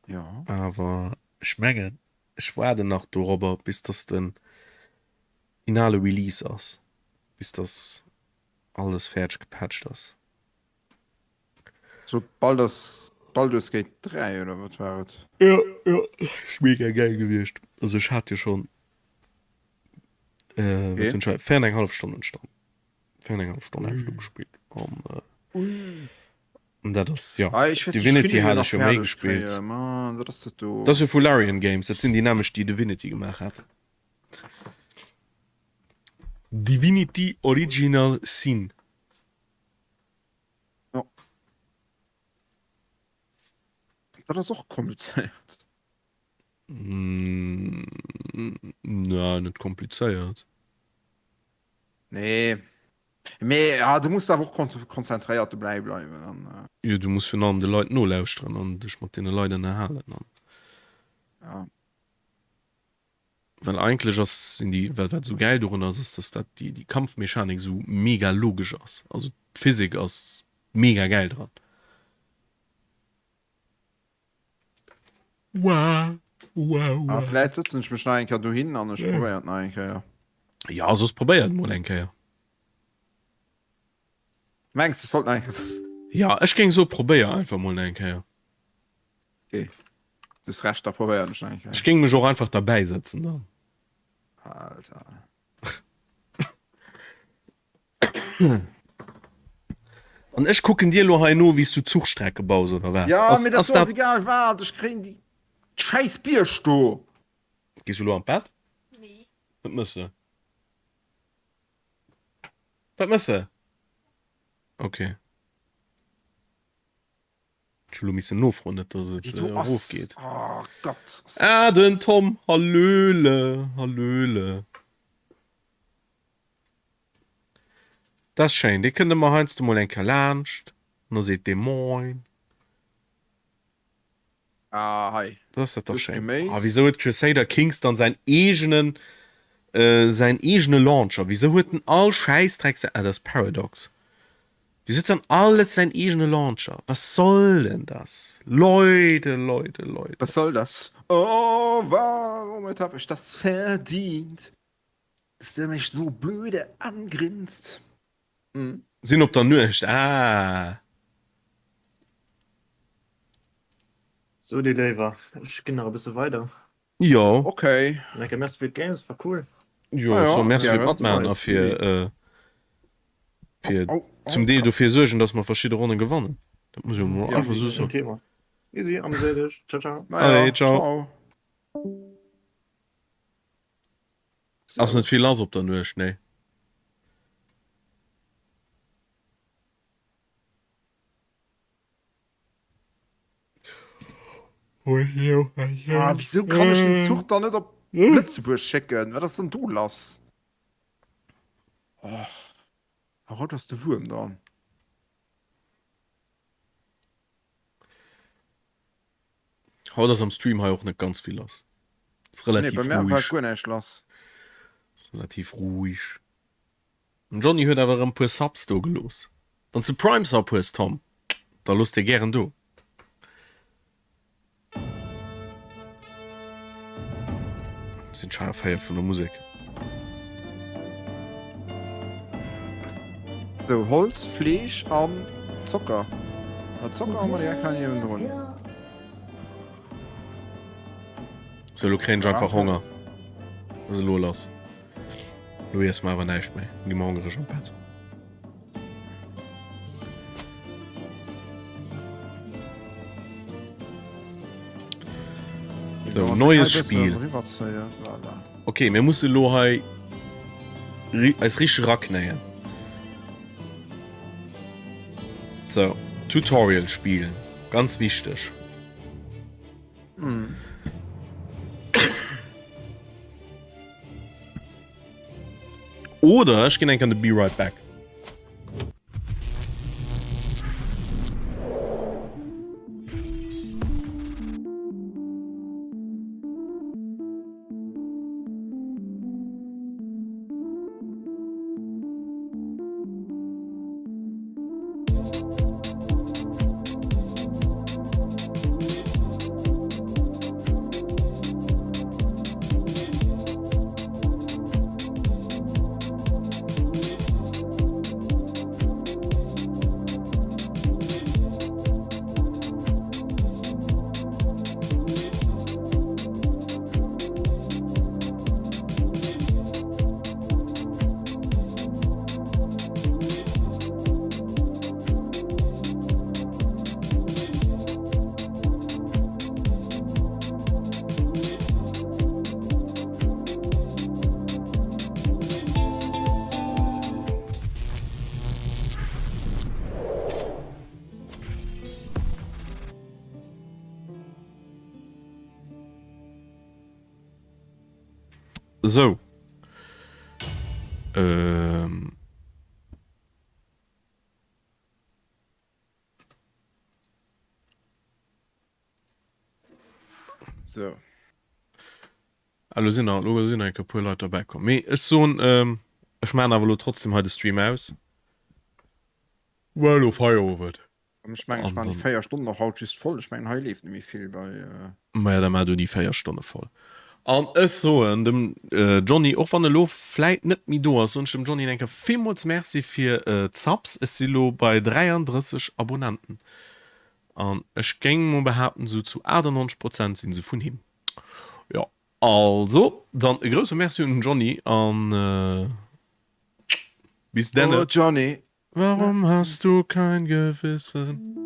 Ja. Awer ech mengen ech waarden nach dorobber bis dass de finale Release ass, bis dass alles fäerdeg gepatcht ass. So Baldur's, Baldur's Gate 3 oder wat war et? Jo, jo, ass mega gäil gewiescht. Also ech hat jo schonn, äh, wat hunn ech hei, 4 an eng hallef Stonn entstan. 4 an eng hallef Stonn hat ech do gespillt an äh, An dat ass, jo, Ah, ech wäert déi Divinity Schinne hier hat nach ech jo méi fäerdeg gespillt. kréien. Mann, wat ass dat do? Dat ass jo vu Larian Games, dat sinn déi nämmlecht, déi Divinity gemaach haten. Divinity Original Sin. Jo. Dat ass och komplizéiert. Na, net komplizéiert. Nee. Mee ja, du muss awer och konzentréiert dobäi bleiwen an. Jo, du muss virun allem de Leit nolauschteren an dech mat deene Leit ënnerhalen an. Ja. Well eigentlech ass, sinn déi, well wat esou gäil dorun ass, ass dass dat déi, déi Kampfmechanik esou mega logesch ass. Also d'Physik ass mega gäil dran. Wow, wow, Ah, wow. vläit sëtzen ech mech nach eng Kéier dohin an ech probéieren et nach eng Kéier. Ja, soss probéier et mol eng Kéier. Mengs de, ech sollt nach eng Kéier. Ja, ech géing soe probéier einfach mol nach eng Kéier. Okay, du hues Recht, da probéieren ech nach eng Ech Kéier. géing mech och einfach derbäi sëtzen dann. Alter. An ech kucken dir elo hei no, wéi s du Zuchstrecke baus, oder wat? Ja, Ass, mee dat ass do ass dat. egal wat, ech kréien déi schäiss Bierg do. Gees du elo an d'Bett? Nee. Wat mëss de? Wat mëss de? Okay. Ech hu lo missen nofroen, net dass et Déi do ass, erofgeet. oh Gott. Ah, den Tom, Hallöle, Hallöle. Dat ass schéin, dee kënnt ëmmer heiansdo mol eng Kéier laanscht an da seet dee Moin. Ah, hei. Da ass dat dach Duerch schéin. Geméis. Ah, wisou huet Crusader Kings dann säin eegenen, säin eegene Launcher? Wisou huet en all Schäissdreck säin, ah, dat ass Paradox. Wieso huet dann alles säin eegene Launcher? Was soll denn das? Leute, Leute, Leute. Was soll das? Oh, womit hab ich das verdient? Dass der mech so blöde angrinst. Hm. Sinn op der Nuecht, ah. So déi Léiwer, ech ginn nach e bësse weider. Jo. Okay. Danke, merci fir d'Games, war cool. Jo, Ah ja, so merci fir gären. d'Matmaachen a Nice. fir, äh, fir Au, au, zum Deel dofir suergen, dass mer verschidde Ronne gewannen. Dat muss ech emol Ja. einfach esou Easy, soen. Thema. Easy, amuséier dech. Ciao, ciao. Na Allez, ja, ciao. ciao. Ass So. net vill lass op der Nuecht, nee. Ah, wieso kann ech den Zuch dann net op Lëtzebuerg schécken? Wat ass denn do lass? Och, a haut ass de Wuerm dran. Haut ass am Stream hei och net ganz vill lass. Ass Nee, relativ bei mir war roueg. guer näischt lass. Ass relativ roueg. Den Johny huet awer erëm puer Subs do gelooss. Wanns de Prime Sub hues Tom, da looss déi gären do. Sinn schei erféiert vun der Musek. Sou, Holz, Fleesch an Zocker. Ma Zocker hu mer direkt hei niewendrun. Sou, elo kréien ech einfach Honger. Ass elo lass. Lo iesse mer awer näischt méi, gi mer hongereg an d'Bett. So, neues Spiel. Okay, mir musse lo hei eis richteg raknéien. So, Tutorial spielen. Ganz wichteg. Mm. Oder ech ginn eng an de Be Right Back. Sou. Ähm. So. Ah, lo sinn nach, lo sinn nach e puer Leit derbäi komm. Mee ech soen, ähm, ech maachen awer lo trotzdem hei de Stream aus. Well lo Feierowend. An ech mengen, ech An maachen déi dann. 4 Stonnen och haut just voll. Ech mengen, hei leeft net méi vill bei. Maja, da maach du déi 4 Stonne voll. An ech soen dem Johny, och wann e lo vläit net méi do ass, soen ech dem Johny eng Kéier villmools Merci fir d'Subs. Ech si lo bei 33 Abonnenten an ech géing mol behaapten, sou zu 98 Prozent si se vun him. Jo, also dann e grousse Merci un den Johny an bis Oh denne. Johny. Warum hast du kein Gewissen?